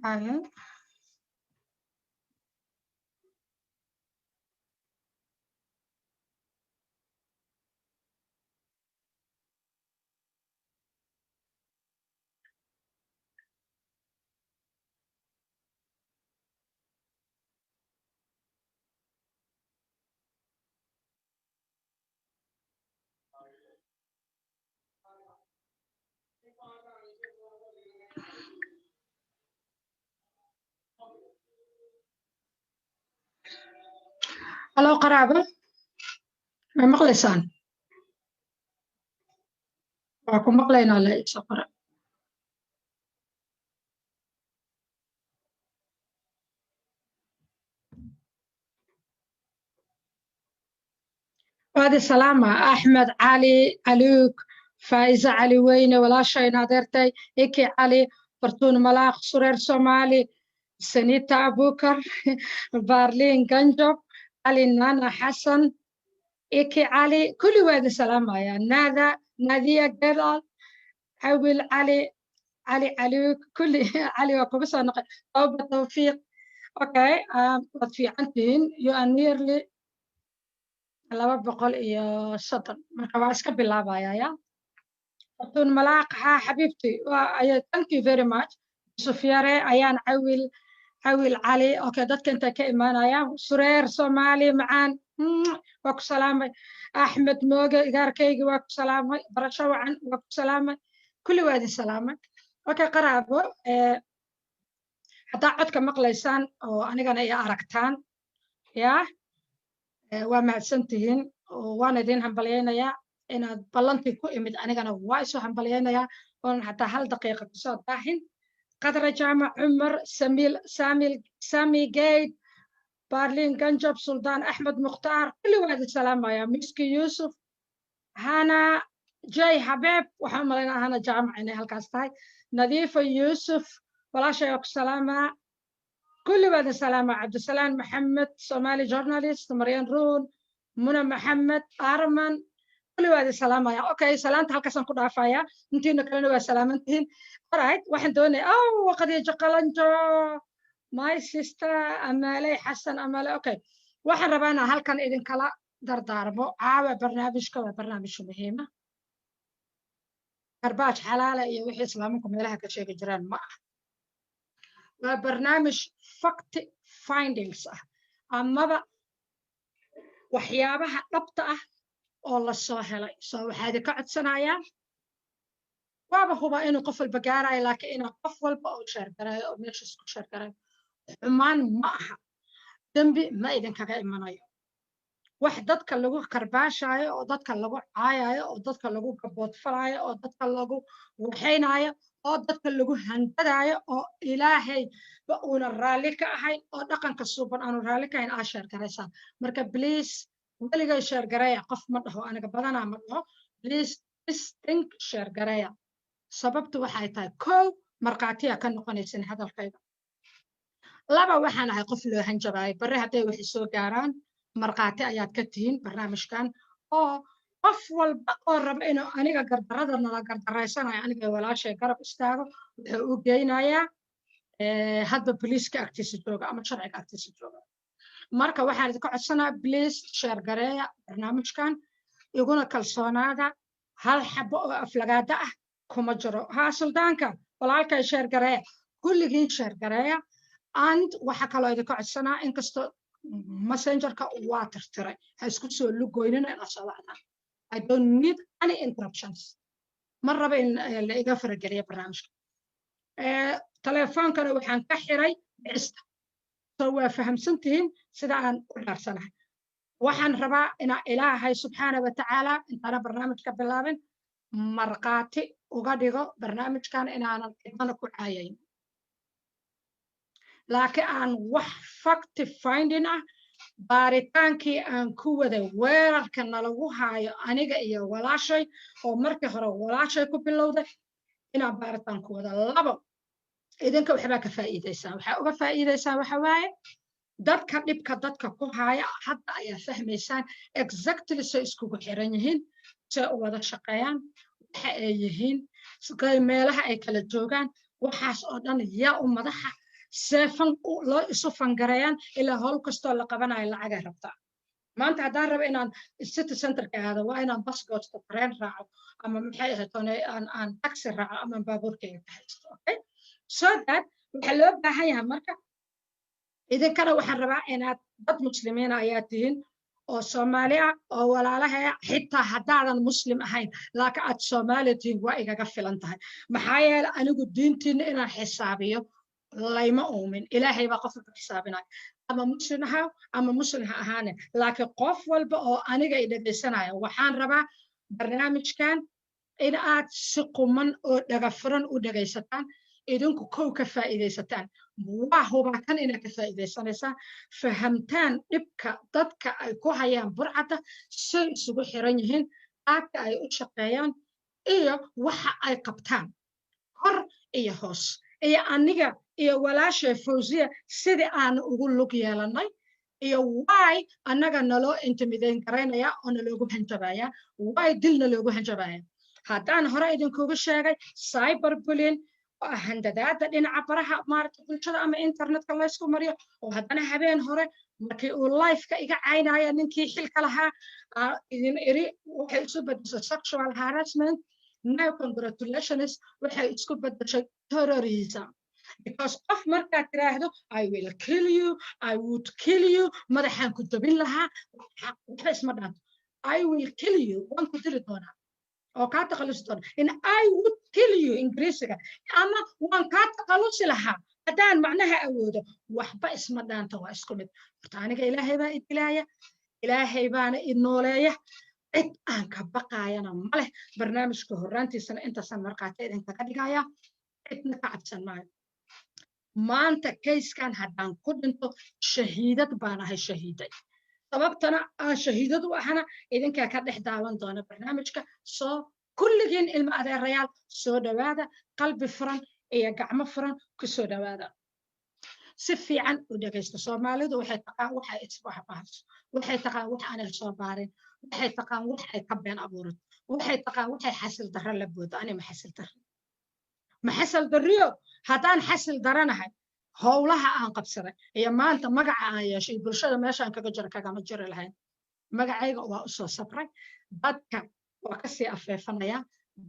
Haye. Halo qaraabo, ma maqlaysaan? Waa ku maqlaynaa, la iso qora. Waadi salaama Axmed Cali Caluug, Faa'iza Cali Weyne, walaashayna adeertay, Iki Cali, Fartuun Malaaq, Sureer Soomaali, Sanita Abukar, Baarliin Ganjob, Cali Nana Xasan, Iki Cali, kulli waa idin salaamaya. Naada Naadiya Gedal, Cawil Cali, Cali Caluug, kulli Cali waa kuga soo noqay. Tawba Tawfiiq. Okay, waad fiican tihiin. You are nearly 230, marka waa iska bilaabaya. Ya Fartuun Malaaq, haa xabiibti, waa ay, thank you very much. Yusuf Yare, ayaan Cawil, Cawil Cali. Okay, dadka intay ka imaanayaan. Sureer Soomaali macaan, waa ku salaamay. Axmed Mooge, igaarkaygi, waa ku salaamay. Barasho wacan, waa ku salaamay. Kulli waa idin salaamay. Okay qaraabo, haddaa codka maqlaysaan oo anigana i aragtaan, yaa waa mahadsantihiin oo waan idin hambalyaynayaa inaad ballantii ku imid. Anigana waa isu hambalyaynayaa oonan xataa hal daqiiqa kusoo daahin. Qadra Jaamac Cumar, Samiil Samil, Sami Gate, Barlin Ganjab, Suldaan Axmed Mukhtaar, kulli waa idin salaamayaa. Miski Yuusuf, Hana Jay Habeeb, waxaan u malaynaa Hana Jaamac inay halkaas tahay. Nadiifa Yuusuf, walaashay, waa ku salaamaa. Kulli waa idin salaamaa. Cabdisalaam Maxamed, Somali journalist, Maryan Ruun, Muna Maxamed Arman, kulli waa idin salaamaya. Okay, salaanta halkaasaan ku dhaafaya, intiina kalena waa salaamantihiin. Alright, waxaan doonaya, oh, Khadiijo Qalanjo, my sister, Amaaley Xasan Amaale. Okay, waxaan rabaa inaan halkan idinkala dardaarmo caawa. Barnaamijka waa barnaamij muhiima. Karbaaj xalaala iyo wixii islaamanku meelaha ka sheegi jiraan ma ah. Waa barnaamij fact findings ah amaba waxyaabaha dhabta ah oo la soo helay. So waxaa idinka codsanayaa, waaba hubaa inuu qof walba gaarayo, laakiin inaa qof walba oo share gareeyo oo meeshaas ku share gareeyo. Xumaan ma aha, dembi ma idinkaga imanayo. Wax dadka lagu karbaashaayo oo dadka lagu caayayo oo dadka lagu gaboodfalaayo oo dadka lagu waxaynayo oo dadka lagu handadaayo oo Ilaahay ba uuna raalli ka ahayn oo dhaqanka suuban aanu raalli ka ahayn aa share garaysaan. Marka please, weligay share gareeya qof ma dhaho, aniga badanaa ma dhaho. Please, this thing share gareeya. Sababtu waxay tahay, kow, markhaatiya ka noqonaysan hadalkayga. Laba, waxaan ahay qof loo hanjabaayo. Barre hadday waxay soo gaaraan, markhaati ayaad ka tihiin barnaamijkan, oo qof walba oo raba inuu aniga gardarada nala gardaraysanayo, aniga walaashay, garab istaago, wuxuu u geynayaa hadba boliiska agtiisa jooga ama sharciga agtiisa jooga. Marka waxaan idinka codsanaa, please share gareeya barnaamijkan, iguna kalsoonaada, hal xabo oo aflagaada ah kuma jiro. Haa, suldaanka walaalkay, share gareeya, kulligiin share gareeya. And waxa kaloo idinka codsanaa, inkastoo Messengerka waa tirtiray, ha isku soo lugoynina inaad soo wacdaan. I don't need any interruptions. Ma raba in la iga farageliya barnaamijka. Telefoonkana waxaan ka xiray dhicista. So waa fahamsan tihiin sida aan u dhaarsanahay. Waxaan rabaa inaa Ilaahay subxaana wa tacaala, intaana barnaamijka bilaabin, markhaati uga dhigo barnaamijkan inaanan cidnana ku caayayn, laakiin aan wax fact finding ah, baaritaankii aan ku waday weerarka nalagu haayo aniga iyo walaashay, oo markii hore walaashay ku bilowday, inaan baaritaan ku wada. Labo, idinka waxbaa ka faa'iidaysaan. Waxaa uga faa'iidaysaan waxa waaye, dadka dhibka dadka ku haaya hadda ayaa fahmaysaan exactly say iskugu xiran yihiin, say u wada shaqeeyaan, waxa ay yihiin, meelaha ay kala joogaan, waxaas oo dhan, yaa u madaxa, see fund loo isu fund gareeyaan. Ilaa howl kastoo la qabanayo lacagay rabtaa. Maanta haddaan rabo inaan city centerka aado, waa inaan bas goosto, tareen raaco, ama maxay ahayd, aan taxi raaco, ama baabuurkayga ka haysto. Okay, so that waxaa loo baahan yahay. Marka idinkana waxaan rabaa inaad dad Muslimiina ayaa tihiin oo Soomaali ah oo walaalahaya. Xitaa haddaadan Muslim ahayn laakiin aad Soomaali tihiin, waa igaga filan tahay. Maxaa yeele, anigu diintiina inaan xisaabiyo layma uumin. Ilaahay baa qof walba xisaabinaya, ama Muslim ahaa ama Muslim ha ahaane. Laakiin qof walba oo aniga i dhegaysanaya, waxaan rabaa barnaamijkan in aad si quman oo dhagafuran u dhegaysataan, idinku kow ka faa'iidaysataan. Waa hubaa kan inaad ka faa'iidaysanaysaan, fahamtaan dhibka dadka ay ku hayaan burcadda, say isugu xiran yihiin, qaabka ay u shaqeeyaan iyo waxa ay qabtaan, kor iyo hoos, iyo aniga iyo walaashay Fawziya sidii aan ugu lug yeelannay, iyo why annaga naloo intimidate garaynaya oo naloogu hanjabaya, why dilna loogu hanjabaya. Haddaan hore idinkugu sheegay, cyber bullying oo handadaada dhinaca baraha maaragta bulshada ama internetka laysku mariyo, oo haddana habeen hore markii uu liveka iga caynaya ninkii xilka lahaa idin iri, waxay isu bedeshay sexual harassment. Now, congratulations, waxay isku bedeshay terrorism, because qof markaad tiraahdo "I will kill you, I would kill you," madaxaan ku jabin lahaa, waxba isma dhaanto. "I will kill you," waan ku dili doonaa oo kaa takhalusi doona. In "I would kill you" Ingiriisiga ama "waan kaa takhalusi lahaa haddaan macnaha awoodo," waxba isma dhaanto, waa isku mid. Horta aniga Ilaahay baa i dilaaya, Ilaahay baana i nooleeya, cid aan ka baqaayana ma leh. Barnaamijka horraantiisana intaasaan markhaati idinkaga dhigaya. Cidna ka cabsan maayo. Maanta kayskan haddaan ku dhinto, shahiidad baan ahay, shahiiday. Sababtana aan shahiidad u ahana idinkaa ka dhex daawan doona barnaamijka. Soo kulligiin, ilmo adeerayaal, soo dhowaada, qalbi furan iyo gacmo furan ku soo dhowaada, si fiican u dhegaysta. Soomaalidu waxay taqaan waxay isbahbahso, waxay taqaan wax aanay soo baarin, waxay taqaan wax ay ka been abuurato, waxay taqaan waxay xasil darro la boodo. Ani ma xasil darri, ma xasil darriyo. Haddaan xasil daranahay, howlaha aan qabsaday iyo maanta magaca aan yeeshay iyo bulshada meeshaan kaga jiro kagama jiri lahayn. Magacayga waa u soo sabray. Dadka waa kasii afeefanaya,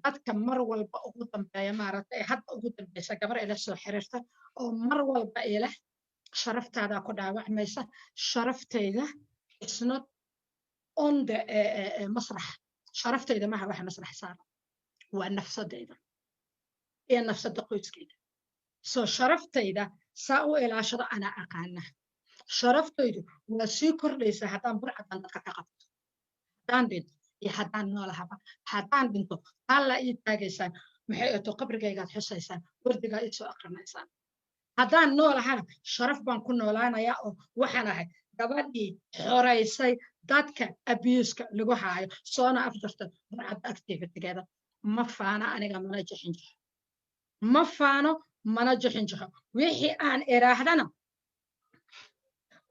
dadka mar walba ugu dambeeya, maaragtay, hadda ugu dambeysa gabar ila soo xiriirta oo mar walba ileh "Sharaftaada ku dhaawacmaysa." Sharaftayda is not on the masrax. Sharaftayda maha waxa masrax saaran, waa nafsadayda iyo nafsada qoyskayda. Soo sharaftayda saa u ilaashado anaa aqaana. Sharaftaydu waa sii kordhaysaa haddaan burcadan dadka ka qabto, haddaan dhinto iyo haddaan noolahaba. Haddaan dhinto, taallaa ii taagaysaan, maxay ato, qabrigaygaad xusaysaan, wardigaa ii soo aqrinaysaan. Haddaan noolahana, sharaf baan ku noolaanayaa, oo waxaan ahay gabadhii xoraysay dadka abuseka lagu haayo, soona afjarta burcadda activitygeeda. Ma faana aniga, mana jixin jixo, ma faano, mana jixin jixo. Wixii aan iraahdana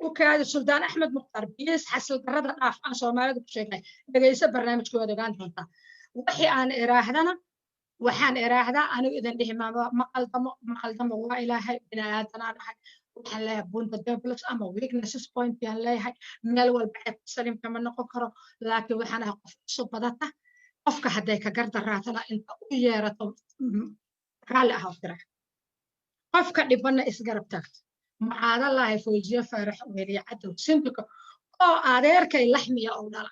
u kaadi. Suldaan Axmed Mukhtaar biis, xasil darrada dhaaf aan Soomaalida ku sheegnay. Dhegayso barnaamijkooda, ogaan doontaa. Wixii aan iraahdana waxaan iraahdaa, anigu idin dhihi maama ma qaldamo, ma qaldamo. Waa Ilaahay, bini aadanaan ahay. Waxaan leeyahay punto débiles ama weaknesses point yaan leeyahay. Meel walba ceeb saliim kama noqon karo, laakiin waxaan ahay qof isu badata. Qofka hadday ka gardaraatana, inta u yeerato raalli ahaw tira, qofka dhibanna isgarab taagto. Macaadallaahi Fawziye Faarax Weliye Cadow Sindiko oo adeerkay laxmiya oo dhala.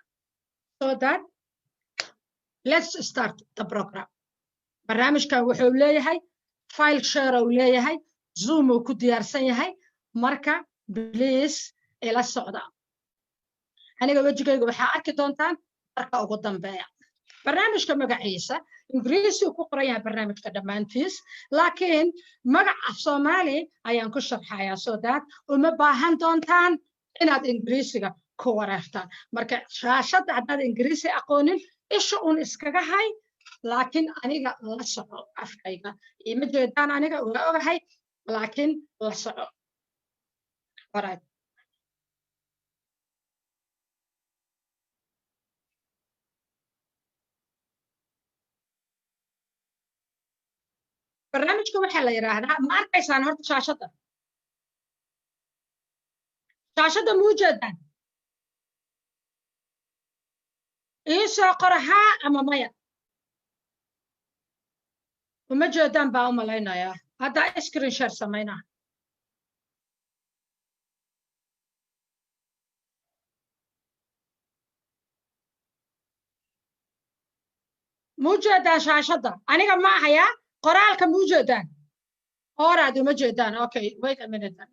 So that let's start the program. Barnaamijkan wuxuu leeyahay File share uu leeyahay, Zoom uu ku diyaarsan yahay. Marka please ila socda. Aniga wejigayga waxaa arki doontaan marka ugu dambeeya. Barnaamijka magaciisa Ingiriisi uu ku qoran yahay barnaamijka dhammaantiis, laakiin magaca Soomaali ayaan ku sharxayaa, so that uma baahan doontaan inaad Ingiriisiga ku wareertaan. Marka shaashadda haddaad Ingiriisi aqoonin, isha uun iskaga hay, laakiin aniga la soco. Afkayga ima jeedaan, aniga waa ogahay, laakiin la soco. Alright. Barnaamijka waxaa la yidhaahdaa, ma arkaysaan horta shaashadda? Shaashadda muu jeedaan? Ii soo qora haa ama maya. Uma jeedaan baa u malaynayaa. Haddaa screen share samaynaa. Muu jeedaan shaashadda? Aniga ma ahayaa, qoraalka muu jeedaan? Oraad uma jeedaan. Okay, wait a minute then.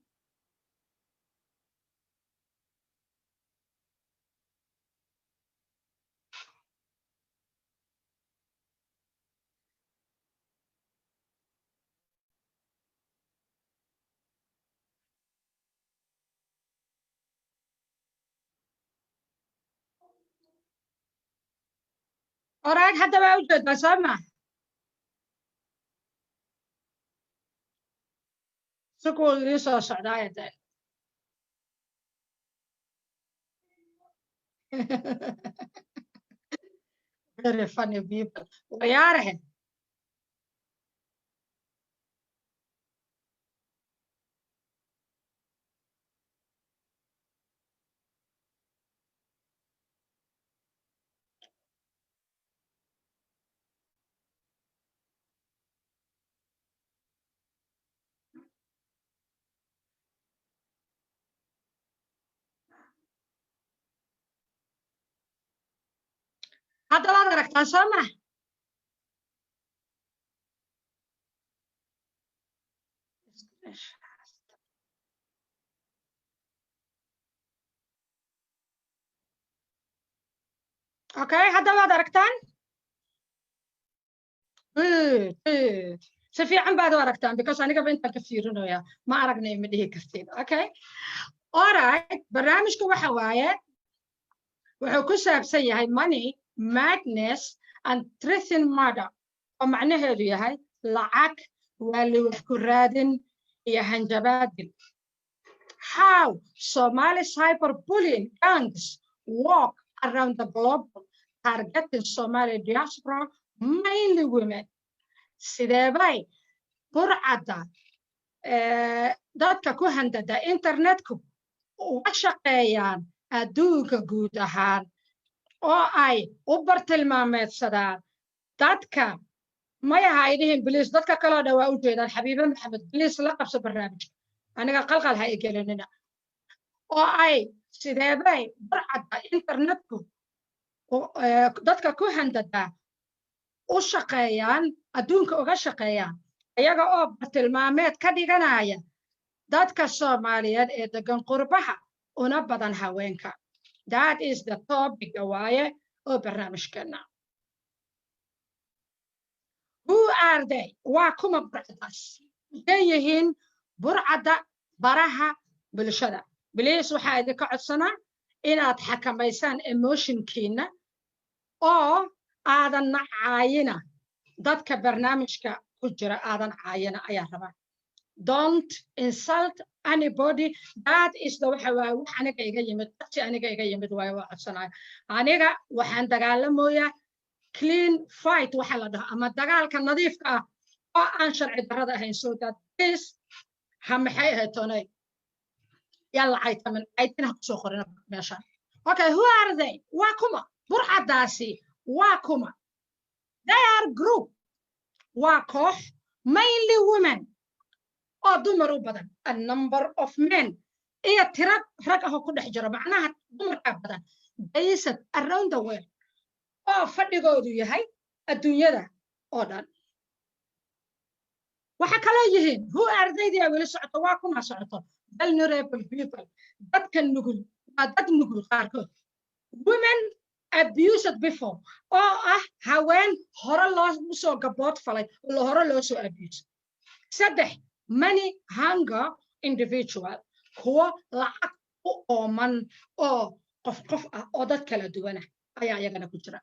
Alright, hadda waa u jeedaa, soo ma? Si kuwa idiin soo socdaaya dee. Very funny people. Wayaarahe. Hadda waad aragtaan, soo ma? Okay, hadda waad aragtaan. Good, good. Si fiican baad u aragtaan, because anigaba intaan ka fiirinaya ma aragnay ma dhihi kartid. Okay, alright. Barnaamijka waxa waaye, wuxuu ku saabsan yahay money madness and threatening murder, oo macnaheedu yahay lacag waali wax ku raadin iyo hanjabaadin. How Somali cyberbullying gangs walk around the globe targeting Somali diaspora, mainly women. Sideebay burcadda dadka ku handada internetku uga shaqeeyaan adduunka guud ahaan oo ay u bartilmaameedsadaan dadka? Maya, ha idhihin please. Dadka kaloo dhan waa u jeedaan. Xabiibe Maxamed, please la qabso barnaamijka, aniga qalqal ha igelinina. Oo ay sideebay burcadda internetku dadka ku handadaa u shaqeeyaan, adduunka uga shaqeeyaan, iyaga oo bartilmaameed ka dhiganaya dadka Soomaaliyeed ee degan qurbaha, una badan haweenka? That is the topic waaye oo barnaamijkeena. Who are they? Waa kuma burcadaas? Maxay yihiin burcadda baraha bulshada? Please, waxaa idinka codsanaa inaad xakamaysaan emotionkiina oo aadan caayina dadka barnaamijka ku jira, aadan caayina ayaa rabaa. Don't insult anybody. That is the waxa waaye wax aniga iga yimid, codsi aniga iga yimid waaye. Waa codsanaya. Aniga waxaan dagaalamoyaa clean fight waxa la dhaho, ama dagaalka nadiifka ah oo aan sharci darrada ahayn. So that please, ha maxay ahayd tonay, yalla caytamin, caytina ha kusoo qorina meeshaan. Okay, who are they? Waa kuma burcadaasi? Waa kuma? They are group, waa koox, mainly women, oo dumar u badan, a number of men, iyo tira rag ah oo ku dhex jiro, macnaha dumarkaa badan, based around the world, oo fadhigoodu yahay adduunyada oo dhan. Waxa kaloo yihiin, who are they? Weli socoto, waa kuma socoto? Vulnerable people, dadka nugul, waa dad nugul qaarkood. Women abused before, oo ah haween hore loo usoo gabood falay oo hore loo soo abuse. Saddex, money hunger individual, kuwo lacag u ooman oo qof qof ah oo dad kala duwana ayaa iyagana ku jira.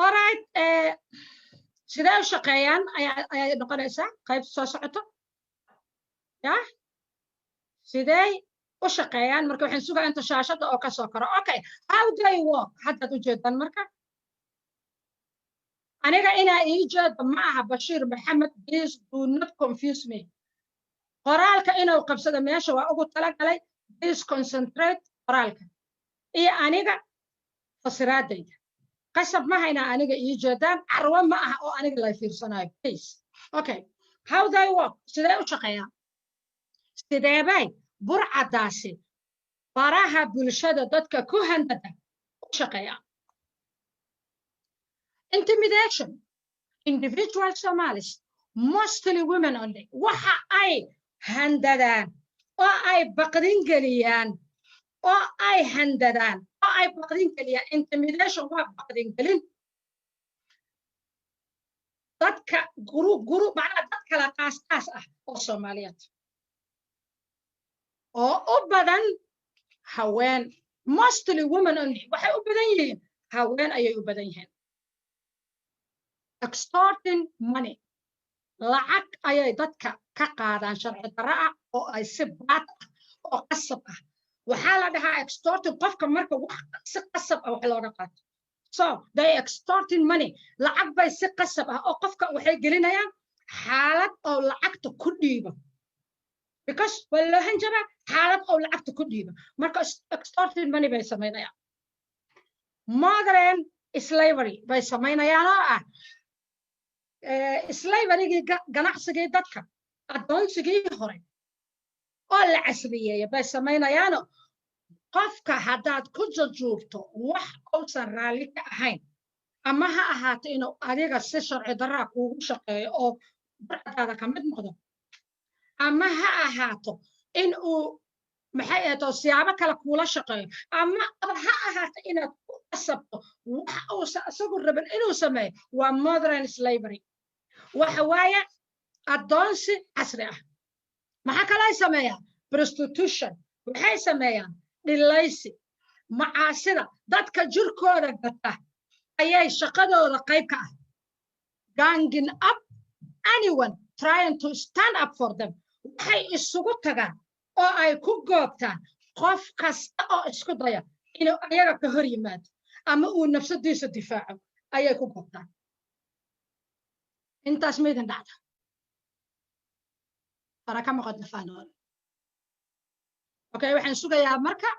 Alright, sidee u shaqeeyaan ayaa noqonaysaa qayb soo socoto. Ya, sidee u shaqeeyaan? Marka waxaan sugaa inta shaashada oo kasoo koro. Okay, how they work haddaad ujeedaan. Marka aniga inaa ii jeedo ma aha. Bashiir Maxamed, please do not confuse me. Qoraalka inuu qabsado meesha waa ugu talagalay. Please concentrate qoraalka iyo aniga fasiraadayda. Qasab maha inaa aniga ii jeedaan, carwo ma aha oo aniga la fiirsanayo, please. Okay, how they work, sidee u shaqeeyaan? Sideebay burcadaasi baraha bulshada dadka ku handada u shaqeeyaan? Intimidation individual Somalis, mostly women only. Waxa ay handadaan oo ay baqdin geliyaan oo ay handadaan oo ay baqdin geliyaan. Intimidation waa baqdin gelin. Dadka guru guru, macnaha dad kala qaas qaas ah oo Soomaaliyeed oo u badan haween, mostly women only, waxay u badan yihiin haween ayay u badan yihiin. Extorting money, lacag ayay dadka ka qaadaan sharci darro ah oo ay si baad ah oo qasab ah. Waxaa la dhahaa extorting qofka marka wax si qasab ah wax looga qaato. So they extorting money, lacag bay si qasab ah oo qofka waxay gelinayaan xaalad oo lacagta ku dhiibo, because waa loo hanjabaa, xaalad oo lacagta ku dhiibo. Marka extorting money bay samaynayaan. Modern slavery bay samaynayaan, oo ah slaverygii, ganacsigii dadka, addoonsigii hore oo la casriyeeya bay samaynayaano. Qofka haddaad ku jajuubto wax uusan raalli ka ahayn, ama ha ahaato inuu adiga si sharci darraa kuugu shaqeeyo oo burcadaada ka mid noqdo, ama ha ahaato in uu, maxay ahayto, siyaabo kale kuula shaqeeyo, ama ha ahaato inaad ku qasabto wax uusan isagu rabin inuu sameeyo, waa modern slavery, waxa waaye addoonsi casri ah. Maxaa kaloo ay sameeyaan? Prostitution, waxay sameeyaan dhilaysi, macaasida, dadka jirkooda gata ayay shaqadooda qayb ka ah. Ganging up anyone trying to stand up for them, waxay isugu tagaan oo ay ku goobtaan qof kasta oo isku daya inuu ayaga ka hor yimaado ama uu nafsadiisa difaaco ayay ku goobtaan. Intaas maydin dhacda fara kama qodna faanoole. Okay, waxaan sugayaa marka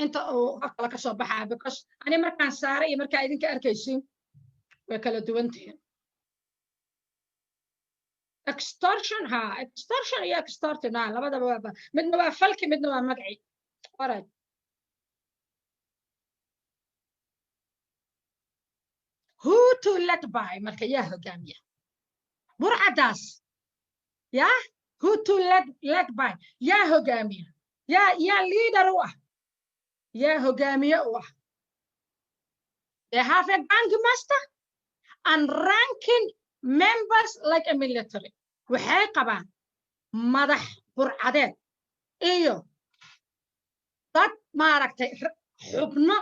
inta uu qof kale ka soo baxaa, because ani markaan saaray iyo markaa idinka arkaysiin way kala duwan tihiin. Extortion, ha, extortion iyo extortion, ha, labadaba waa, midna waa falki, midna waa magaci. Alright, who to let by? Marka yaa hogaamiya burcadaas? Ya, who to let by? Yaa hogaamiya? Yaa leader u ah? Yaa hogaamiye u ah? They have a gang master and ranking members like a military. Waxay qabaan madax burcadeed iyo dad, maaragtay, xubno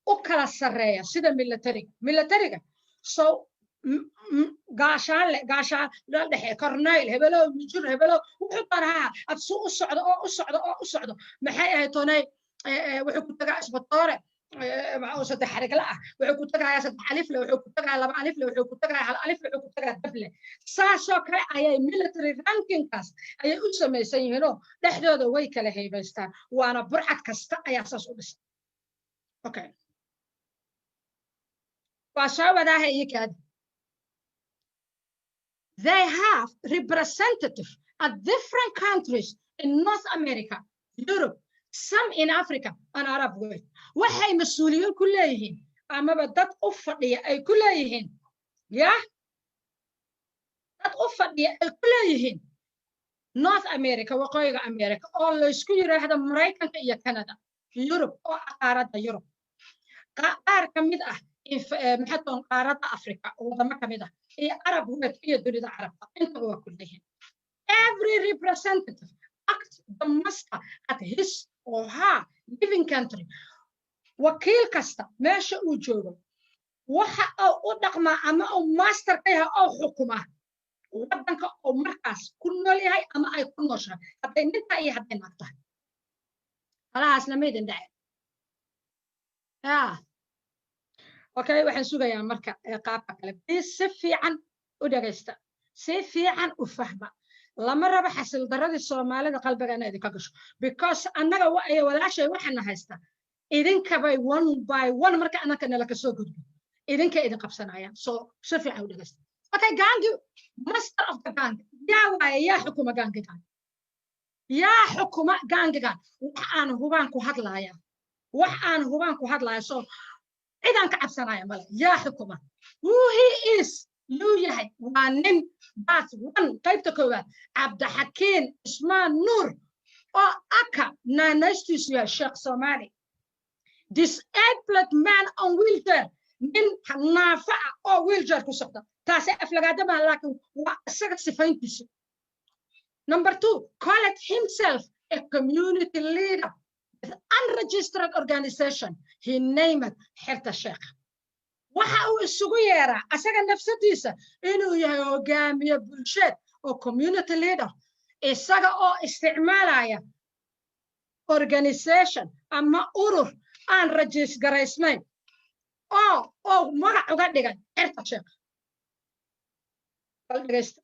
u kala sarreeya sida militariga. Militariga so gaashaanle, gaashaan dhexe, corneyl hebelow, mijir hebelow, wuxuu doona ad su u socdo oo u socdo oo u socdo, maxay ahayd tonay, wuxuu ku tagaa isbatoore oo saddex xarigle ah, wuxuu ku tagayaa saddex alifle, wuxuu ku tagayaa laba alifle, wuxuu ku tagayaa hal alifle, wuxuu ku tagayaa dable. Saasoo kale ayay military rankingkaas ayay u samaysan yihiinoo dhexdooda way kala haybaystaan, waana burcad kasta ayaa saas u dhisan. Okay, waa soo wadaaha iyo kaadi. They have representative at different countries in North America, Europe, some in Africa and Arab world. Waxay mas-uuliyiin ku leeyihiin Amaba dad u fadhiya ay ku leeyihiin, yah, dad u fadhiya ay ku leeyihiin North America, Waqooyiga America, oo laysku yidhaahdo Maraykanka iyo Canada, Yurub oo qaaradda Yurub, qaar ka mid ah, maxaa, qaaradda Africa wadamo ka mid ah, iyo Arab World iyo dunida Carabta intaba waa ku leeyihiin. Every representative act the master at his or her living country. Wakiil kasta meesha uu joogo waxa uu u dhaqmaa ama uu master ka yahay oo xukumaa waddanka uu markaas ku nool yahay ama ay ku nooshahay, hadday ninta iyo hadday naag tahay. Halahaasna ma idin dhacen ya? Okay, waxaan sugayaa marka qaabka kale. Please, si fiican u dhegaysta, si fiican u fahma. Lama rabo xasil daradii Soomaalida qalbiga ina idinka gasho, because annaga walaashay waxaana haystaa idinkabay one by one. Marka annaka nala kasoo gudbo, idinka idin qabsanayaan. So si fiican u dhegaysta. Okay, gang master of the gang yaa waaye? Yaa xukuma gangigan? Yaa xukuma gangigan? Wax aan hubaan ku hadlaaya, wax aan hubaan ku hadlaya. So cidaan ka cabsanaya male. Yaa xukuma? Who he is? Yuu yahay? Waa nin. Part one, qaybta koowaad, Cabdixakiin Cismaan Nuur, oo aka naanaystiisu yahay Sheekh Soomaali, disabled man on wheelchair, nin naafa ah oo wheelchair ku socda. Taasi aflagaada maaha, laakiin waa isaga sifayntiisa. Number two, called himself a community leader with unregistered organization he named Xerta Sheekh. Waxa uu isugu yeeraa asaga nafsadiisa inuu yahay hogaamiye bulsheed oo community leader, isaga oo isticmaalaya organization ama urur aan register garaysnayn oo magac uga dhigay Xerta Sheekh. Bal dhegaysta,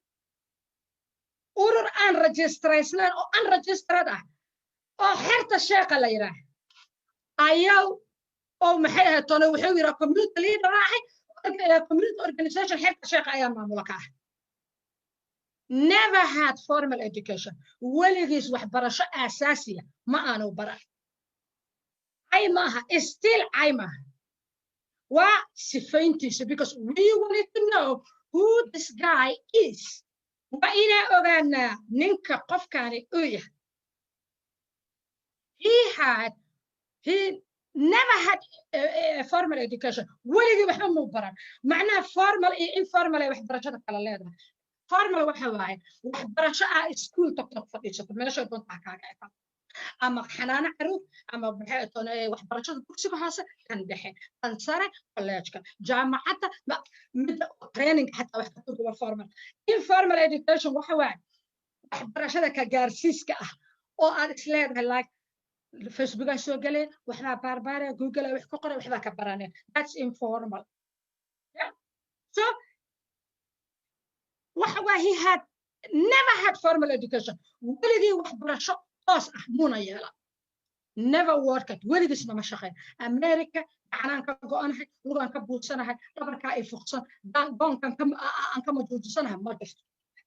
urur aan registraysnayn oo unregistered ah oo Xerta Sheekha la yidhaah ayaa oo maxay ahayd tone, wuxuu yidhaa community leader ahay, community organization Xerta Sheekha ayaa maamula ka ah. Never had formal education. Weligiis waxbarasho aasaasiya ma aanu baran. Cay maaha, still cay maaha, waa sifayntiisa, because we wanted to know who this guy is. Waa inaa ogaanaa ninka qofkani uu yahay. He never had a formal education. Weligii waxba muu baran. Macnaha formal iyo informal ay waxbarashada kala leedahay. Formal waxa waaye waxbarasho ah iskuul tagto, fadhiisato, meesha doonta kaaga ekato, ama xanaano caruur, ama maxay toone waxbarashada dugsiga hoose, kan dhexe, kan sare, kolleejka, jaamacadda, midda training xataa wax ka turjuba formal. Informal education waxa waaye waxbarashada ka gaarsiiska ah oo aad is leedahay, like Facebookaa soo galeen, waxbaa baarbaaraya, Google wax ku qoray, waxbaa ka baraneen. That's informal, yeah? So waxa waa he had never had formal education. Weligii waxbarasho toos ah muna yeela. Never worked. Weligiisna ma shaqeyn. America gacanaan ka go'anahay, lugaan ka buugsanahay, dhabarkaa ay fuqsan, goonkan aan ka majuujisanahay ma jirto.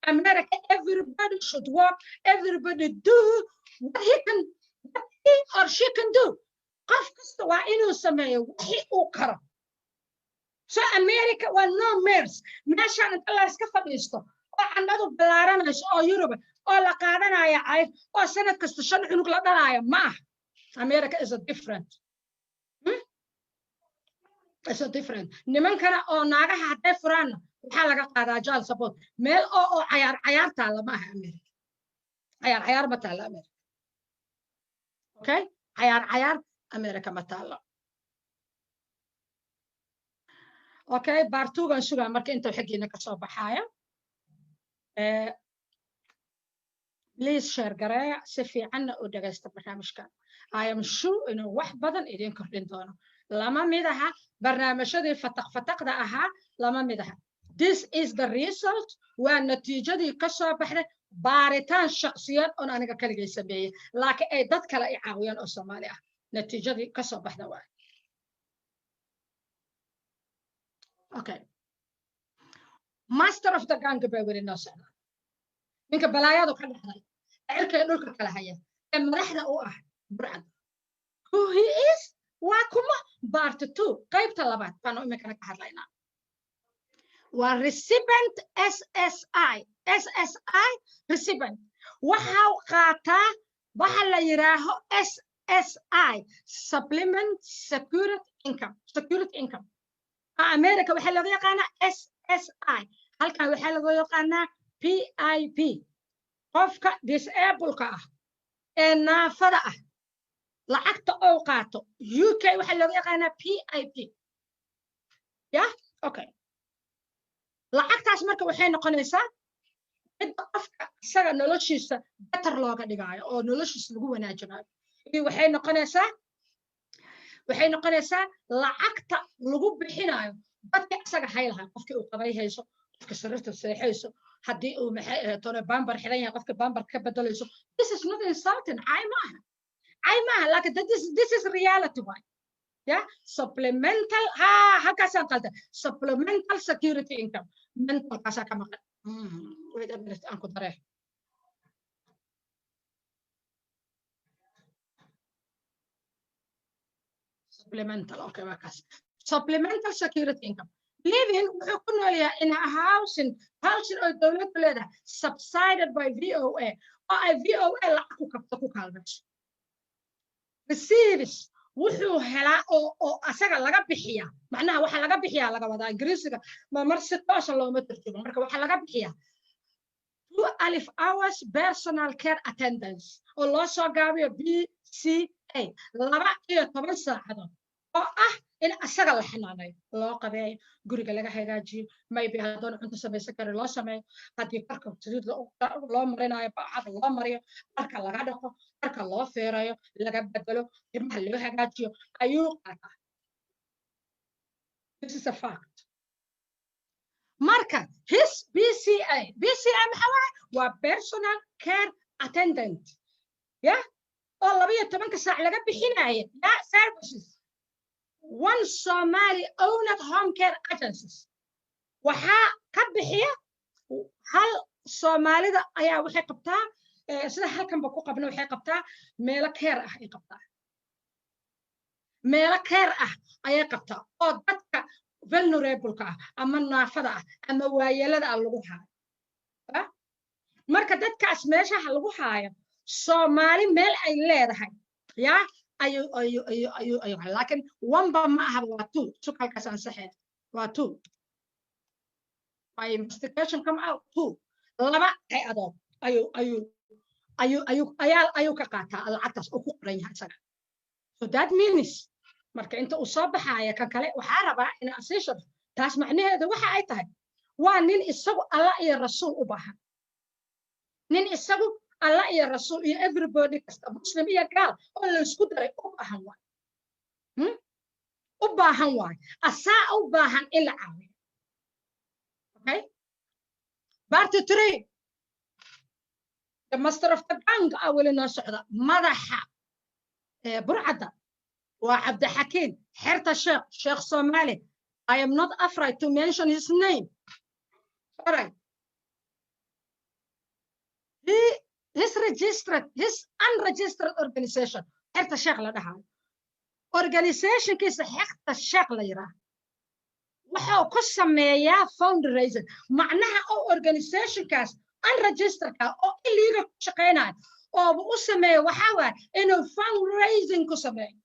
America, everybody should work, everybody do what he can, what he or she can do. Qof kasta waa inuu sameeyo wixii uu karo. So America waa no mercy. Meeshaan inta la iska fadhiisto oo candhadu ballaaranayso oo Yurub oo la qaadanaya cayr oo sanad kasta shan cunug la dhalaayo ma aha. America is a different, Is a different. Nimankana oo naagaha hadday furaanna waxaa laga qaadaa child support. Meel oo cayaar cayaar taalla ma aha America. Cayaar cayaar ma taalla America. Okay, cayaar cayaar America ma taallo. Okay, part two-gan sugaa marka intuu xaggiina ka soo baxaayo. Please share gareeya, si fiicanna u dhagaysta barnaamijkan. I am sure inuu wax badan idiin kordhin doono. Lama mid aha barnaamijyadii fataq fataqda ahaa, lama mid aha. This is the result. Waa natiijadii ka soo baxday baaritaan shakhsiyaad oon aniga kaligay sameeyey, laakiin ay dad kale i caawiyaan oo Soomaali ah. Natiijadii ka soo baxda waay. Okay, master of the gang baa weli noo socda, ninka balaayadu ka dhexday, cirka dhulka kala haya, ee madaxda u ah burcad. Who he is? Waa kuma? Part 2, qaybta labaad baanu iminkana ka hadlaynaa. Waa recipient SSI. SSI recipient waxau qaataa waxa la yidhaaho SSI, Supplement Security Income. Security Income America waxaa looga yaqaanaa SSI, halkan waxaa looga yaqaanaa PIP. Qofka disableka ah ee naafada ah lacagta ou qaato UK waxaa looga yaqaanaa PIP. Ya, okay, lacagtaas marka waxay noqonaysaa midda qofka isaga noloshiisa better looga dhigaayo oo noloshiisa lagu wanaajinayo, iyo waxay noqonaysaa lacagta lagu bixinayo dadka isaga hay lahaa, qofkii uu qabay hayso, qofka sariirta seexayso, haddii uu maxay ahayd bambar xiran yahay, qofka bambar ka bedelayso. This is not insulting, cay maaha, cay maaha, laakiin this is reality waay. Yeah, supplemental, ha, halkaasaan qalda. Supplemental Security Income, mentalkaasaa ka maqan. Wait a minute, aan ku daree. Supplemental, okay, waa kaas, Supplemental Security Income. Living, wuxuu ku nool yahay in a housing oo dowladdu leedahay, subsided by VOA, oo ay VOA lacag ku kabto, ku kaalmayso. Receives, wuxuu helaa oo asaga laga bixiyaa, macnaha waxaa laga bixiyaa laga wadaa, Ingiriisiga ma mar si toosa looma turjumo, marka waxaa laga bixiyaa 12 hours personal care attendance, oo loo soo gaabiyo PCA, 12 saacadood oo ah in asaga la xanaaneeyo, loo qabeeyo, guriga laga hagaajiyo, maybe haddoona cunto samaysan karin loo sameeyo, haddii korka saliid loo marinayo bacad loo mariyo, dharka laga dhaqo, dharka loo feerayo, laga bedelo, timaha loo hagaajiyo ayuu qaataa. This is a fact. Marka his PCA, PCA maxaa waaye? Waa personal care attendant ya oo 12-ka saac laga bixinaya ya services. One Somali owned home care agencies waxaa ka bixiya hal Soomaalida ayaa waxay qabtaa, sida halkanba ku qabna, waxay qabtaa meelo care ah ay qabtaa, meelo care ah ayay qabtaa oo dadka vulnerable-ka ah ama naafada ah ama waayelada ah lagu haayo. Marka dadkaas meeshaha lagu haayo Soomaali meel ay leedahay ya ayuu ayuu ayuu ayuu ayuu, laakiin one-ba ma aha, waa two. Sug, halkaas ansaxee, waa two. By investigation come out two, laba hay-adood ayuu ayuu ayuu ayuu ayaa ayuu ka qaataa lacagtaas oo ku qoran yahay isaga. So that means marka inta uu soo baxaaya kan kale waxaa rabaa inaa sii sharo. Taas macnaheedu waxa ay tahay waa nin isagu Alla iyo Rasuul u baahan, nin isagu Alla iyo Rasuul iyo everybody kasta, Muslim iyo gaal oo laysku daray, u baahan waay, u baahan waay, asaa u baahan in la caawiyo. Okay, part 3, the master of the gang ah weli noo socda. Madaxa burcadda waa Cabdixakiin Xerta Sheekh, Sheekh Soomaali. I am not afraid to mention his name. All right, he his registered, his unregistered organization Xerta Sheekh la dhahayo, organizationkiisa Xerta Sheekh la yidhaah, wuxuu ku sameeyaa fundraising. Macnaha oo organizationkaas unregisteredka oo illegal ku shaqaynayo ooba u sameeyo waxaa waaye inuu fundraising ku sameeyo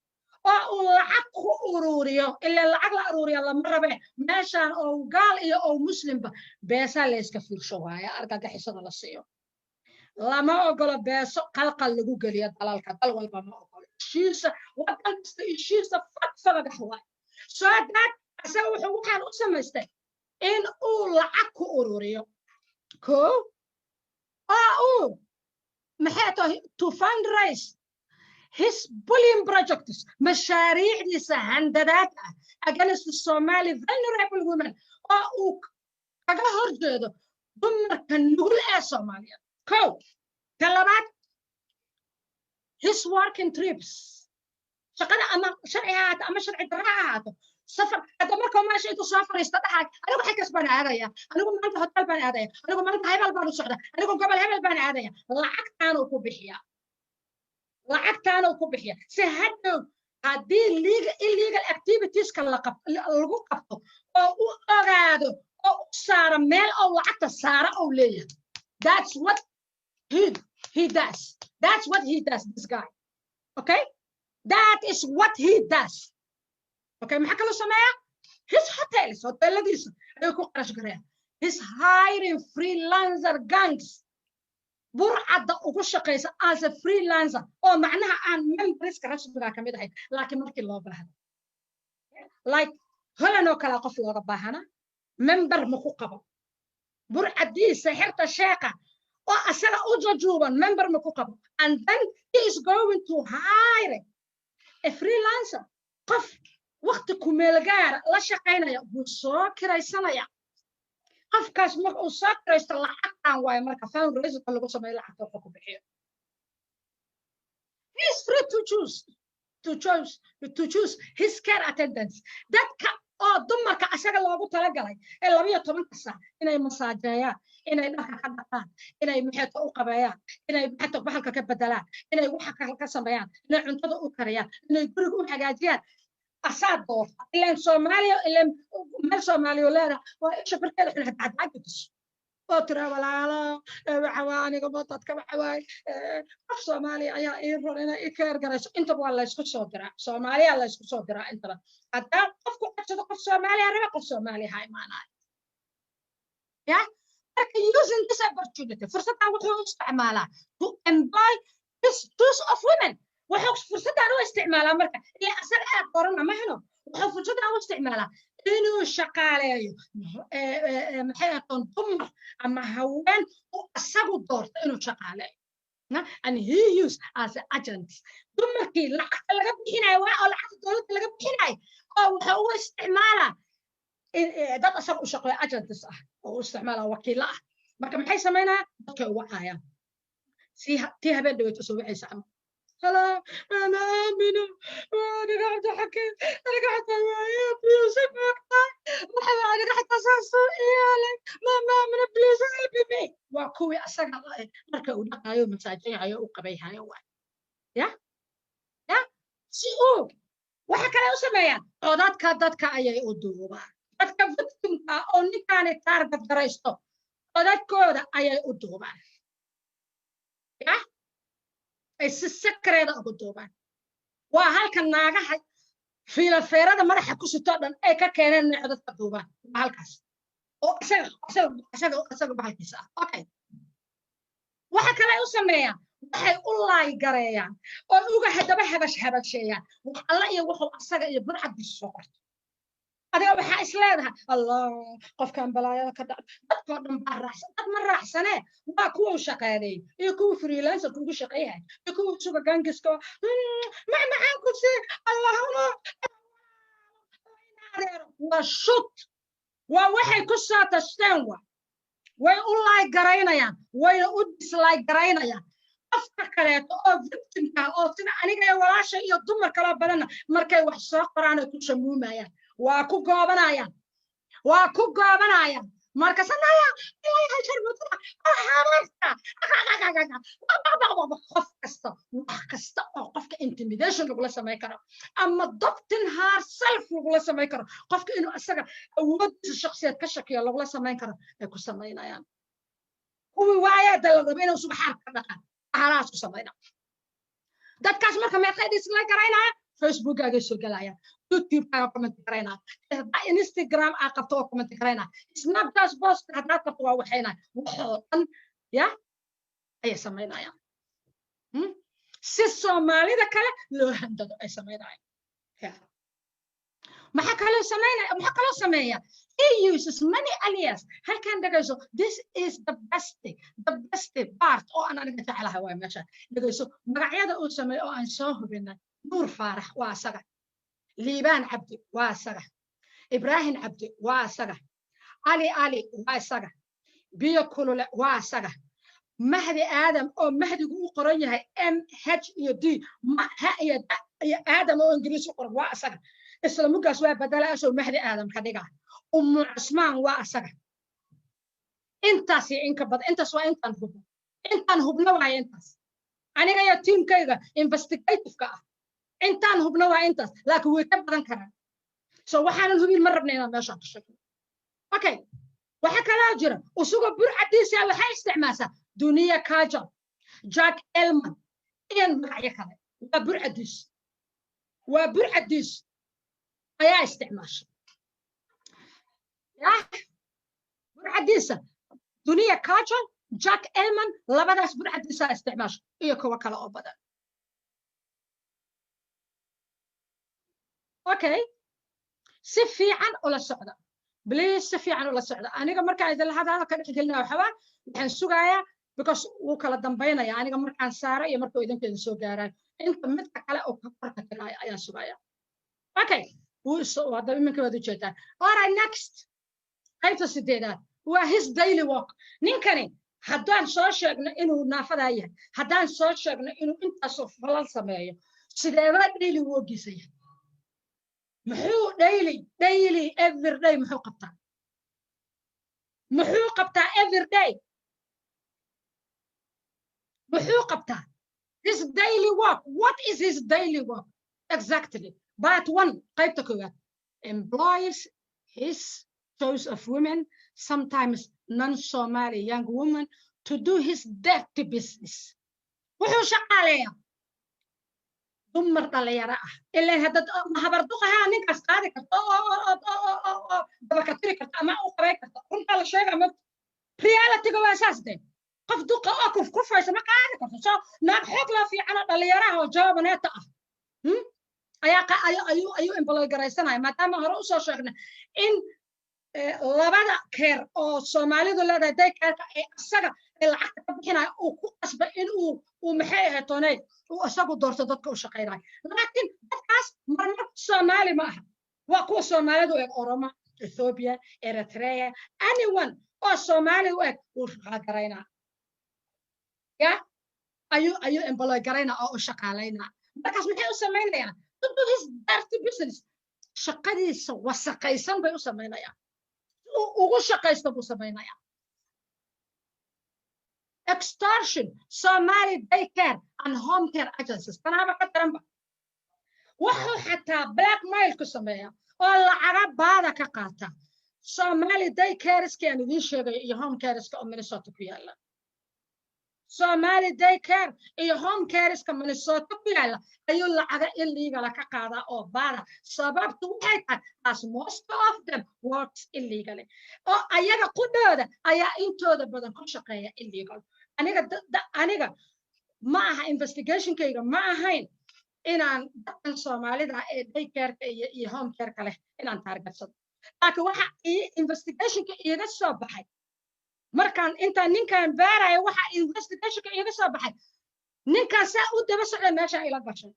oo uu lacag ku ururiyo. Ilaa lacag la ururiya lama rabe meeshaan, oo gaal iyo oo muslimba beesaa la iska fiirsho waaye. Argagixisada la siiyo lama ogolo, beeso qalqal lagu geliyo dalalka, dal walba ma ogolo ishiisa, wadan kasta ishiisa fadfadagax waay. So that asaga wuxuu waxaan u samaystay in uu lacag ku ururiyo ko oo uu maxay tahay to fundraise his bullying projects, mashaariicdiisa handadaad ah against the Somali vulnerable women, oo uu kaga horjeedo dumarka nugul ee Soomaaliyeed. Ko ta labaad, his working trips, shaqada ama sharci ha ahaato ama sharci darro ha ahaato, safar hadda markuu meesha intuu soo fariista dhaxay, "Anigu xilkas baan aadaya, anigu maanta hotel baan aadaya, anigu maanta hebel baan u socda, anigu gobol hebel baan aadaya," lacagtaanuu ku bixiyaa, lacagtaanuu ku bixiya si hadhow Haddii legal illegal activitieska lagu qabto oo u ogaado oo u saara meel oo lacagta saara oo leeyahay. That's what he does. That's what he does, this guy. Okay, that is what he does. Okay, maxaa kaloo sameeya? His hotels, hoteladiisa ayuu ku qarash gareeya. He's hiring freelancer gangs, burcadda ugu shaqaysa as a freelancer, oo macnaha aan memberska rasmiga ka mid ahayn, laakiin markii loo baahdo, like Holan oo kale, qof looga baahana member ma ku qabo. Burcaddiisa xirta sheeqa oo asaga u jajuuban member ma ku qabo, and then he is going to hire a freelancer, qof waqti kumeel gaara la shaqaynaya buu soo kiraysanaya. Qofkaas marka uu soo kiraysto, lacagtan waayo marka fundraiserka lagu sameeyo, lacagta wuxuu ku bixiyo. He is free to choose his care attendants, dadka oo dumarka asaga loogu talagalay ee 12-ka saac inay masaajeeyaan, inay dharka ka dhaqaan, inay maxeeto u qabeeyaan, inay maxeeto bahalka ka bedelaan, inay waxa kale ka sameeyaan, inay cuntada u kariyaan, inay guriga u hagaajiyaan, asaa doorta. Ilaan Soomaaliya, ilaan meel Soomaaliya leedahay waa isha barkeeda xun hadcadcadiso oo tira, "Walaalo, waxa waa aniga dadka waxa waaye qof Soomaaliya ayaa ii ron inay i care garayso." Intaba waa laysku soo diraa, Soomaaliya laysku soo diraa intaba. Haddaa qofku codsado, qof Soomaaliya raba, qof Soomaaliya ha imaanayo ya. Marka using this opportunity, fursaddan wuxuu u isticmaalaa to employ this choice of women. Wuxuu fursaddan u isticmaalaa marka, ilaa asaga aad qorana ma helo, wuxuu fursaddan u isticmaalaa inuu shaqaaleeyo, maxay aqoon, dumar ama haween uu asagu doorto inuu shaqaaleeyo, and he use as agents dumarkii lacagta laga bixinayo waa oo lacagta dowladda laga bixinayo, oo wuxuu u isticmaalaa dad asaga u shaqeeyo, agents ah oo u isticmaalaa, wakiilo ah. Marka maxay samaynayaan? Dadkay u wacayaan, si tii habeen dhaweyto soo wacaysa ama, "Hello, أنا آمنة, aniga Cabdixakiim, aniga xataa waaye abuse moogtaa, waxa aniga xataa saasoo iyaalay, mama Aamina, please help me." Waa kuwii asaga marka uu dhaqaayo, masaajayhayo, u qabayhayo waay ya ya. Si uu waxa kale u sameeyaan, codadka dadka ayay u duubaan, dadka victimka oo ninkaani target garaysto codadkooda ayay u duubaan ya, ay si secret ah ugu duubaan. Waa halka naagaha fiilafeerada madaxa ku sitoo dhan ay ka keeneen inay codadka duubaan, waa halkaas oo isaga bahalkiisa ah. Okay, waxa kale ay u sameeyaan, waxay u laay gareeyaan oo uga hadaba habash habasheeyaan wax alla iyo wuxuu asaga iyo burcadiisu soo qorto. Adiga waxaa is leedahay, "Allah, qofkan balaayada ka dhac, dadkoo dhan baa raacsan." Dad ma raacsanee, waa kuwa u shaqaadeeyey iyo kuwa freelancerka ugu shaqeeyahay iyo kuwa suga gangiska macmacaan ku sii. Allahuma adeero, waa shut, waa waxay ku soo tashteen. Way u like garaynayaan, wayna u dislike garaynayaan. Qofka kaleeto oo victimka oo sida aniga iyo walaasha iyo dumar kaloo badanna, markay wax soo qoraan ay ku shamuumayaan, waa ku goobanayaan, waa ku goobanayaan. Marka sanaya sharmutada habarta, qof kasta, wax kasta oo qofka intimidation lagula samayn karo ama doubting herself lagula samayn karo, qofka inuu asaga awoodiisa shakhsiyaed ka shakiyo lagula samayn karo, ay ku samaynayaan. Kuwii waayaa da la rabo inuu subaxaar ka dhaqan waxaalahaas ku samayna dadkaas. Marka meeqay dislike garaynaya? Facebookaagay soo gelayaan, YouTubekaaga comment garaynaya, haddaa Instagram aa qabto oo comment garaynaya, Snapchat post haddaad qabto waa waxaynaya, waxoo dhan ya ayay samaynayaan si Soomaalida kale loo handado ay samaynayaan. Maxaa kaloo samaynaya? Maxaa kaloo sameeya? He uses many alias. Halkan dhegayso, this is the best part oo aan aniga jeclahay waay. Meesha dhegayso magacyada uu sameeyo oo aan soo hubinay. Nuur Faarax waa asaga, Liibaan Cabdi waa asaga, Ibraahim Cabdi waa asaga, Ali Ali waa isaga, Biyo Kulule waa asaga, Mahdi Aadam oo Mahdigu u qoran yahay M H iyo D, ma H iyo D iyo Aadam oo Ingiriis u qoran, waa asaga. Isla mugaas waa badala asoo Mahdi Aadam ka dhiga. Ummu Cusmaan waa asaga. Intaas iyo inka badan, intaas waa intaan hubno, intaan hubno waaye intaas, aniga iyo tiimkayga investigative-ka ah. Intaan hubno waa intaas, laakiin way ka badan karaan. So waxaanan hubin ma rabna inaan meeshaan ka sheegno. Okay, waxa kaloo jira usuga burcadiisa waxay isticmaashaa Duniya Kajal, Jack Elman iyo magacyo kale. Waa burcadiis, waa burcadiis ayaa isticmaasha. Yah, burcadiisa Duniya Kajal, Jack Elman, labadaas burcadiisa isticmaasha iyo kuwo kale oo badan. Okay, si fiican ula socda, please, si fiican ula socda. Aniga markaan idinla hadalka ka dhex gelinaya waxbaa waxaan sugayaa because wuu kala dambaynaya. Aniga markaan saara iyo markuu idinka idin soo gaarayo, inta midka kale oo korka tagayo ayaan sugaya. Okay, wuu hadda iminka waad ujeedaan. Alright, next, qaybta sideedaad waa his daily work. Ninkani haddaan soo sheegno inuu naafadaa yahay, haddaan soo sheegno inuu intaasoo falal sameeyo, sideebaa daily workiisa yahay? Muxuu daily, daily, every day muxuu qabtaa? Muxuu qabtaa every day? Muxuu qabtaa? His daily work, what is his daily work exactly? Part one, qaybta koowaad, employs his choice of women, sometimes non-Somali young women, to do his dirty business. Wuxuu shaqaaleeyaa dumar dhalinyaro ah. Ilaan hadda habarduqahaa ninkaas qaadi karto oo dabakatiri karto ama u qabay karto. Runtaa la sheegaa, ma realityga waa saas de. Qof duqa oo kufkufaysa ma qaadi karto. So naag xoog loo fiican oo dhalinyaraha oo jawabaneeta ah ayaa ayuu employ garaysanaya, maadaama hore usoo sheegnay in labada care oo Soomaalidu leedahay, day careka ee asaga ee lacagta ka bixinaya, uu ku qasbay in uu maxay ahayd toney uu isagu doorto dadka u shaqaynayo. Laakiin dadkaas marmar Soomaali ma aha, waa kuwa Soomaalidu u eg, Oroma, Ethiopia, Eritrea, anyone oo Soomaali u eg wuu shaqaa garaynaa ya ayuu employ garaynaa oo u shaqaalaynaa. Markaas maxay u samaynayaan? To do his dirty business. Shaqadiisa wasaqaysan bay u samaynayaan, ugu shaqaysta buu samaynayaa. Extortion Somali daycare and home care agencies. Tanaaba ka daranba. Wuxuu xataa blackmail ku sameeya oo lacaga baada ka qaata Somali daycareski aan idiin sheegayo iyo home careska oo Minnesota ku yaala. Somali daycare iyo home careska Minnesota ku yaala ayuu lacaga illegala ka qaadaa oo baada. Sababtu waxay tahay as most of them works illegally, oo ayaga qudhooda ayaa intooda badan ku shaqeeya illegal. Aniga ma aha, investigationkayga ma ahayn inaan dadkan Soomaalida ee daycareka iyo home careka leh inaan targetsado, laakiin waxa investigationka iiga soo baxay markaan intaan ninkan baaraya, waxa investigationka iiga soo baxay ninkaasaa u daba socday meesha ila gashay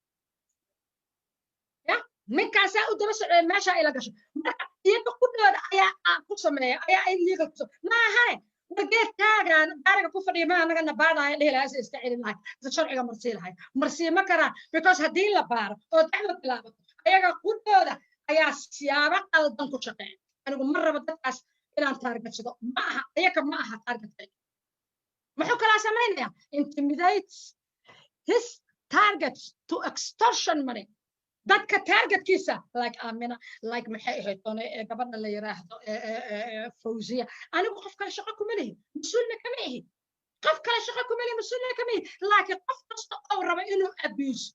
ya, ninkaasaa u daba socday meesha ila gashay. Marka iyaga qudhooda ayaa ku sameeya, ayaa illegal ku ma ahane. Wargeedkaagan gaariga ku fadhiya ma anagana baadaya dhihi lahaa, iska celin lahay, sharciga marsii lahay. Marsii ma karaan because haddii la baaro oo dacwo bilaabato, ayaga qudhooda ayaa siyaabo qaldan ku shaqeeya. Anigu ma rabo dadkaas inaan targetsado, ma aha ayaga, ma aha targetkayga. Muxuu kalaa samaynayaa? Intimidates his targets to extortion money. Dadka targetkiisa, like Amina, like maxay ahayd one ee gabadha la yiraahdo Fawziya. Anigu qof kale shaqo kuma lihi, mas-uulna kama ihi. Qof kale shaqo kuma lihi, mas-uulna kama ihi, laakiin qof kasta oo raba inuu abuse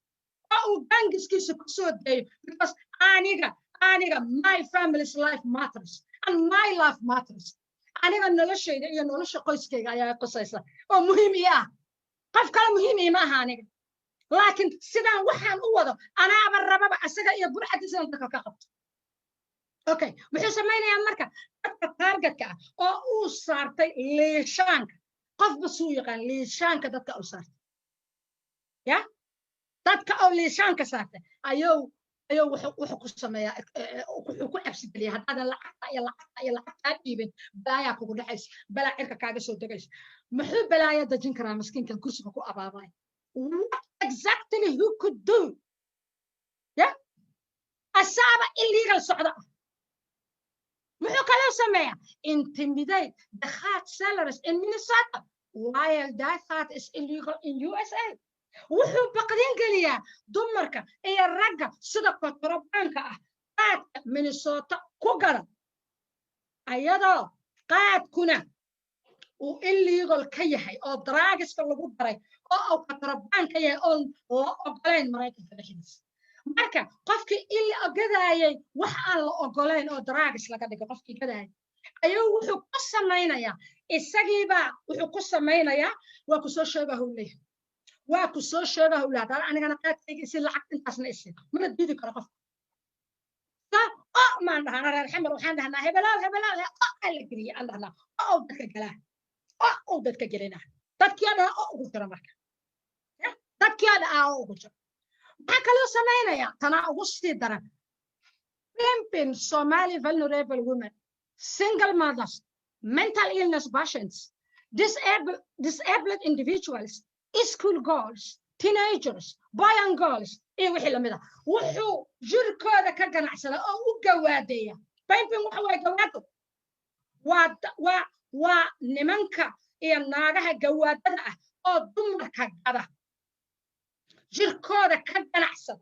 oo uu gangiskiisa kusoo dayo, because aniga my family's life matters and my life matters. Aniga noloshayda iyo nolosha qoyskayga ayaa qusaysa oo muhiim ii ah. Qof kale muhiim iima aha aniga, laakiin sidaan waxaan u wado anaaba rababa asaga iyo burcadiisa inaan dadka ka qabto. Okay, muxuu samaynayaa marka? Dadka targetka ah oo uu saartay liishaanka, qofba suu yaqaan liishaanka, dadka uu saartay ya, dadka oo liishaanka saartay ayuu wuxuu ku sameeyaa, wuxuu ku cabsi geliya: haddaadan lacagta iyo lacagta iyo lacagtaa dhiibin, balaayaa kugu dhexaysa, balaa cirka kaaga soo degaysa. Muxuu balaaya dejin karaa miskiinkan kursiga ku abaabaya? What exactly he could do? Yeah, asaaba illegal socda ah. Muxuu kaloo sameeyaa? Intimidate the khat sellers in Minnesota while that khat is illegal in USA. Wuxuu baqdin geliyaa dumarka iyo ragga sida kontrabaanka ah qaadka Minnesota ku gala, ayadoo qaadkuna uu illegal ka yahay oo drugs-ka lagu daray oo uu kontrabaan ka yahay oon la ogolayn Maraykanka dhexdiisa. Marka qofkii gadaayay wax aan la ogolayn oo drugs laga dhigo, qofkii gadaayay ayuu wuxuu ku samaynayaa, isagiibaa wuxuu ku samaynayaa, waa ku soo sheegaa howleyahay, waa ku soo sheegaa howleyahay. Haddana anigana qaadkayga isi, lacag intaasna isi, mana diidi karo qofka. O maan dhahnaa reer Xamar, waxaan dhahnaa hebelaaw hebelaaw o aa la geliye aan dhahnaa, o dadka galaa, o dadka gelinaa, dadkii oo dhan o ugu jira. Marka dadkii oo dhan aa o ugu jira. Maxaa kaloo samaynaya? Tanaa ugu sii daran: pimping Somali vulnerable women, single mothers, mental illness patients, disabled individuals, school girls, teenagers, boy and girls iyo wixii lamid ah. Wuxuu jirkooda ka ganacsada oo u gawaadeeya. Pimping waxa waaye gawaado, waa nimanka iyo naagaha gawaadada ah oo dumarka gada, jirkooda ka ganacsada,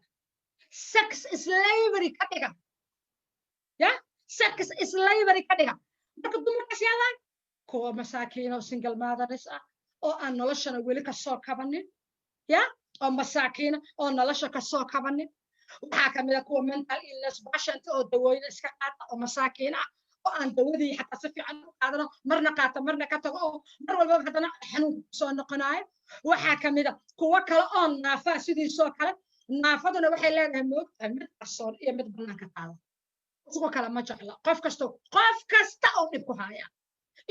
sex slavery ka dhiga, ya sex slavery ka dhiga. Marka dumarkaas yaalaan kuwa masaakiin oo single mothers ah oo aan noloshana weli ka soo kabanin, ya oo masaakiina oo nolosha ka soo kabanin. Waxaa ka mid a kuwa mental illness patient oo dawooyin iska qaata oo masaakiin ah oo aan dawadii xataa si fiican u qaadano, marna qaata marna ka tago oo mar walbaba haddana xanuun soo noqonayo. Waxaa ka mid a kuwo kale oo naafaa sidiisoo kale. Naafaduna waxay leedahay, moogtahay, mid qarsoon iyo mid bannaanka taala. Kuwa kale ma jecla, qof kasta, qof kasta oo dhib ku haya.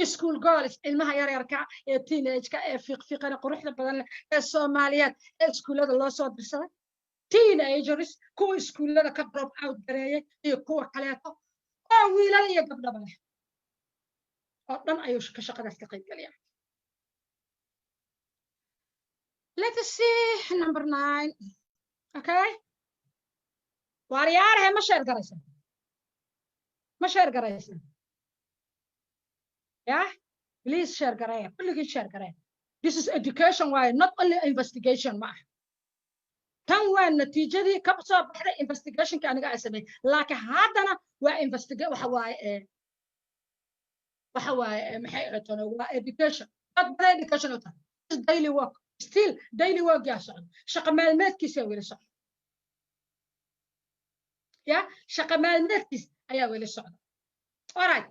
School girls, ilmaha yaryarka ee teenage-ka ee fiiqfiiqana quruxda badan leh ee Soomaaliyeed ee iskuullada loo soo dirsaday, teenagers, kuwa iskuullada ka drop out gareeyay iyo kuwa kaleeto oo wiilal iyo gabdhaba leh oo dhan ayuu ka shaqadaas ka qayb geliya. Let us see number 9. Okay, waaryaarahe, ma share garaysan? Ma share garaysan? Yeah, please share gareeya, kulligii share gareeya. This is education waaye, not only investigation ma ah. Tan waa natiijadii ka soo baxday investigationka aniga aan sameeyey, laakiin haddana waa investiga waxa waaye maxay ahayd? Waa education, dad badan education u tahay. Daily work, still daily work yaa socdo, shaqa maalmeedkiisa weli socdo, ya shaqa maalmeedkiis ayaa weli socda. Alright,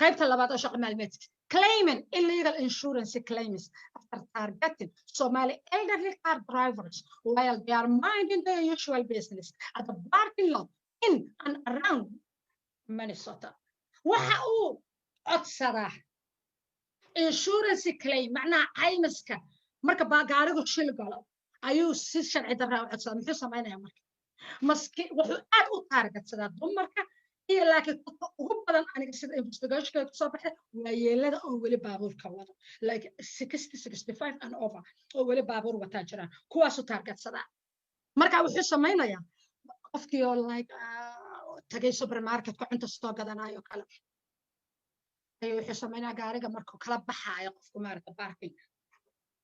qaybta labaad oo shaqa maalmeedkiis: claiming illegal insurance claims after targeting Somali elderly car drivers while they are minding their usual business at the parking lot in and around Minnesota. Waxa uu codsadaa insurance claim, macnaha caymiska marka baa gaarigu shil galo ayuu si sharci darraa u codsadaa. Muxuu samaynayaa marka? Maski wuxuu aad u targetsadaa dumarka iyo, laakiin dadka ugu badan aniga sida investigationka kusoo baxday, waa yeelada oo weli baabuurka wado, like 60, 65 and over oo weli baabuur wataa jiraan, kuwaasuu targetsadaa. Marka wuxuu samaynayaa qofkii oo like tagay supermarketka, cunta soo gadanayo kale ayuu wuxuu samaynayaa gaariga markuu kala baxaayo qofku, maarata,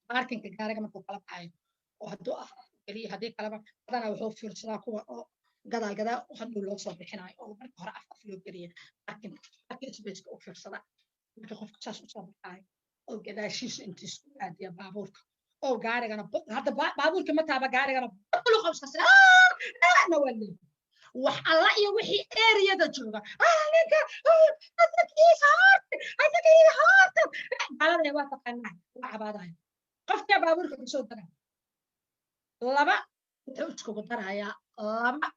parkingka gaariga markuu kala baxayo oo hadduu af geliyo, haddii kaleba badanaa wuxuu fiirsadaa kuwa oo gadaal gadaal hadhow loo soo bixinayo oo marka hore af af loo geliya parking spaceka u fiirsadaa. Marka qofka saas usoo baxaayo oo gadaashiisa intiis ku aadiya baabuurka oo gaarigana hadda baabuurka ma taaba, gaarigana buluqabsas na waa leeyahay. Wax alla iyo wixii areada jooga, ninka horta gaalada waa taqaanaa, waa cabaadaya. Qofkaa baabuurka kusoo daga laba wuxuu iskugu darayaa, laba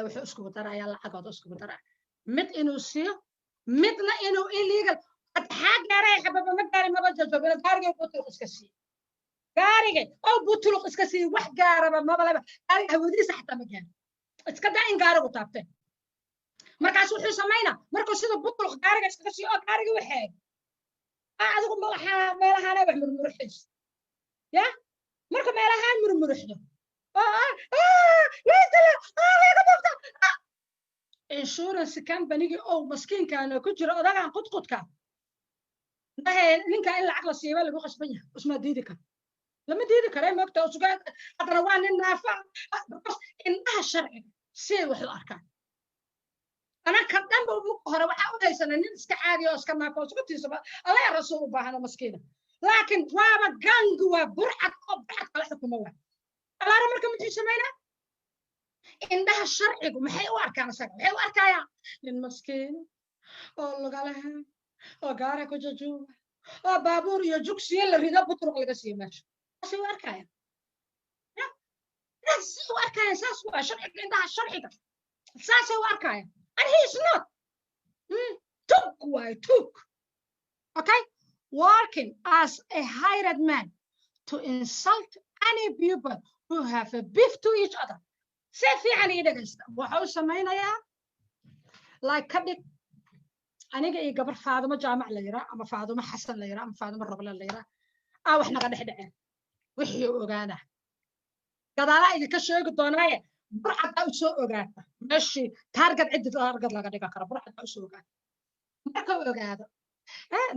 wuxuu iskugu darayaa lacagooda iskugu daraya, mid inuu siiyo, midna inuu illegal xaa gaaray, xababa ma gaarin, maba jajoobina, gaarigay butuluq iska siiyo, gaarigay oo butuluq iska siiyo. Wax gaaraba maba laba, gaariga hawadiisa xataa ma gaarin, iska daa in gaarigu taabteen. Markaas wuxuu samaynaa markuu sida butuluq gaariga iskaga siiyo oo gaariga waxeeg adigu malaha meelahaana wax murmuruxayso, ya marka meelahaan murmuruxdo laga bogta insurance companygii oo maskiinkaana ku jira odagan qudqudka nahe ninka in lacag la siiba lagu qasban yahay, usma diidi karo. Lama diidi kare, moogta usugaa. Haddana waa nin naafa, because indhaha sharciga siay wax u arkaan. Anaka dhanba muka hore waxaa u haysanay nin iska caadi oo iska naafo, isku alla ya rasuul u baahano, maskiina, laakiin waaba gangi, waa burcad oo burcad kala xukuma. Waa alaara. Marka muxuu samaynaa? Indhaha sharcigu maxay u arkaan isaga? Waxay u arkayaan nin maskiina oo lugalaha oo gaara ku jajuuba oo baabuur iyo jugsiyo la rido, butruq laga siiyo meesha. Saasay u arkayaan, saasay u arkayaan. Saas waa sharciga, indhaha sharciga saasay u arkayaan, and he is not. Tug waay, tug. Okay, working as a hired man to insult any people who have a beef to each other. Si fiican ii dhegaysta. Waxa uu samaynayaa, like ka dhig aniga iyo gabar Faadumo Jaamac la yiraa ama Faadumo Xasan la yiraa ama Faadumo Roble la yiraa aa wax naga dhex dhaceen. Wixii u ogaana gadaalaa idinka sheegi doonaaye. Burcaddaa u soo ogaata meeshii target, ciddi target laga dhigan karo burcaddaa u soo ogaata. Marka ogaado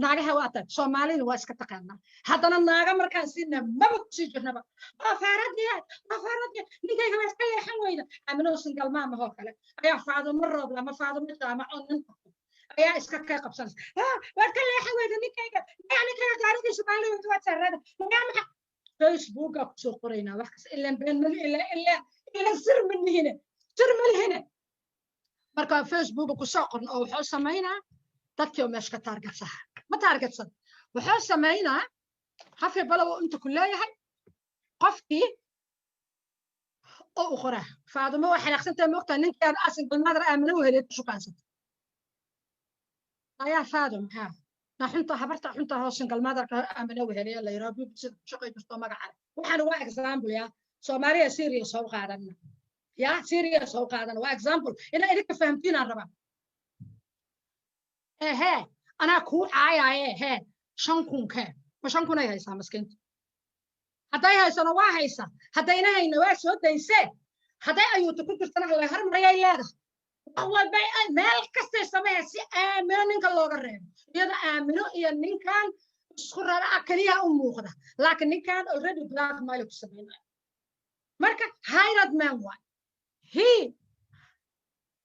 naagaha waa tahay, Soomaalida waa iska taqaanaa. Haddana naaga markaan siina maba kusii jirnaba. Waa faaradniya, waa faaradniya, ninkayga waa iska leexan weyda. Amino single mom ahoo kale ayaa Faadumo Roobla ama Faadumo Jaamac oo nin qabto ayaa iska kay qabsanaysa. Waad ka leexan weyda ninkayga, ninkayga gaarigiisa maalin waad saarada magaa maxa Facebooka kusoo qoraynaa wax kasta. Ilan been mali, ilan sir ma lihine, sir ma lihine. Marka Facebooka kusoo qorno oo wuxuu samaynaa dadkii oo meesha ka targetsan, ma targetsan. Wuxuu samaynaa hafi balow inta ku leeyahay qofkii oo u qoraa Faadumo waa xanaaqsantahay, moogtaa ninkaan single mother Aamina u helay shukaansata ayaa Faadum haa na xunta habarta xunta hoo single motherka Aamina u helay la yiraahdo BBC shaqay jirto magaca. Waxaan waa example ya Soomaaliya, serious ha u qaadana ya, serious ha u qaadana. Waa example inaa idinka fahamtiin aan rabaa. Ehe, anaa kuu caayaaye. Hee, 5,000 kee? Ma 5,000 ay haysaa maskiinta? Hadday haysano waa haysaa, haddayna hayna waa soo daysee. Hadday ayuuta ku jirtana la hormariyay leedahay. Wax walba meel kastay sameeya si Aamino ninka looga reebo. Iyada Aamino iyo ninkan isku rara keliya u muuqda, laakiin ninkan already blackmail ku sameynaya. Marka hired man waay. He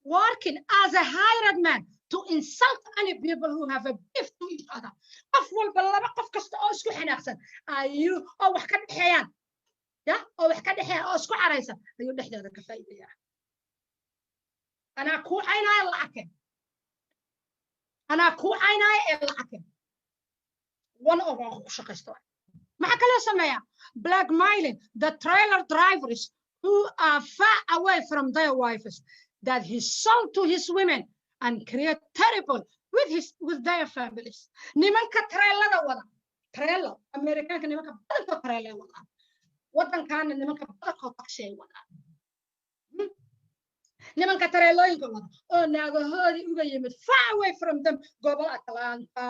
working as a hired man to insult any people who have a beef to each other. Qof walba, laba qof kasta oo isku xanaaqsan ayuu oo wax ka dhexeeyaan ya, oo wax ka dhexeeya oo isku caraysan ayuu dhexdooda ka faa'iidayaa. Anaa kuu caynaayo lacagkeen, anaa kuu caynaayo ee lacagkeen. One of waa ku shaqaysto. Maxaa kaloo sameeyaa? Blackmailing the trailer drivers who are far away from their wives that he sold to his women and create terrible with their families. Nimanka tareelada wada, tareelo Amerikaanka, nimanka badankood tareelay wadaan. Waddankaana nimanka badankood taxi ay wadaan. Nimanka tareelooyinka wada oo naagahoodii uga yimid far away from them, gobol Atlanta,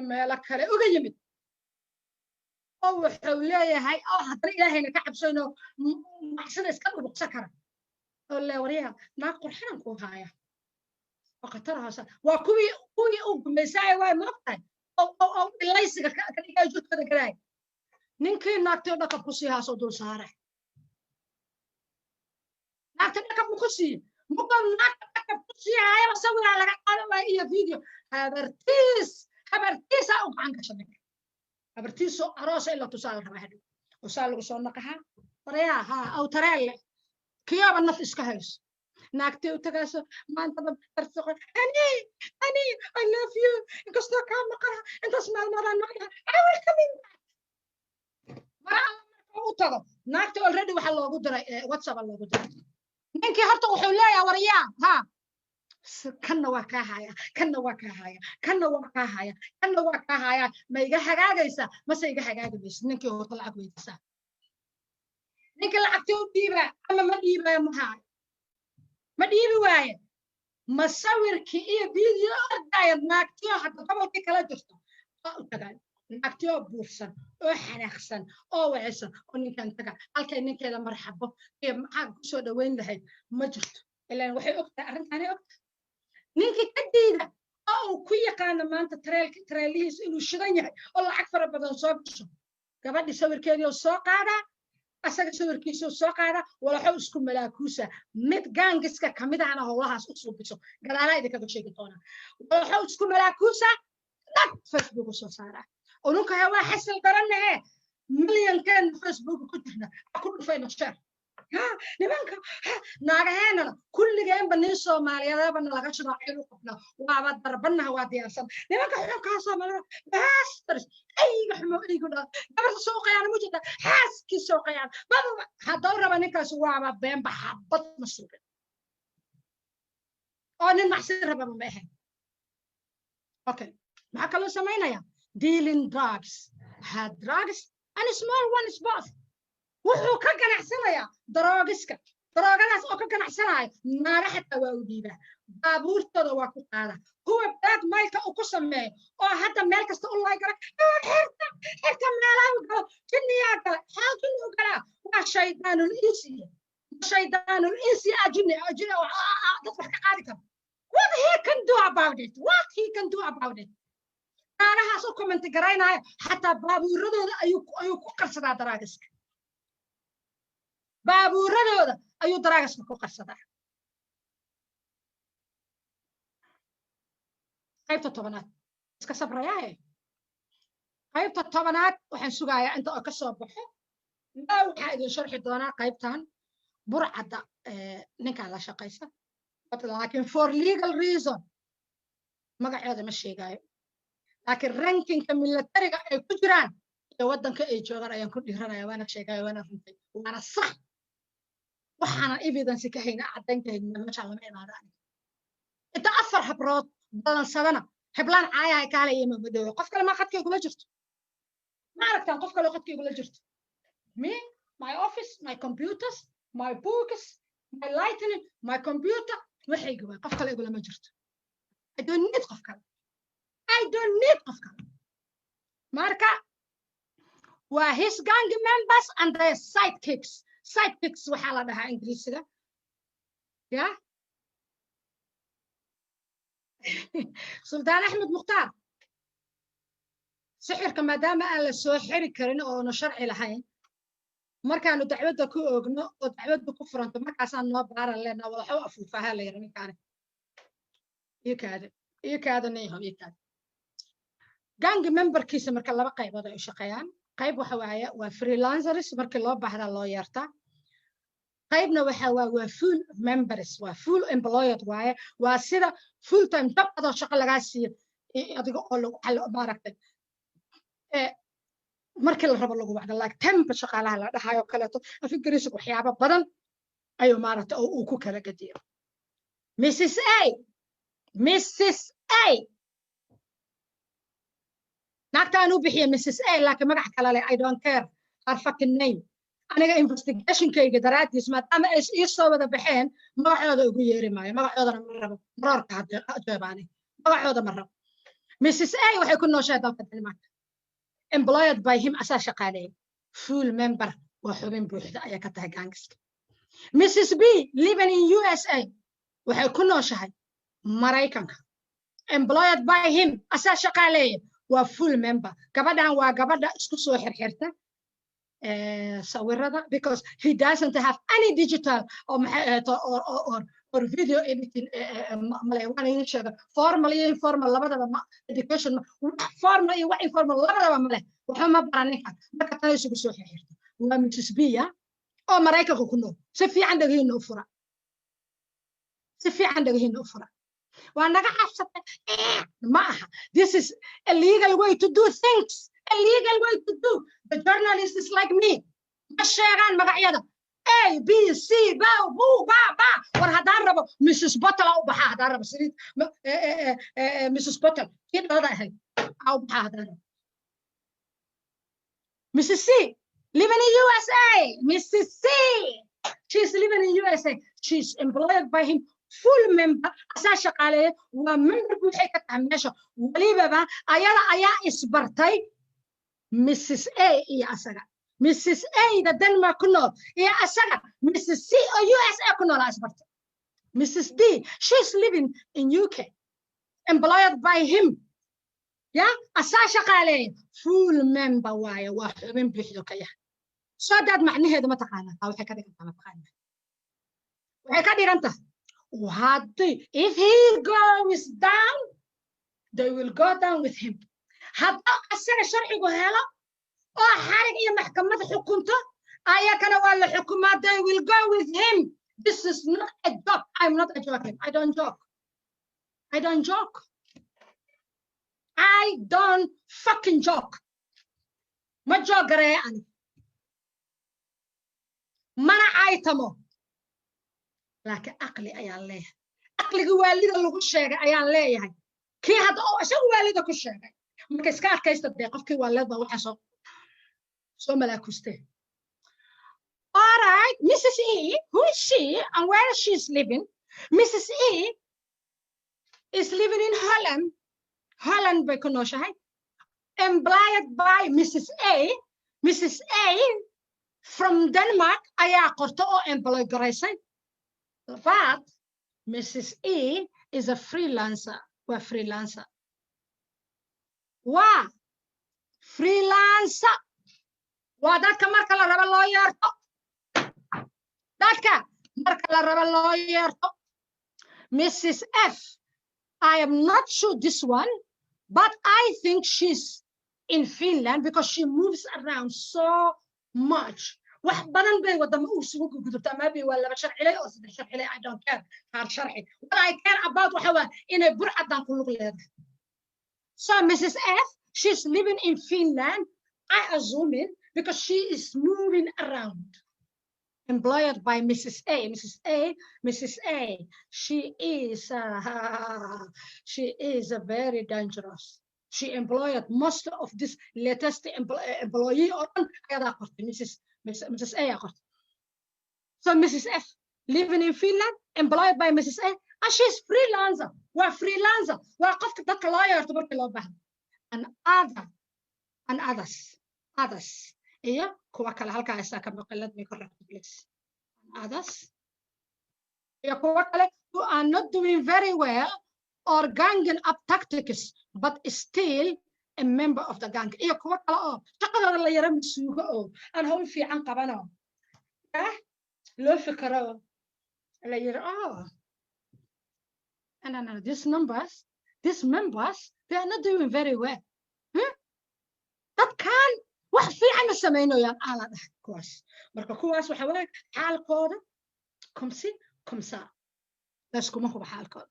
meelo kale uga yimid, oo wuxuu leeyahay oo haddana Ilaahayna ka cabsayno, macsida iska dhubuqsan kara, oo le waryaha naag qurxanan kuu haaya oo khatar hoose. Waa kuwii uu gumaysaayo waa moogtahay oo dhilaysiga ka dhigayo, jirkooda galaaya. Ninkii naagtii dhakab ku sii haasoo dul saare, naagta dhakab ku siiye. Muka naagta dhakab ku sii haayaba sawiraa laga qaadan waaya iyo video. Habartiis, habartiisaa u gacan gasha ninka. Habartiisoo aroosa in la tusaa la rabaa hadhow oo saa lagu soo naqahaa. Waryaa haa aw tareelle kiyaaba naf iska hayso, naagtay u tagaaso maantaba tarsoqo. Honey, honey, I love you. Inkastoo kaa maqana intaas maalmoodaan maqnaha, I will coming back. Mara alla marka u tago naagta already waxaa loogu diray WhatsApp loogu diray. Ninkii horta wuxuu leeyahay, waryaa ha, kanna waa kaa haya, kanna waa kaa haya, kanna waa kaa haya, kanna waa kaa haya. Ma iga hagaagaysaa mase iga hagaagi maysa? Ninkii horta lacag weydiisaa. Ninka lacagtii u dhiibaa ama ma dhiibaayo? Ma haayo, ma dhiibi waaye. Ma sawirkii iyo video ordaya naagtiyo hadda gobolkii kala jirto waa u tagaan, naagtiyoo buursan oo xanaaqsan oo wacaysan oo ninkan taga halkay ninkeeda marxabo iyo maxaa kusoo dhaweyn lahayd ma jirto. Ilaan waxay ogtahay arrintaanay ogtahay. Ninkii ka diida oo uu ku yaqaano maanta tareelka tareelihiisu inuu shidan yahay oo lacag fara badan soo gasho. Gabadhii sawirkeedii oo soo qaadaa, asaga sawirkiisuu soo qaadaa, walaxo isku malaakuusa. Mid gangiska kamid ahna howlahaas u suubiso, gadaalaa idinkaga sheegi doonaa. Walaxo isku malaakuusa, dhag, Facebook u soo saaraa. Ununkahe waa xasil darannahe, milyankeen Facebook ku jirna ku dhufayno share. Nimanka naagaheenana kulligeenba nin Soomaaliyeedaba nalaga shidoo cil u qabnaa, waaba darbanaha, waa diyaarsan. Nimanka xunkaa Soomaalida, bastards, eyga xumo, eygu dhala, gabarta soo qayaan ma jirta, xaaskii soo qayaan bababa. Haddau raba ninkaas, waaba beenba, xabad ma suubin oo nin macsi rababa ma ahayn. Okay, maxaa kaloo samaynaya? Dealing drugs, hard drugs and small ones both. Wuxuu ka ganacsanayaa daroogiska, daroogadaas oo ka ganacsanaya naaga xataa waa u dhiibaa, baabuurtooda waa ku qaada. Kuwa blackmailka uu ku sameeyo oo hadda meel kasta u laygara, xirta xirta, meelaha u galo, jinniyaa gala. Xaa jinni u galaa? Waa shaydaanul insiya, shaydaanul insi ah, jinni jinni dad wax ka qaadi karo. What he can do about it? What he can do about it? Naagahaas u comment garaynaya xataa baabuuradooda ayuu ku qarsadaa daraagiska, baabuuradooda ayuu daraagiska ku qarsadaa. Qaybta 10aad iska sabrayaaye. Qaybta 10aad waxaan sugayaa inta oo ka soo baxo. Waxaa idin sharxi doonaa qaybtan burcadda ninkan la shaqaysa, laakiin for legal reason magacooda ma sheegaayo, laakiin rankingka militariga ay ku jiraan iyo waddanka ay joogaan ayaan ku dhiiranaya. Waana sheegaya, waana runtay, waana sax. Waxaanan evidence ka hayna, caddayn ka hayna, meeshaan lama imaado. Aniga inta afar habrood ballansadana, heblaan caayahay kaale iyo mamadoowe, qof kale ma qadka igula jirto. Ma aragtaan qof kale qadka igula jirto? Me, my office, my computers, my books, my lightning, my computer, waxayga waay. Qof kale igulama jirto. I don't need qof kale, I don't need qof kale. Marka waa his gang members and their sidekicks. Sidekicks waxaa la dhahaa Ingiriisiga ya. Suldaan Axmed Mukhtaar, sixirka maadaama aan la soo xiri karin oona sharci lahayn, markaanu dacwadda ku oogno oo dacwaddu ku furanto, markaasaan noo baaran leenaa. Wadaxo afuufaha la yiri ninkaani, iyo kaada, iyo kaada, niyahow, iyo kaada. Gang memberkiisa marka laba qaybood ay u shaqeeyaan. Qayb waxa waaye waa freelancers, markii loo baahdaa loo yeertaa. Qaybna waxa waa full members, waa full employed waaye, waa sida full time job adoo shaqo lagaa siiyo adiga oo lagu maaragtay markii la rabo lagu wacdo, like temp shaqaalaha la dhahayo kaleeto. Af Ingiriisiga waxyaabo badan ayuu maaragtay oo uu ku kala gediyo. Mrs A, Mrs A, naagtaan u bixiya Mrs A, laakiin magac kale leh. I don't care her fucking name. Aniga investigationkayga daraaddiis, maadaama ay ii soo wada baxeen, magacooda ugu yeeri maayo, magacoodana ma rabo. Maroorka jeebaani, magacooda ma rabo. Mrs A waxay ku nooshahay dalka Denmark, employed by him, asaa shaqaaleeyay, full member, waa xubin buuxda ayaa ka tahay gangiska. Mrs B living in USA, waxay ku nooshahay Maraykanka, employed by him, asaa shaqaaleeya, waa full member. Gabadhan waa gabadha isku soo xirxirta sawirada, because he doesn't have any digital or maxay ahayd or video editing male. Waan idin sheega, formal iyo informal labadaba ma education, wax formal iyo wax informal labadaba male, waxba ma baran ninkan. Marka tana isugu soo xirxirta waa Mrs B ya oo Maraykanka ku nool. Si fiican dhegihiina u fura, si fiican dhegihiina u fura. Waa naga cabsatay ma aha. This is a legal way to do things, a legal way to do. The journalist is like me, ma sheegaan magacyada A B C ba bu ba ba. War haddaan rabo Mrs Bottle u baxaa, haddaan rabo saliid Mrs Bottle kii dhalada ahayd aa u baxaa haddaan rabo. Mrs C living in USA. Mrs C, she's living in USA, she's employed by him, full member, asaa shaqaaleeya, waa member buuxay ka tahay meesha. Welibaba ayada ayaa isbartay Mrs A iyo asaga. Mrs A da Denmark ku nool iyo asaga, Mrs C oo USA ku nool aa isbartay. Mrs D, she's living in UK, employed by him. Ya asaa shaqaaleeya, full member waaye, waa xubin buuxdo ka yahay. Soo daad macnaheedu ma taqaanaa? Taa waxay ka dhigan tahay, ma taqaanaa waxay ka dhigan tahay? Haddii if he goes down, they will go down with him. Hadduu asaga sharcigu helo oo xarig iyo maxkamad xukunto, ayakana waa la xukumaa. They will go with him. This is not a joke. I'm not a joking. I don't joke. I don't joke. I don't fucking joke. Ma joke gareeya ani, mana caytamo, laakiin aqli ayaan leeyahay. Aqligii waalida lagu sheegay ayaan leeyahay, kii hadda oo isagu waalida ku sheegay. Marka iska adkaysta dee, qofkii waalid baa waxaa soo malaakustee. All right, Mrs. E, who is she and where she is living? Mrs. E is living in Holland. Holland bay ku nooshahay. Employed by Mrs. A. Mrs. A from Denmark ayaa qorto oo employ garaysay. But Mrs. E is a freelancer. Waa freelancer. Waa freelancer. Waa dadka marka la rabo loo yeerto. Dadka marka la rabo loo yeerto. Mrs. F, I am not sure this one, but I think she's in Finland because she moves around so much. Wax badan bay wadamo isugu gudubtaa. Maybe waa laba sharcilay oo saddex sharcilay. I don't care haar sharci. What I care about waxa waa inay burcadan ku lug leedahay. So Mrs. F, she's living in Finland, I assume it, because she is moving around, employed by Mrs. A. Mrs. A, Mrs. A, she is a very dangerous. She employed most of this latest employee oo dhan ayadaa qortay, Mrs. A aa qortay. So Mrs. F living in Finland, employed by Mrs. A, and she's freelancer. Waa freelancer. Waa qofka dadka loo yeerto markii loo baahdo. And other and others, others. Iyo kuwa kale halkaa isaa ka maqan. Let me correct, please. And others. Iyo kuwa kale who are not doing very well or ganging up tactics, but still a member of the gang. Iyo kuwa kale oo shaqadooda la yara masuugo oo aan hawl fiican qabano, loo fikiro, la yiri, "Oh, no, these numbers, these members, they are not doing very well. Dadkan wax fiican ma samaynayaan," aa la dhahay kuwaas. Marka kuwaas waxa waaye xaalkooda comme ci comme ça, layskuma huba xaalkooda.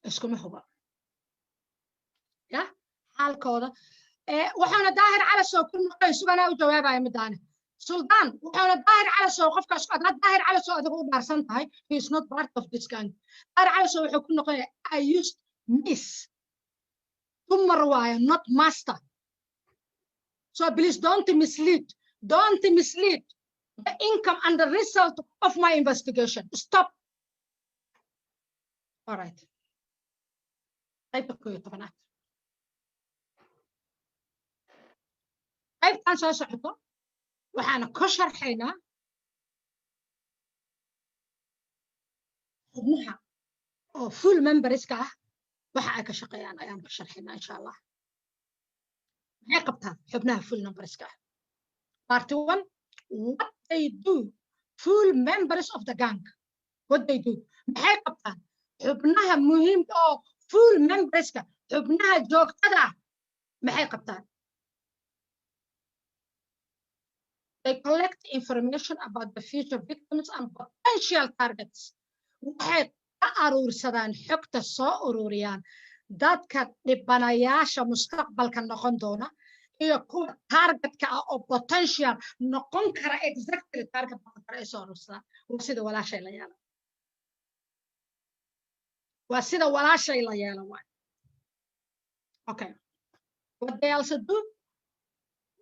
Iskuma huba ya xaalkooda. Waxaana Daahir Calasow ku noqday suganaa u jawaabaya midaane Suldaan. Wuxuuna Daahir Calasow qofkaas adaad Daahir Calasow adigu u dhaarsan tahay, he is not part of this gang. Daahir Calasow wuxuu ku noqonaya, I used miss, dumar waayo, not master. So please don't mislead, don't mislead the income and the result of my investigation. Stop. All right, qaybta 11aad, qaybtan soo socoto waxaana ku sharxaynaa xubnaha oo full memberska ah waxa ay ka shaqeeyaan ayaan ku sharxaynaa, insha Allah. Maxay qabtaan xubnaha full memberska ah? Part one, what they do, full members of the gang, what they do. Maxay qabtaan xubnaha muhiimka oo full memberska, xubnaha joogtada ah, maxay qabtaan? They collect information about the future victims and potential targets. Waxay ka aruursadaan xogta, soo ururiyaan dadka dhibanayaasha mustaqbalka noqon doona iyo kuwa targetka ah oo potential noqon kara, exactly target noqon kara ay soo aruursadaan. Waa sida walaashay la yeelo, waa sida walaashay la yeelo waay. Okay, what they also do,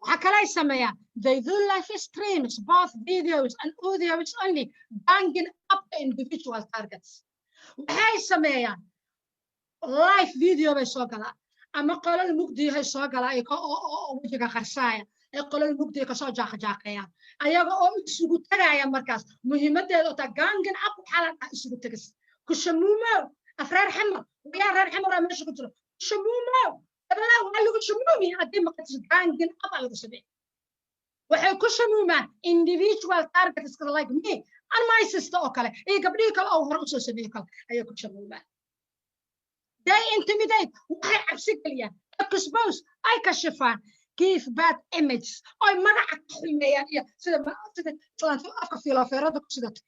waxa kale ay sameeyaan, they do live streams, both videos and audios only, banging up the individual targets. Waxay sameeyaan live video bay soo galaan ama qolal mugdiyahay soo galaa oo wejiga qarsaaya ay qolal mugdiya kasoo jaaqjaaqeeyaan ayaga oo isugu tagaya. Markaas muhiimadeeda oo taa ganging up waxaa la dhahaa isugu tegis kushamuumo afreer xamar. Yaa reer Xamar meesha ku jiro? Shamuumo dabana waa lagu shamuumi. Haddii maqatis ganging up lagu sameey, waxay ku shamuumaan individual targets like me and my sister oo kale iyo gabdhihii kale oo hore usoo sameeyey kale ayay ku shamuumaan. They intimidate, waxay cabsi geliyaan, expose, ay kashifaan, give bad images, oy magaca ka xumeeyaan, iyo sida islaanta afka fiilofeerada ku sidato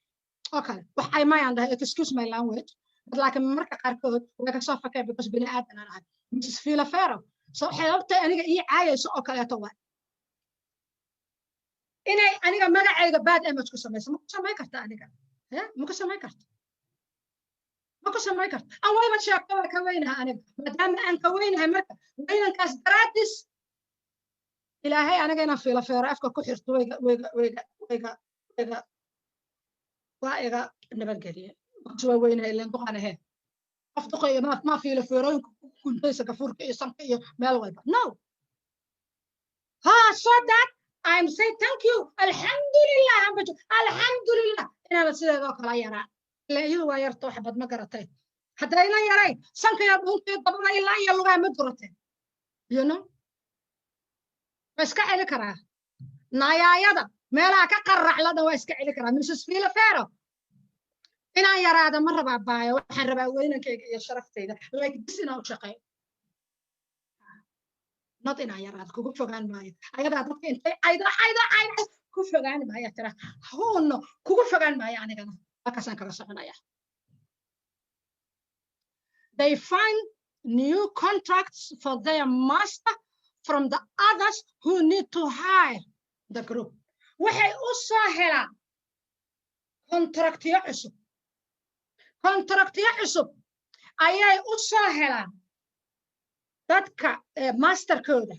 oo kale. Waxay mayaan dhahay, excuse my language, but laakiin marka qaarkood way kasoo fakeen because bini aadan aan ahay. Mrs Filofero, so xeebtay aniga ii caayayso oo kaleeto waay inay aniga magacayga bad image ku samayso. Ma ku samayn karta aniga? Ma ku samayn karta? Ma ku samayn karta? Aan wayba sheegto, waa ka weynaha aniga. Maadaama aan ka weynahay, marka weynankaas daraaddiis Ilaahay aniga inaan fiilofeero afka ku xirto wayga wayga wayga wayga wayga waa iga nabadgeliye. Waa weynahay ileen, duqaan ahe. Qof duqaya ma fiilofeerooyinka ku guntaysa gafuurka iyo sanka iyo meel walba? No. Ha, so that I'm say thank you, alxamdulillah, alxamdulillah inaana sideedoo kala yaraa. Ila iyadu waa yarta wax bad ma garatay. Haddayna yarayn, sanka iyo dhuunta iyo dabada ilaa iyo lugaha ma durateen. Waa iska celi karaa nayaayada meelaha ka qarracla dhan, waa iska celi karaa. Mrs Filofero, inaan yaraada ma rabaa baayo. Waxaan rabaa weynankayga iyo sharaftayda like this inaan u shaqeeyo, not inaan yaraado. Kugu fogaan maayo. Ayadaa dadka intay caydo caydo caydo ku fogaan maayo tira huuno, kugu fogaan maayo. Anigana halkaasaan kala soconaya. They find new contracts for their master from the others who need to hire the group. Waxay u soo helaan contractyo cusub. Contractyo cusub ayay u soo helaan dadka masterkooda.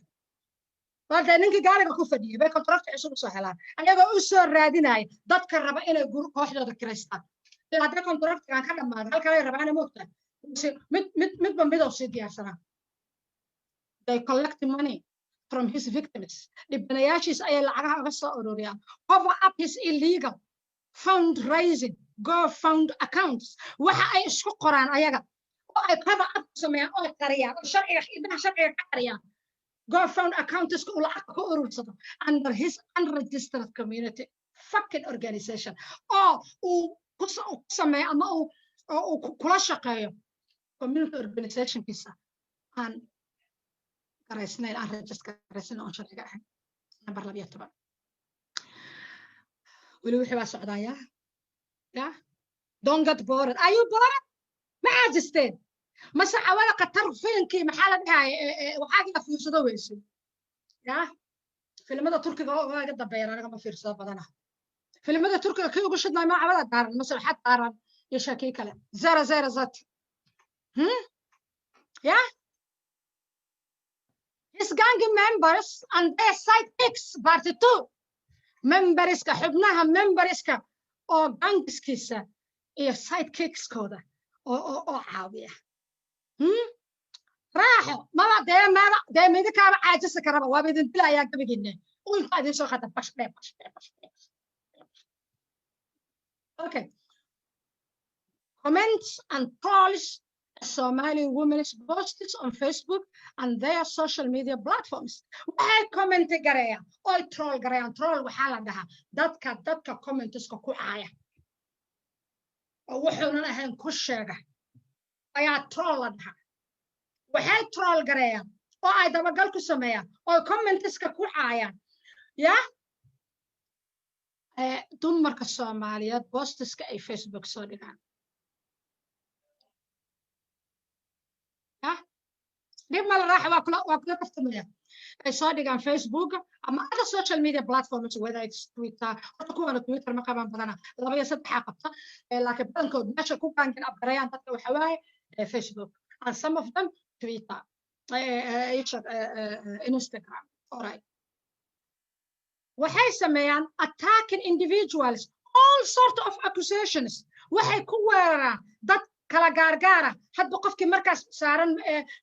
Wade ninkii gaariga ku fadhiyay bay contract cusub usoo helaan, ayagoo u soo raadinaya dadka raba inay kooxdooda kiraystaan. Haddii contractigan ka dhamaado, halkalay rabaana, moogtahay, mid mid midba midow sii diyaarsanaa. They collect money from his victims, dhibanayaashiis ayay lacagaha uga soo ururiyaan. Cover up his illegal fundraising GoFund accounts. Waxa ay isku qoraan ayaga oo ay cover up ku sameeyaan oo qariyaan oo sharciga, indhaha sharciga ka qariyaan GoFund accountska uu lacag ku urursado under his unregistered community fucking organization oo uu ku sameeyo ama uu oo uu kula shaqeeyo community organizationkiisa aan garaysnayn, aan register garaysnayn, oon sharciga ahayn. Number 12. Weli wixii baa socdaa. Ya, don't get bored. Are you bored? Ma caajisteen mase cawada qatar filimkii maxaa la dhahay waxaagaa fiirsado weyse? Ya, filimada Turkiga oo iga dambeeyaan, aniga ma fiirsado badana filimada Turkiga. Kii ugu shidnay ma cawada daaran mase waxaa daaran iyo sheekii kale zero zero zat? Yeah. His gang members and their sidekicks, part two. Memberska, xubnaha memberska oo gangskiisa iyo sidekickskooda oo caawiya. Raaxo maba dee, maba dee, midinkaaba caajisi karaba, waaba idin dilayaa gabigiinne. Ulka idin soo qata, bash dhe, bash dhe, bash dhe. Okay. Comments and trolls Somali women's posts on Facebook and their social media platforms. Waxay comment gareeyaan oy troll gareeyaan. Troll waxaa la dhahaa dadka commentska ku caaya oo wuxuunan ahayn ku sheega ayaa troll la dhahaa. Waxay troll gareeyaan oo ay dabagal ku sameeyaan oo commentska ku caayaan ya dumarka Soomaaliyeed postiska ay Facebook soo dhigaan. Dhib mala, raaxa, waa kula kaftamaya. Ay soo dhigaan Facebook ama other social media platforms, whether it's Twitter. Horta kuwana Twitter ma qabaan badana, laba iyo saddexaa qabta, laakiin badankood meesha ku gang up gareeyaan dadka waxa waaye Facebook and some of them Twitter, Instagram. Alright, waxay sameeyaan attacking individuals, all sort of accusations. Waxay ku weeraraan dad kala gaargaara, hadba qofkii markaas saaran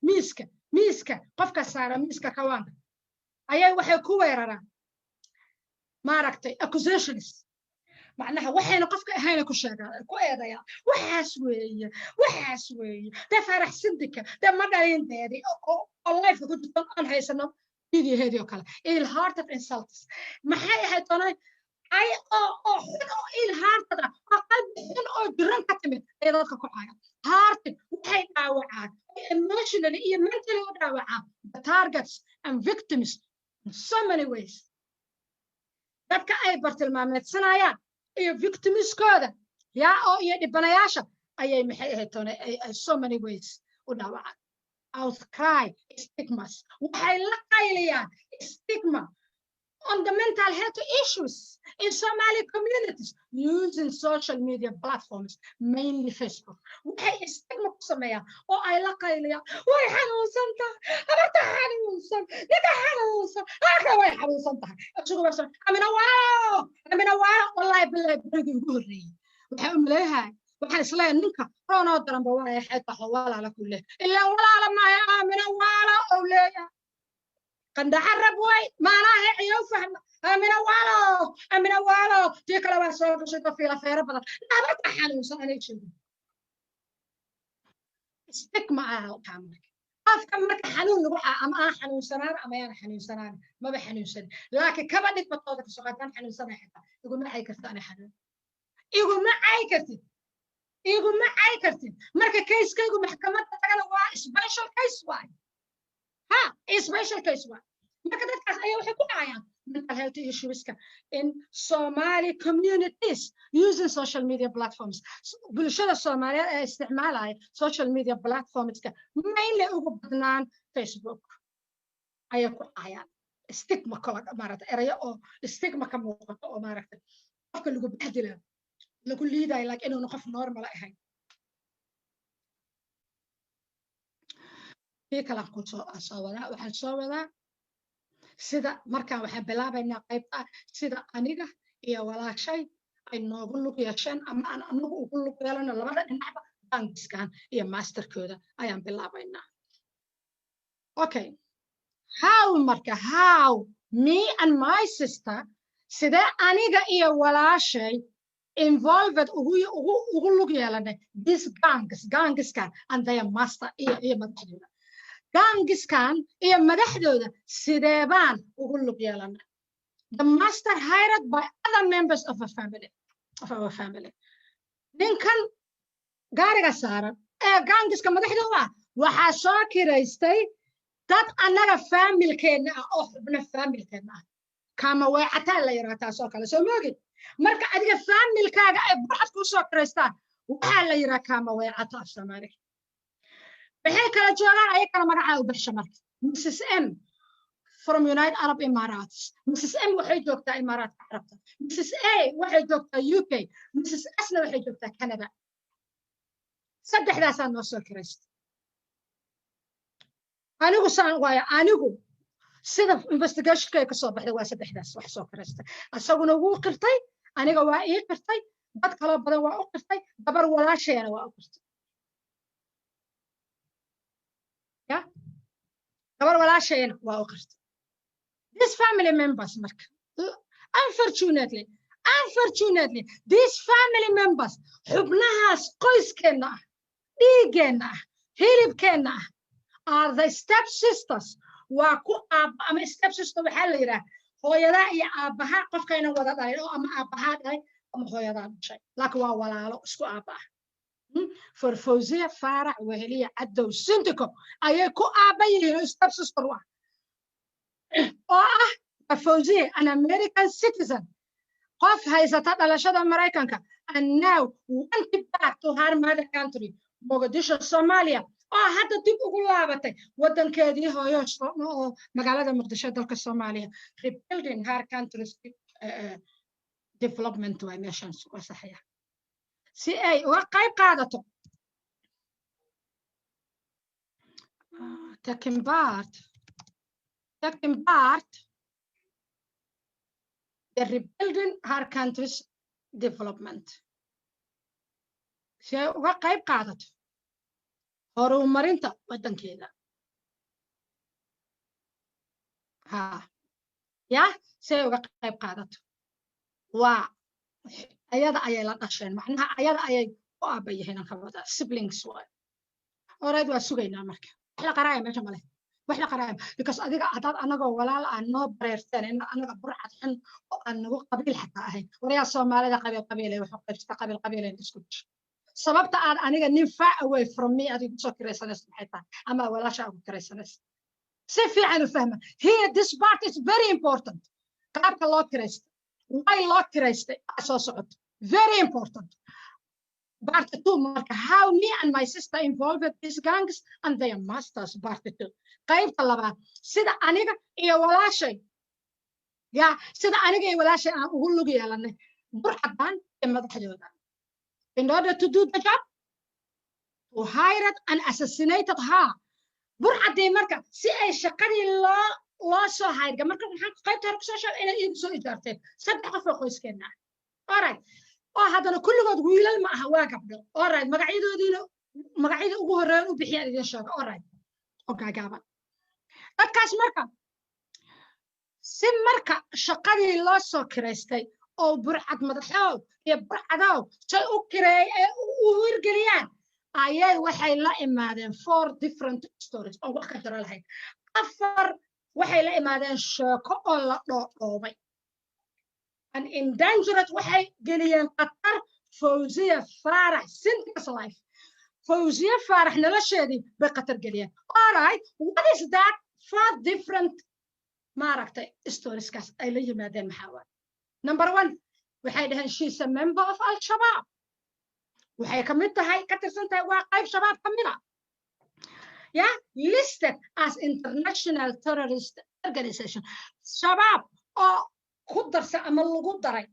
miiska, qofka saaran miiska kawaanka ayay waxay ku weeraraan, maaragtay, accusations. Macnaha waxayna qofka ahayna ku sheegaan, ku eedayaan. Waxaas weeye, waxaas weeye dee. Faarax Sindika dee ma dhalin deedi oo live-ka ku jirto aan haysano videoheedii oo kale. Ill hearted insults maxay ahayd doonay ay oo xun oo ill hearted ah, oo qalbi xun oo jiran ka timid ay dadka ku caayaan. Hearted waxay dhaawacaan, emotionally iyo mentally u dhaawacaan the targets and victims in so many ways. Dadka ay bartilmaameedsanayaan iyo victimskooda yaa oo iyo dhibanayaasha ayay maxay ahayd toona ay so many ways u dhaawacaan. Outcry stigmas, waxay la qayliyaan stigma on the mental health issues in Somali communities using social media platforms, mainly Facebook. Waxay stigma ku sameeyaan oo ay la qayliyaan, way xanuunsan tahay, habarta xanuunsan, ninka xanuunsan, aka way xanuunsan tahay. Isugu warsan Amina Waalo, Amina Waalo. Wallahi billahi, berigii ugu horreeyey waxaa u maleeyahay, waxaan isleeyahay ninka roonoo daranba waa xeetaxo walaala ku leh, ilaa walaala maayo. Amina Waalo ou leeyahay qandacarab way maanaha ciyow fahma. Amina Waalo, Amina Waalo. Tii kale waa soo gashay doo fiila feero badan, nabarta xanuunsan anay sheegin. Stigma ah halkaa. Marka qofka marka xanuun lagu ama aan xanuunsanaan ama yaan xanuunsanaan, maba xanuunsan, laakiin kaba dhig batooda kasoo qaadaan xanuunsanay, xitaa iguma cay karta. Ana xanuun iguma cay kartid, iguma cay kartid. Marka case-kaygu maxkamadda tagana waa special case waay, ha, special case waay. Marka dadkaas ayaa waxay ku dhacayaan mental health issueska in Somali communities using social media platforms. Bulshada Soomaaliyeed ee isticmaalaya social media platformska, mainly ugu badnaan Facebook, ayay ku dhacayaan stigma kala maaragta, erayo oo stigma ka muuqato oo maaragta qofka lagu bahdila, lagu liidayo, like inuuna qof normal ahayn. Kii kalaan ku soo wadaa, waxaan soo wadaa sida markaan waxaan bilaabaynaa qaybta sida aniga iyo walaashay ay noogu lug yeesheen ama aan anagu ugu lug yeelano labada dhinacba bangiskan iyo masterkooda ayaan bilaabaynaa. Okay, how marka, how me and my sister, sidee aniga iyo walaashay involved ugu lug yeelanay this gangs, gangiskan and their master, iyo madaxdooda, gangiskan iyo madaxdooda sidee baan ugu lug yeelanay? The master hired by other members of a family, of our family. Ninkan gaariga saaran ee gangiska madaxdooda ah waxaa soo kiraystay dad annaga family-keenna ah oo xubno family-keenna ah. Kama weecataan la yidhaha taasoo kale, soo moogid? Marka adiga family-kaaga ay burcad kuu soo kiraystaan waxaa la yidhaha kama weecato af Soomaaliga. Maxay kala joogaan ayagana? Magacaa u baxsha. Marka Mrs M from United Arab Emirates, Mrs M waxay joogtaa Imaaraadka Carabta, Mrs A waxay joogtaa UK, Mrs S-na waxay joogtaa Canada. Saddexdaasaa noo soo kiraysta. Anigu saan waayo, anigu sida investigationka ka soo baxday waa saddexdaas wax soo kiraystay. Isaguna wuu qirtay, aniga waa ii qirtay, dad kaloo badan waa u qirtay, gabar walaasheena waa u qirtay, ya gabar walaasheena waa u qirtay. This family members marka, unfortunately these family members, xubnahaas qoyskeenna ah, dhiiggeenna ah, hilibkeenna ah, are the step sisters. Waa ku aabba ama step sister waxaa la yidhaah hooyadaa iyo aabbaha qofkayna wada dhalin oo ama aabbahaa dhalay ama hooyadaa dhashay, laakiin waa walaalo isku aabba ah. For Fawziya Faarax Weheliya Cadow Sindiko ayay ku aabba yihiin oo step sister u ah, oo ah Fawziya, an American citizen, qof haysata dhalashada Maraykanka, and now went back to her mother country, Mogadishu, Somalia, oo hadda dib ugu laabatay waddankeedii hooyo oo magaalada Muqdisho, dalka Soomaaliya, rebuilding her country's development. Waay meeshaan waa saxaya si ay uga qayb qaadato taking part the rebuilding her country's development, si ay uga qayb qaadato horumarinta waddankeeda. Ha ya, si ay uga qayb qaadato. Waa Ayada ayay la dhasheen, macnaha ayada ayay u aaba yihiin aan ka wadaa, siblings waay. Alright, waa sugaynaa. Marka wax la qaraaya meesha male, wax la qaraaya, because adiga haddaad anagoo walaal aan noo bareerteen in anaga burcad xun oo aan nagu qabiil xataa ahayn. Waryaa, Soomaalida qabiil qabiilay wax u qaybsata, qabiil qabiilayn isku disho. Sababta aad aniga nin far away from me aad igu soo kiraysanayso maxay tahay, ama walaasha ugu kiraysanayso? Si fiican u fahma here, this part is very important. Qaabka loo kiraystay, why loo kiraystay soo socoto, very important. Part two marka, how me and my sister involved these gangs and their masters, part two. Qaybta labaad, sida aniga iyo walaashay ya sida aniga iyo walaashay aan ugu lug yeelanay burcadan iyo madaxdooda in order to do the job to hired and assassinated her. Burcadii marka si ay shaqadii loo soo hayrga, marka maxaan qaybta hore kusoo sheegay inay iigu soo ijaarteen saddex qof oo qoyskeena ah. Alright, oo haddana kulligood wiilal ma aha, waa gabdho. Alright, magacyadoodiina, magacyada ugu horreeyan u bixiyaan idin sheego. Alright, oo gaagaaban dadkaas. Marka si marka shaqadii loo soo kiraystay oo burcad madaxow iyo burcadow say u kireey u hirgeliyaan, ayay waxay la imaadeen four different stories oo wax ka jiro lahayd. Afar waxay la imaadeen sheeko oo la dhoodhoobay and endangered, waxay geliyeen khatar Fawziya Faarax Sintas life. Fawziya Faarax nolosheedii bay khatar geliyeen. Alright, what is that four different, maaragtay, storieskaas ay la yimaadeen maxaa waay? Number one, waxay dhaheen she's a member of Al-Shabaab. Waxay ka mid tahay, ka tirsan tahay, waa qayb Shabaab ka mid a, yeah, listed as international terrorist organization, Shabaab oo ku darsa ama lagu daray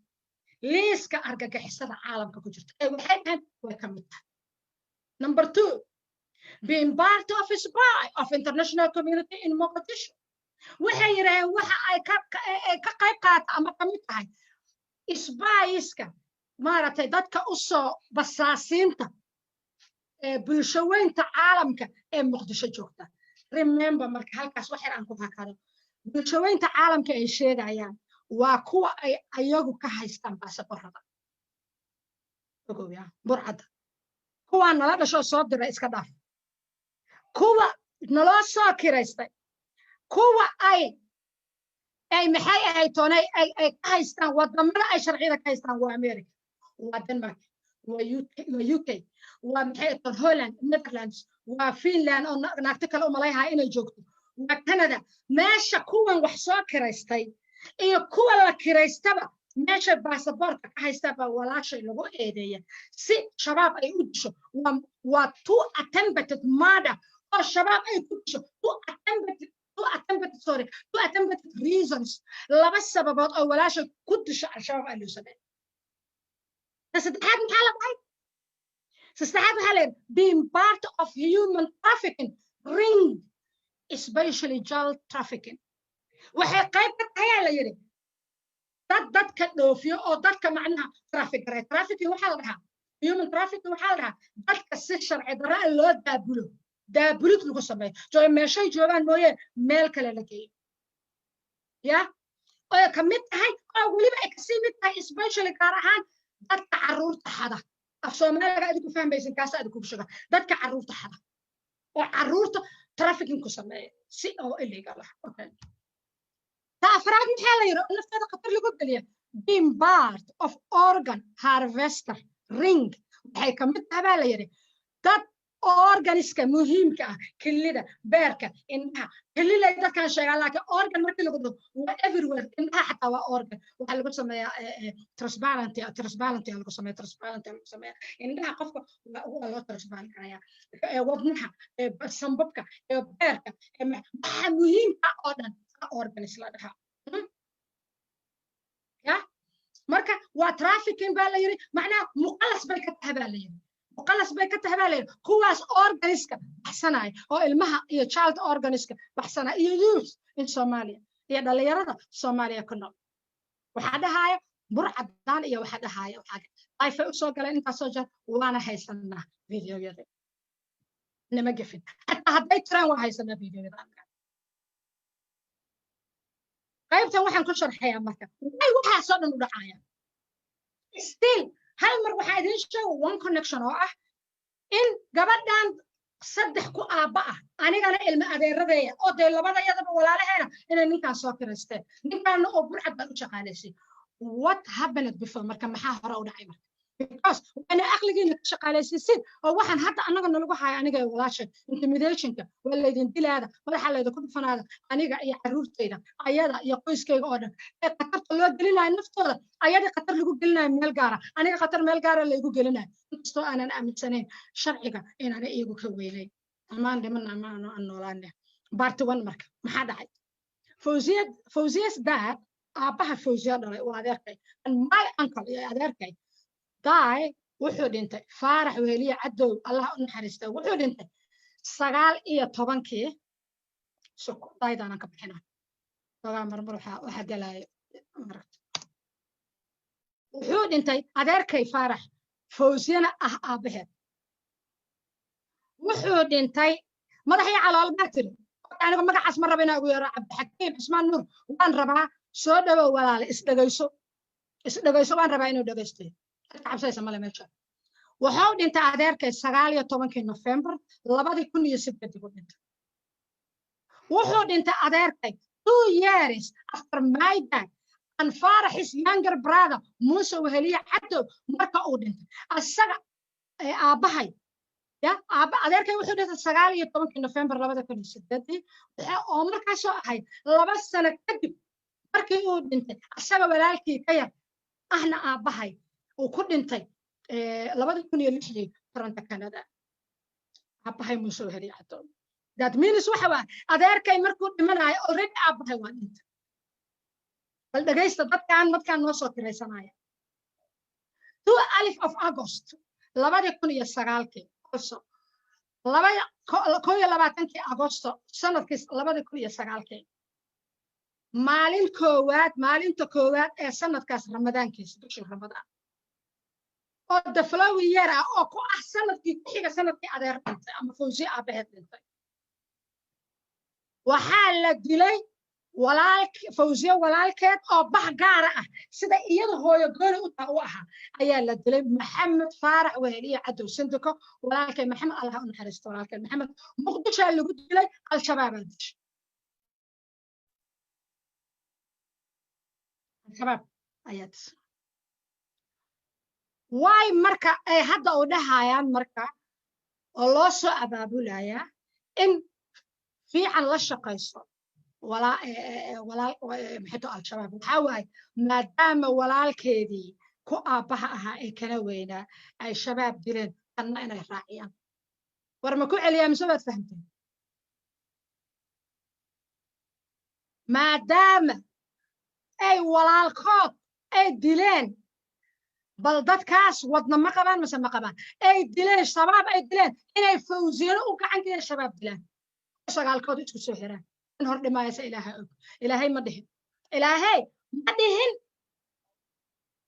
liiska argagixisada caalamka ku jirta ee waxay dhaheen way ka mid tahay. Number two, being part of a spy of international community in Mogadishu. Waxay yidhaaheen waxa ay ka qayb qaata ama ka mid tahay spieska, maaragtay, dadka u soo basaasiinta ee bulshaweynta caalamka ee Muqdisho joogta. Remember, marka halkaas wax yar aan ku hakado. Bulshaweynta caalamka ay sheegayaan waa kuwa ay ayagu ka haystaan baasaboorada. Ogowya, burcadda kuwaa nala dhashoo soo diray iska dhaaf, kuwa naloo soo kiraystay, kuwa ay maxay ahayd toonay ay ka haystaan wadamada ay sharciyada ka haystaan waa America, waa Denmark, waa UK, waa UK, waa maxay ahayd Holland, Netherlands, waa Finland oo naagto kale u malayhaa inay joogto, waa Canada. Meesha kuwan wax soo kiraystay iyo kuwa la kiraystaba meesha baasaboorka ka haystaa baa walaashay lagu eedeeya si Shabaab ay u disho. Waa two attempted murder oo Shabaab ay ku disho, two attempted, sorry, two attempted reasons, laba sababood oo walaashay ku disho Al-Shabaab ay loo sameeyay. Ta saddexaad maxaa la dhahay? Ta saddexaad waxaa la yidhi being part of human trafficking ring, especially child trafficking. Waxay qayb ka tahay la yidhi dad dadka dhoofiyo oo dadka macnaha traffic garay. Trafficking waxaa la dhahaa, human trafficking waxaa la dhahaa dadka si sharci darra ah loo daabulo, daabulid lagu sameeyo, jo meeshay joogaan mooye meel kale la geeyo, ya oo ka mid tahay, oo weliba ay kasii mid tahay especially, gaar ahaan, dadka carruurta xada. Af Soomaaliga adigu fahmaysin, kaasa adigu sheega, dadka carruurta xada oo carruurta trafficking ku sameeya si oo illegal ah. Okay, ta afraad maxaa la yidhi oo nafteeda khatar lagu geliya? Being part of organ harvester ring. Waxay ka mid tahay baa la yidhi dad organiska muhiimka ah, kelida, beerka, indhaha. Kelilay dadkan sheegaa, laakiin organ markii lagu dhaho waa everywhere. Indhaha xataa waa organ. Waxaa lagu sameeyaa transplant, transplant lagu sameeya, transplant lagu sameeya indhaha qofka waa loo transplant karayaa, wadnaha, sambabka, beerka, waxa muhiimka oo dhan organs la dhahaa ya. Marka waa trafficking baa la yidhi, macnaha muqalas bay ka tahay baa la yidhi, muqalas bay ka tahay baa la yidhi kuwaas organiska baxsanaya oo ilmaha iyo child organiska baxsanaya iyo youth in Somalia iyo dhalinyarada Soomaaliya ku nool. Waxaa dhahaya burcadaan iyo waxaa dhahaya waxaa live ay usoo galeen intaasoo jeer, waana haysanaa videoyada, nama gefin. Xataa hadday jiraan waa haysanaa videoyada. Qaybtan waxaan ku sharxayaa marka way waxaasoo dhan u dhacayaan. Still hal mar waxaa idiin sheega one connection oo ah in gabadhan saddex ku aabba ah, anigana ilma adeeradeeya oo dee labadayadaba walaalaheena, inay ninkaan soo kiraysteen, ninkaana oo burcad baan u shaqaalaysay. What happened before? Marka maxaa hore u dhacay? Marka because waana aqligiina ka shaqaalaysiisin oo waxaan hadda annaga nalagu haya, aniga iyo walaashay, intimidationka waa laydin dilaada, madaxa laydinku dhufanaada, aniga iyo carruurtayda, ayada iyo qoyskayga oo dhan ee khatarta loo gelinayo naftooda, ayadii khatar lagu gelinayo meel gaara, aniga khatar meel gaara laygu gelinayo, inkastoo aanan aaminsanayn sharciga inaana iyagu ka weynayn amaan dhimana ama aan noolaane. Part one, marka maxaa dhacay? Fawziyad, Fawziya's dad, aabbaha Fawziya dhalay, waa adeerkay, and my uncle iyo adeerkay die. Wuxuu dhintay Faarax Weheliye Cadow, Allah u naxariista, wuxuu dhintay 19-kii daydaanan ka bixina ogaa marmar waxaa galaayo maragta. Wuxuu dhintay adeerkay Faarax, Fawziyana ah aabbaheed. Wuxuu dhintay madaxii calool baa tiri. Aniga magacaas ma raba inaa ugu yeero. Cabdixakiim Cusmaan Nuur waan rabaa, soo dhawow walaale, isdhegayso, isdhegayso, waan rabaa inuu dhegaystayo. Dadka cabsaysa male meesha. Wuxuu dhintay adeerkay 19-kii Nofembar 2008-dii buu dhintay. Wuxuu dhintay adeerkay 2 years after my dad and Farax's younger brother Muuse Weheliye Cadow marka uu dhintay asaga aabbahay ya aabba. Adeerkay wuxuu dhintay 19-kii Nofembar 2008-dii, oo markaasoo ahayd 2 sano kadib markii uu dhintay asaga walaalkii ka yar ahna aabbahay uu ku dhintay 2006-dii Toronto, Canada, aabbahay Muuse Weheliye Cadow. That means waxa waa adeerkay markuu dhimanayo already aabbahay waa dhintay. Bal dhegaysta dadkan dadkan noo soo kiraysanaya. 12 of August 2009-kii, also 21-kii Agosto sanadkii 2009-kii, maalin koowaad, maalinta koowaad ee sanadkaas Ramadaankiisa, bishii Ramadaan oo the following year ah, oo ku ah sanadkii ku xiga sanadkii adeer dhintay ama Fawziye aabaheed dhintay, waxaa la dilay walaal Fawziye walaalkeed oo bah gaara ah, sida iyada hooyo gooni u taa u ahaa, ayaa la dilay, Maxamed Faarax Weheliye Cadow Sindiko. Walaalkay Maxamed, Allah u naxariisto, walaalkay Maxamed Muqdishaa lagu dilay, Al-Shabaabaa dishay, Al-Shabaab ayaa dishay. Waay marka ay hadda u dhahayaan marka oo loo soo abaabulayaa in fiican la shaqayso walaal maxayto Al-Shabaab? Waxaa waaye maadaama walaalkeedii ku aabbaha ahaa ee kana weynaa ay Shabaab dileen, tanna inay raaciyaan. War ma ku celiyaa mise waad fahamteen? Maadaama ay walaalkood ay dileen, bal dadkaas wadna ma qabaan mise ma qabaan, ay dileen Shabaab, ay dileen, inay Fawziyano u gacan geeyaan, Shabaab dilaan, sagaalkooda isku soo xiraan in hor dhimaayasa. Ilaaha og, Ilaahay ma dhihin, Ilaahay ma dhihin.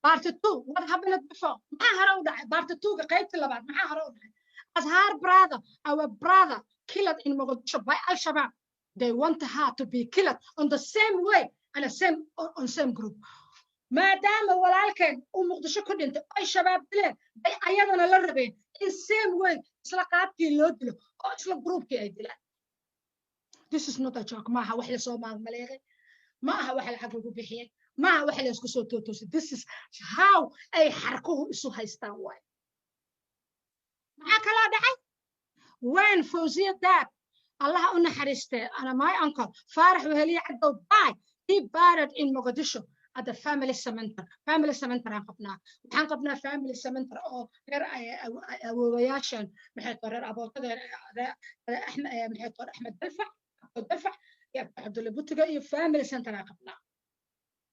Part two, what happened before? Maxaa hore u dhacay? Part two-ga, qaybta labaad, maxaa hore u dhacay? As her brother, our brother killed in Mogadishu by Al-Shabaab, they want her to be killed on the same way and the same on same group. Maadaama walaalkeen uu Muqdisho ku dhintay ay Shabaab dileen, bay ayadana la rabeen in same way, isla qaabkii loo dilo oo isla groupkii ay dilaan. This is not a joke. Maaha wax lasoo maalmaleeqay, ma aha wax lacag lagu bixiyey, ma aha wax laysku soo tootoosay. This is how ay xarkuhu isu haystaan waay. Maxaa kaloo dhacay? When Fawziya dad, Allaha u naxariistee, ana my uncle Faarax Weheliye Cadow died, he buried in Mogadishu at the family center. Family center aan qabnaa, waxaan qabnaa family center oo reer awoowayaashan, maxay too, reer abootadeen, maxay too, Axmed Dalfac, Dalfac iyo Cabdulle Butiga iyo family center aan qabnaa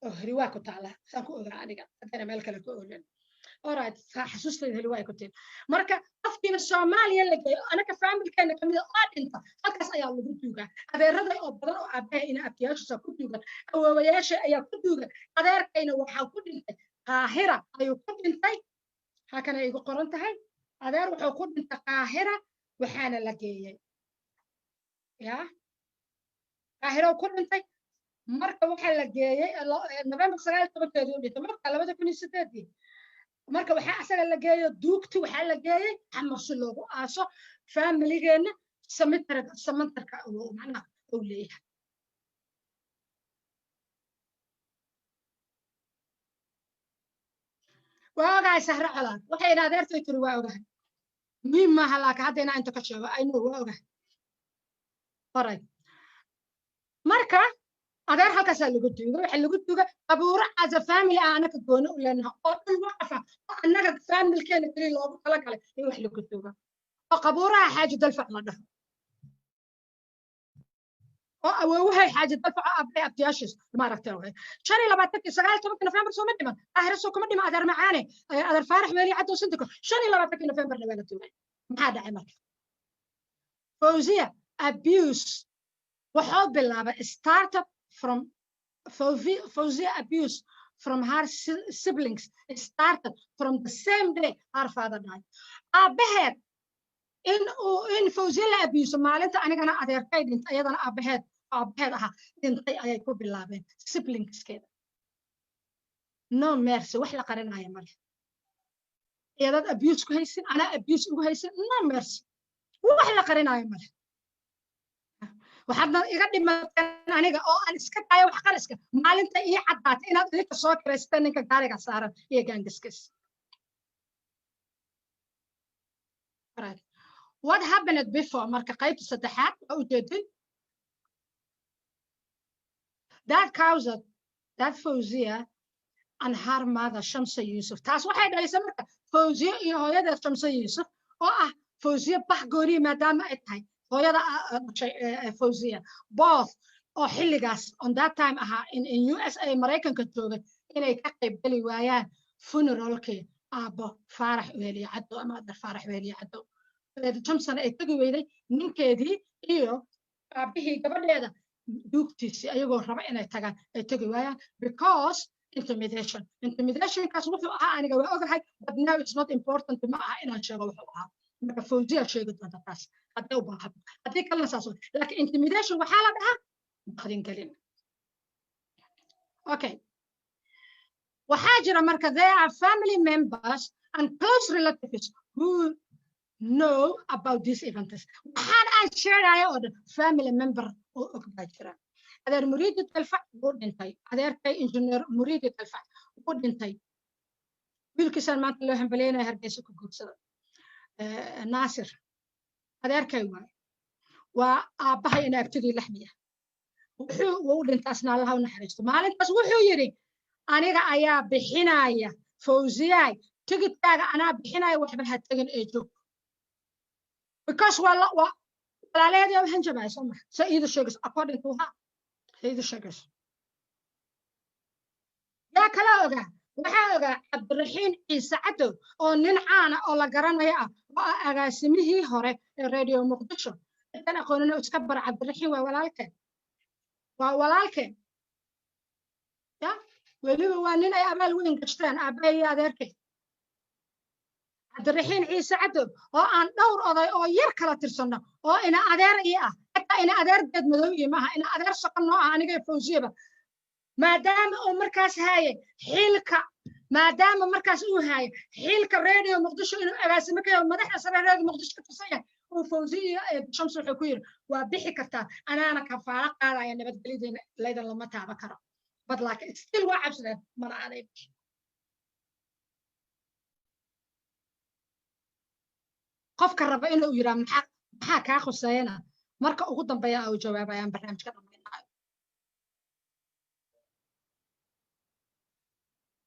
oo Heriwaa ku taala, saan ku ogaa aniga, haddana meel kale ku oolin. Alright, xasuustayda Heriwaa ay ku tiil. Marka qofkiina Soomaaliya la geeyo, anaka familkeena kamida oo dhinta, halkaas ayaa lagu duugaa. Adeeraday oo badan oo aabbaha ina abtiyaashiisa ku duugan, awoowayaasha ayaa ku duugan. Adeerkayna waxaa ku dhintay Qaahira ayuu ku dhintay, halkana igu qoran tahay. Adeer wuxuu ku dhintay Qaahira, waxaana la geeyey ya Qaahira ku dhintay. Marka waxaa la geeyey November 19-keedii u dhintay, marka 2008-dii. Marka waxaa asaga la geeyo duugti, waxaa la geeyey Xamar si loogu aaso familigeenna cemetery-ga macnaha uu leeyahay. Waa ogahay Sahre Colaad waxay ina adeertay tiri, waa ogahay. Muhiim maaha, laakiin hadda inaa inta ka sheego, I know, waa ogahay. Alright, marka adeer halkaasaa lagu duugay. Waxaa lagu duugay qabuuro as a family ah anaka gooni u leenahay oo dhul waqafa oo annaga familkeena keliya loogu talagalay in wax lagu duugo, oo qabuuraha Xaaji Dalfac la dhaho, oo awoowahay Xaaji Dalfac oo aabbahay abtiyaashiis maaragtay. Okay, 25-kii, 19-kii Nofembar soo ma dhiman Daahira, soo kuma dhiman adeer macaane, adeer Faarax Weeli Caddow Sindiko. 25-kii Nofembarna waa la duugay. Maxaa dhacay marka? Fawziya abuse wuxuu bilaabay, startup from Fawzia abuse from her siblings started from the same day her father died. Aabaheed in uu in Fawziya la abuse maalinta anigana adeerkay dhintay, iyadana aabaheed ahaa dhintay, ayay ku bilaabeen siblingskeeda. No mercy, wax la qarinaya male. Iyadaad abuse ku haysin, anaa abuse ugu haysin, no mercy, wax la qarinayo male. Waxaadna iga dhimateen aniga oo aan iska daayo wax qariska maalinta ii caddaatay inaad idinka soo kiraysteen ninka gaariga saaran iyo gaangiskis. What happened before? Marka qaybta saddexaad waa ujeedin that caused that Fawzia and her mother Shamsa Yusuf. Taas waxay dhalisay marka Fawzia iyo hooyadeed Shamsa Yusuf, oo ah Fawzia bax gooniya maadaama ay tahay hooyada dhashay Fawzia, both oo xilligaas on that time ahaa in USA, Maraykanka joogay, inay ka qayb geli waayaan funeralkii aabbo Faarax Weheliye Caddow ama adeer Faarax Weheliye Caddow. Johnson ay tegi weyday ninkeedii iyo aabbihii gabadheeda duugtiisii ayagoo raba inay tagaan, ay tegi waayaan because intimidation. Intimidationkaas wuxuu ahaa aniga waa ogahay, but now it's not important, ma aha inaan sheego wuxuu ahaa. Marka Fawziya sheegi doonta taas hadday u baahato, haddii kalena saas. Laakiin intimidation waxaa la dhahaa baqdin gelin. Okay, waxaa jira marka there are family members and close relatives who know about these events. Waxaan aan sheegaya oo dhan family member oo og baa jira. Adeer Muriidi Dalfac wuu dhintay, adeerkay Engineer Muriidi Dalfac wuu dhintay. Wiilkiisaan maanta loo hambaleynaya, Hargeysa ku guursada, Naasir, adeerkay waaye, waa aabbahay ina abtigii laxmiya. Wuxuu wuu dhintay asna, Allaha u naxariisto. Maalintaas wuxuu yidhi, "Aniga ayaa bixinaya, Fawziyaay, tigidkaaga anaa bixinaya, waxba ha tegin ee joog," because waa walaalaheedii u hanjabaya, soo maha? Sa iida sheegayso, according to her, sa iida sheegayso. Yaa kala ogaa? Waxaa ogaa Cabdiraxiin Ciise Cadow oo nin caana oo la garanayo ah, oo ah agaasimihii hore ee Radio Muqdisho. Intan aqoonina iska bara, Cabdiraxiin waa walaalkeen, waa walaalkeen ya. Weliba waa nin ay abaal weyn gashteen aabbahay iyo adeerkay. Cabdiraxiin Ciise Cadow oo aan dhowr oday oo yar kala tirsanno, oo ina adeer ii ah, xataa ina adeer geed madow iyo maaha, ina adeer soqon noo ah aniga Fawziyaba, maadaama uu markaas haayay xilka, maadaama markaas uu haayay xilka Radio Muqdisho, inuu agaasimo ka yahay, madaxda sare Radio Muqdisho ka tirsan yahay, uu Fawzi iyo Shams wuxuu ku yidhi, "Waa bixi kartaa, anaana kafaalo qaadaya nabadgelyadeena, laydan lama taaban karo." But laakiin still waa cabsadeen, mana aanay bixin. Qofka raba inuu yidhaa maxaa kaa khuseeyana, marka ugu dambeeya au jawaabayaan barnaamijka dhammaynayo.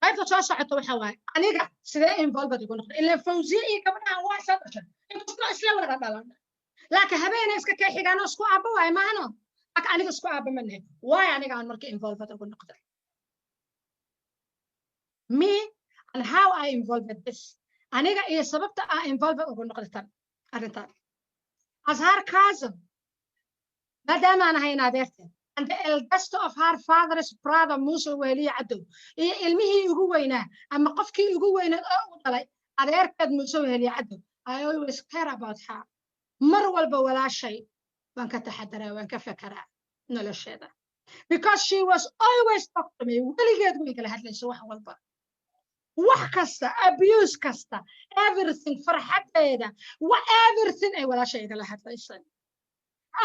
Qaybta soo socota waxa waaye aniga sidee involved igu noqday, ilaan Fawziye iyo gabadhahan waa isla dhashay, inkastoo isla wada dhalan, laakiin habeenay iska kee xigaan oo isku aabba waaye maahano, laakiin aniga isku aabba ma nahin. Waayo aniga aan marka involved ugu noqday, me and how I involved this, aniga iyo sababta aan involved ugu noqday tan arrintan. As her cousin, maadaama aan ahayn adeerteed, and the eldest of her father's brother Musa Weheliye Cadow, iyo ilmihii ugu weynaa ama qofkii ugu weynaa oo u dhalay adeerkeed Muuse Weheliye Cadow, I always care about her. Mar walba walaashay waan ka taxadaraa, waan ka fekeraa nolosheeda, because she was always talk to me, weligeed way kala hadlayso wax walba. Wax kasta, abuse kasta, everything, farxadeeda wa everything ay walaashay igala hadlaysay,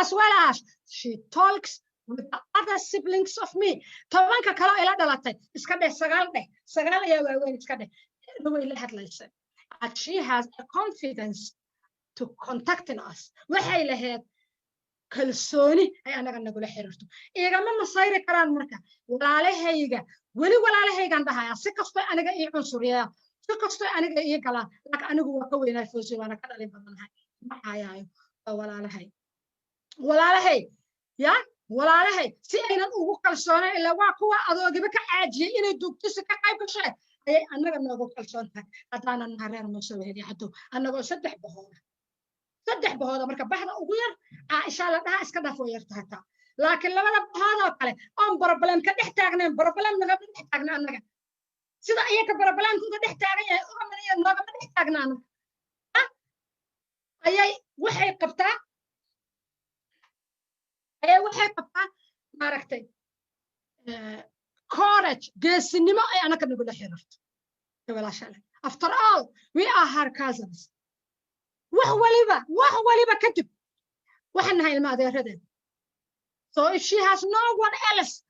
as well as she talks with the other siblings of me. 10-ka kale oo ila dhalatay, iska dheh sagaal, dheh sagaal ayaa waaweyn, iska dheh, way la hadlaysay. And she has a confidence to contacting us. Waxay lahayd kalsooni ay anaga nagula xiriirto. Igama masayri karaan. Marka walaalahayga, weli walaalahaygaan dhahayaa, si kastoo aniga ii cunsuriyaan, si kastoo aniga ii galaan, laakiin anigu waa ka weynahay Foosi, waana ka dhalin badanahay. Ma caayaayo, waa walaalahay, walaalahay ya walaalahay. Si aynan ugu kalsoonayn, ilaa waa kuwa adoogiba ka caajiyey inay duugtisi ka qayb gasheen, ayay annaga noogu kalsoon tahay haddaanan naha reer Muuse Weheli Cadow, annagoo saddex bahooda, saddex bahooda. Marka baxda ugu yar Caaisha la dhahaa, iska dhaaf, way yarta hataa, laakiin labada bahood oo kale oon problem ka dhex taagnayn, problem nagama dhex taagna annaga. Sida iyaga problemka uga dhex taagan yahay uga maniya noogama dhex taagna annaga. Ayay waxay qabtaa, maaragtay, courage, geesinimo ay annaga nagula xiriirto walaasha. After all, we are her cousins. Wax waliba, wax waliba kadib, waxaan nahay ilma adeeradeed. So if she has no one else,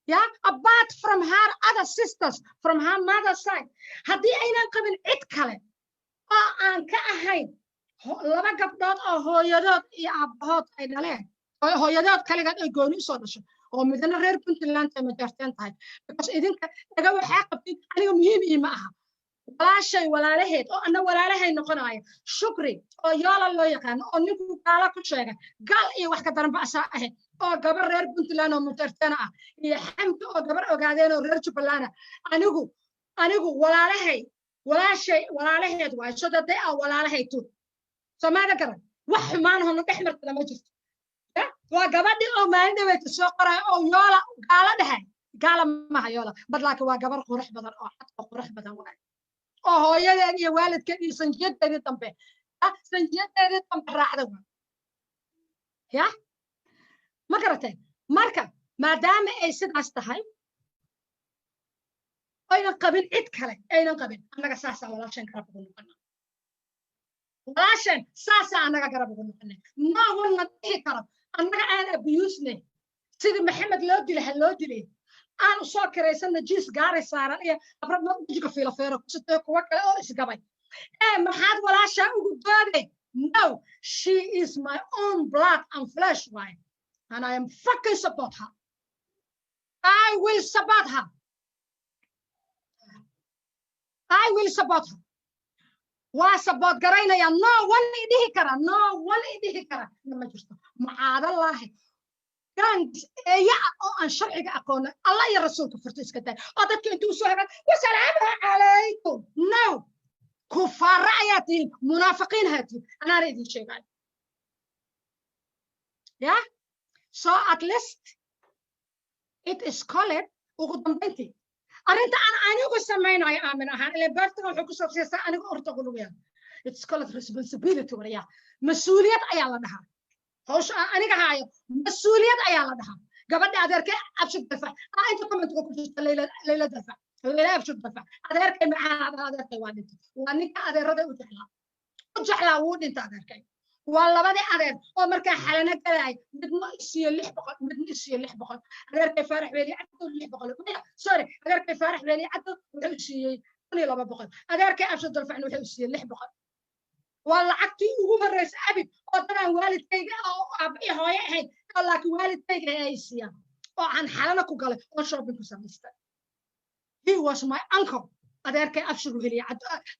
yeah, apart from her other sisters from her mother's side, haddii aynan qabin cid kale oo aan ka ahayn laba gabdhood oo hooyadood iyo aabbahood ay dhaleen, hooyadood kaligeed ay gooni usoo dhashay, oo midna reer Puntland ay Majarteen tahay, because idinka dhaga waxaa qabtid, aniga muhiim iima aha. Walaashay walaalaheed oo anna walaalahay noqonaya, Shukri oo Yoola loo yaqaano, oo ninku gaala ku sheegay, gaal iyo wax ka daranba asaa ahayd, oo gabar reer Puntland oo Majarteena ah, iyo Xamdi oo gabar Ogaadeen oo reer Jubbaland ah, anigu walaalahay, walaashay walaalaheed waayo. So that they are walaalahay too. Somaada garan, wax xumaanahona dhex martada ma jirto. Waa gabadhii oo maalin dhaweyta soo qoraya oo Yoola gaala dhehay. Gaala maaha Yoola bad, laakiin waa gabar qurux badan oo cad oo qurux badan waay, oo hooyadeed iyo waalidkeed iyo sanjiyadeedii dambe raacda waay ya. Ma garatay? Marka maadaama ay sidaas tahay, aynan qabin cid kale, aynan qabin, annaga saasaa walaashan garab ugu noqona. Walaashan saasaa annaga garab ugu noqonay. Ma wana dhihi karo annaga aan abuse-nay. Sidii Maxamed loo dilay ha loo dilay. Aan usoo kiraysanna jiis gaari saaran iyo abrad wejiga fiilofeero kusitay, kuwa kale oo isgabay ee maxaad walaashaa ugu dooday? No, she is my own blood and flesh waay, and I am fucking support her. I will support her. I will support her. Waa support garaynaya. No one i dhihi kara, no one i dhihi kara ma jirto. Macaadallaahi, gangs eeya ah oo aan sharciga aqoonin, Allah iyo rasuulka furto iska day, oo dadka intuu soo hegan "Wasalaamu calaykum." No, kufaara ayaa tihiin, munaafiqiin haa tihiin, anaana idin sheegayo. Yeah, so at least it is called. Ugu dambayntii, arrinta aan anigu samaynayo aamin ahaan, ilaa baartiga wuxuu ku saabsaysaa aniga orta qulubiya, it's called responsibility. Waryaa, mas-uuliyad ayaa la dhahaa. Hawsha aan aniga haayo mas-uuliyad ayaa la dhahaa. Gabadha adeerkay Abshir Dalfac aa inta commentka ku jirta, Layla, Layla Dalfac, Layla Abshir Dalfac, adeerkay maxaa? Adeerkay waa dhintay. Waa ninka adeerada u jeclaa, u jeclaa. Wuu dhintay adeerkay. Waa labadii adeer oo markaa xalano galaay, midna isiiyo 600, midna isiiyo 600. Adeerkay Faarax Weeli Cabdo 600, maya, sorry, adeerkay Faarax Weeli Cabdo wuxuu siiyey 1200, adeerkay Abshir Dalfacna wuxuu siiyey 600. Waa lacagtii ugu horreysay abid oo dadaan waalidkayga oo aabba iyo hooyo ahayn oo laakiin waalidkayga ay siiyaan, oo aan xalano ku galay oo shopping ku samaystay. He was my uncle, adeerkay Abshir Weheliye,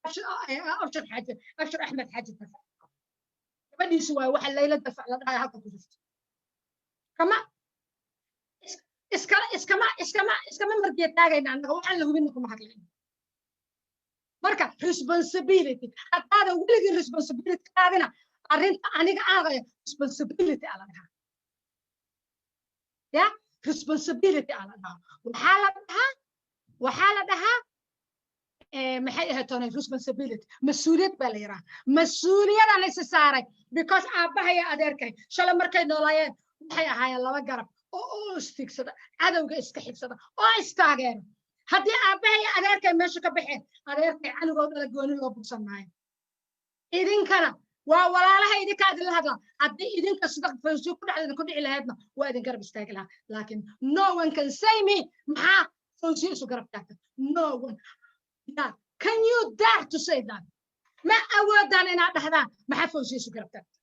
Abshir Xaaji, Abshir Axmed Xaaji Dalfac gabadhiisu waay. Waxa Layla Dalfac la dhahay halka ku jirto kama iskama margiya taagayna annaga. Waxaan la hubina kuma hadlayno. Marka responsibility, haddaadan weligii responsibility qaadina, arrinta aniga aadayo responsibility aa la dhahaa ya, responsibility aa la dhahaa. Waxaa la dhahaa, maxay ahayd toonay, responsibility, mas-uuliyad baa la yidhaha. Mas-uuliyadaan isi saaray because aabbahay adeerkay shalay markay noolaayeen waxay ahaayeen laba garab oo istiigsada, cadowga iska xigsada oo istaageera. Haddii aabbahay iyo adeerkay meesha ka baxeen, adeerkay canugoo dhala gooni loo bursan maayo. Idinkana waa walaalaha, idinkaa idinla hadlaa. Haddii idinka sida Fawsiyo ku dhacda idinku dhici lahaydna, waa idin garab istaagi lahaa, laakiin no one can say me, "Maxaa Fawsiyo isu garab taagta?" No one, yeah. Can you dare to say that? Ma awoodaan inaad dhahdaan, "Maxaa Fawsiyo isu garab taagta?"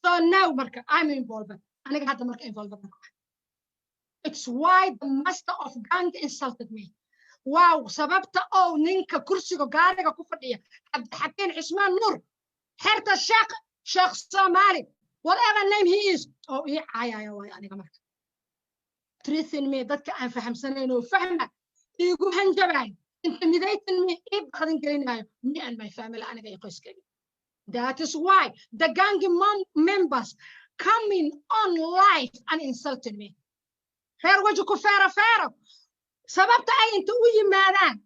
So now marka I'm involved, aniga hadda marka involved. It's why the master of gang insulted me. Wow, sababta oo ninka kursiga gaariga ku fadhiya, Cabdixakiin Cismaan Nuur, xerta sheekh, Sheekh Soomaali, whatever name he is, oo ii caayaya waay. Aniga marka threaten me, dadka aan fahamsanayn oo fahma, iigu hanjabayo, intimidating me, ii baqdin gelinayo me and my family, aniga iyo qoyskayga. That is why the gang members coming on live and insulting me. Reer weji ku feero feero, sababta ay inta u yimaadaan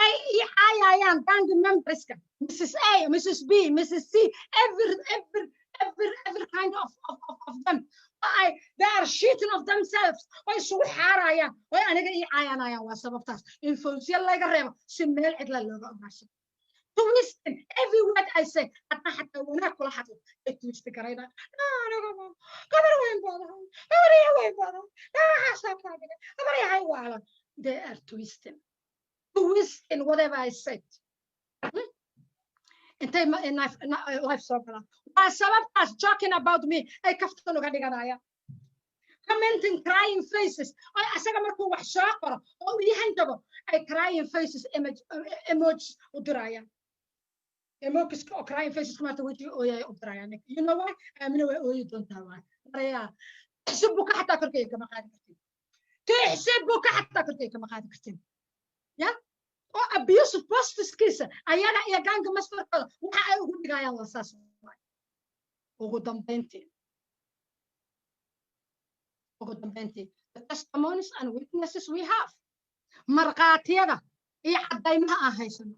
ay ii caayayaan gang memberska, Mrs A, Mrs B, Mrs C, every kind of them, ay they are shitting of themselves, way isugu xaarayaan, way aniga ii caayanayaan, waa sababtaas in Fawsiya laga reebo si meel cidla looga ogaarsado. Twisting every word I say. Haddaan xataa wanaag kula hadlo, ay twist garaynaa. Aniga gabar weyn baad ahay, gabar ya weyn baad ahay, waxaasaa kaa dhigay, gabar yahay waalan. They are twisting whatever I said. Intay live soo galaan, waa sababtaas, joking about me, ay kaftan uga dhiganayaan, commenting crying faces, oo asaga markuu wax soo qoro oo uu ii hanjabo, ay crying faces emojis u dirayaan, emojiska oo crying faces maanta wejiga ooyaya u dirayaan. You know why? Aamina waa ooyi doontaa waay. Marayaa tixsibuka xataa korkayga kama qaadi kartin, tixsibuka xataa korkayga kama qaadi kartin. Ya oo abusive postiskiisa, ayaga iyo ganga masterkooda waxa ay ugu dhigayaan waa saas. Ugu dambeyntii, the testimonies and witnesses we have, markhaatiyada iyo caddaymaha aan haysano,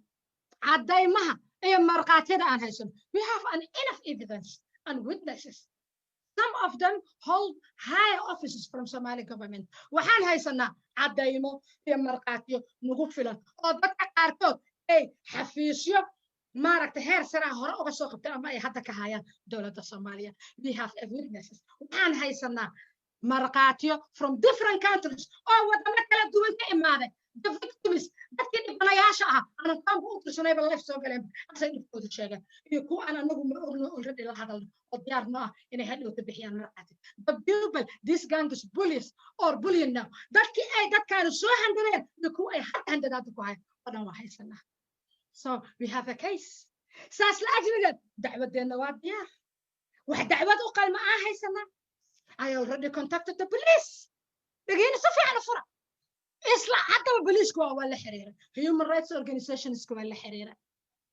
caddaymaha iyo markhaatiyada aan haysano, we have an enough evidence and witnesses. Some of them hold high offices from Somali government. Waxaan haysanaa caddaymo iyo markhaatiyo nagu filan oo dadka qaarkood ay xafiisyo maaragtay heer saraa hore uga soo qabtay ama ay hadda ka hayaan dowladda Soomaaliya. We have a witnesses. Waxaan haysanaa markhaatiyo from different countries, oo wadamo kala duwan ka imaaday. The victims, dadkii dhibanayaasha ah, aanan qaanku u tirsanayba live soo galeen, asay dhibkooda sheegeen, iyo kuwa aan anagu ma ogno, already la hadalno oo diyaar no ah inay hadhowta bixiyaan markhaati. The people this gang is bullies or bullying now, dadkii ay dadkaanu soo handadeen iyo kuwa ay hadda handadaada ku hayan oo dhan waa haysanaa. So we have a case. Saas la ajligeed dacwadeenna waa diyaar, wax dacwad u qalma aan haysanaa. I already contacted the police. Dhegeyna si fiican u fura. Isla haddaba booliisku waa la xiriiray, human rights organizationska waa la xiriiray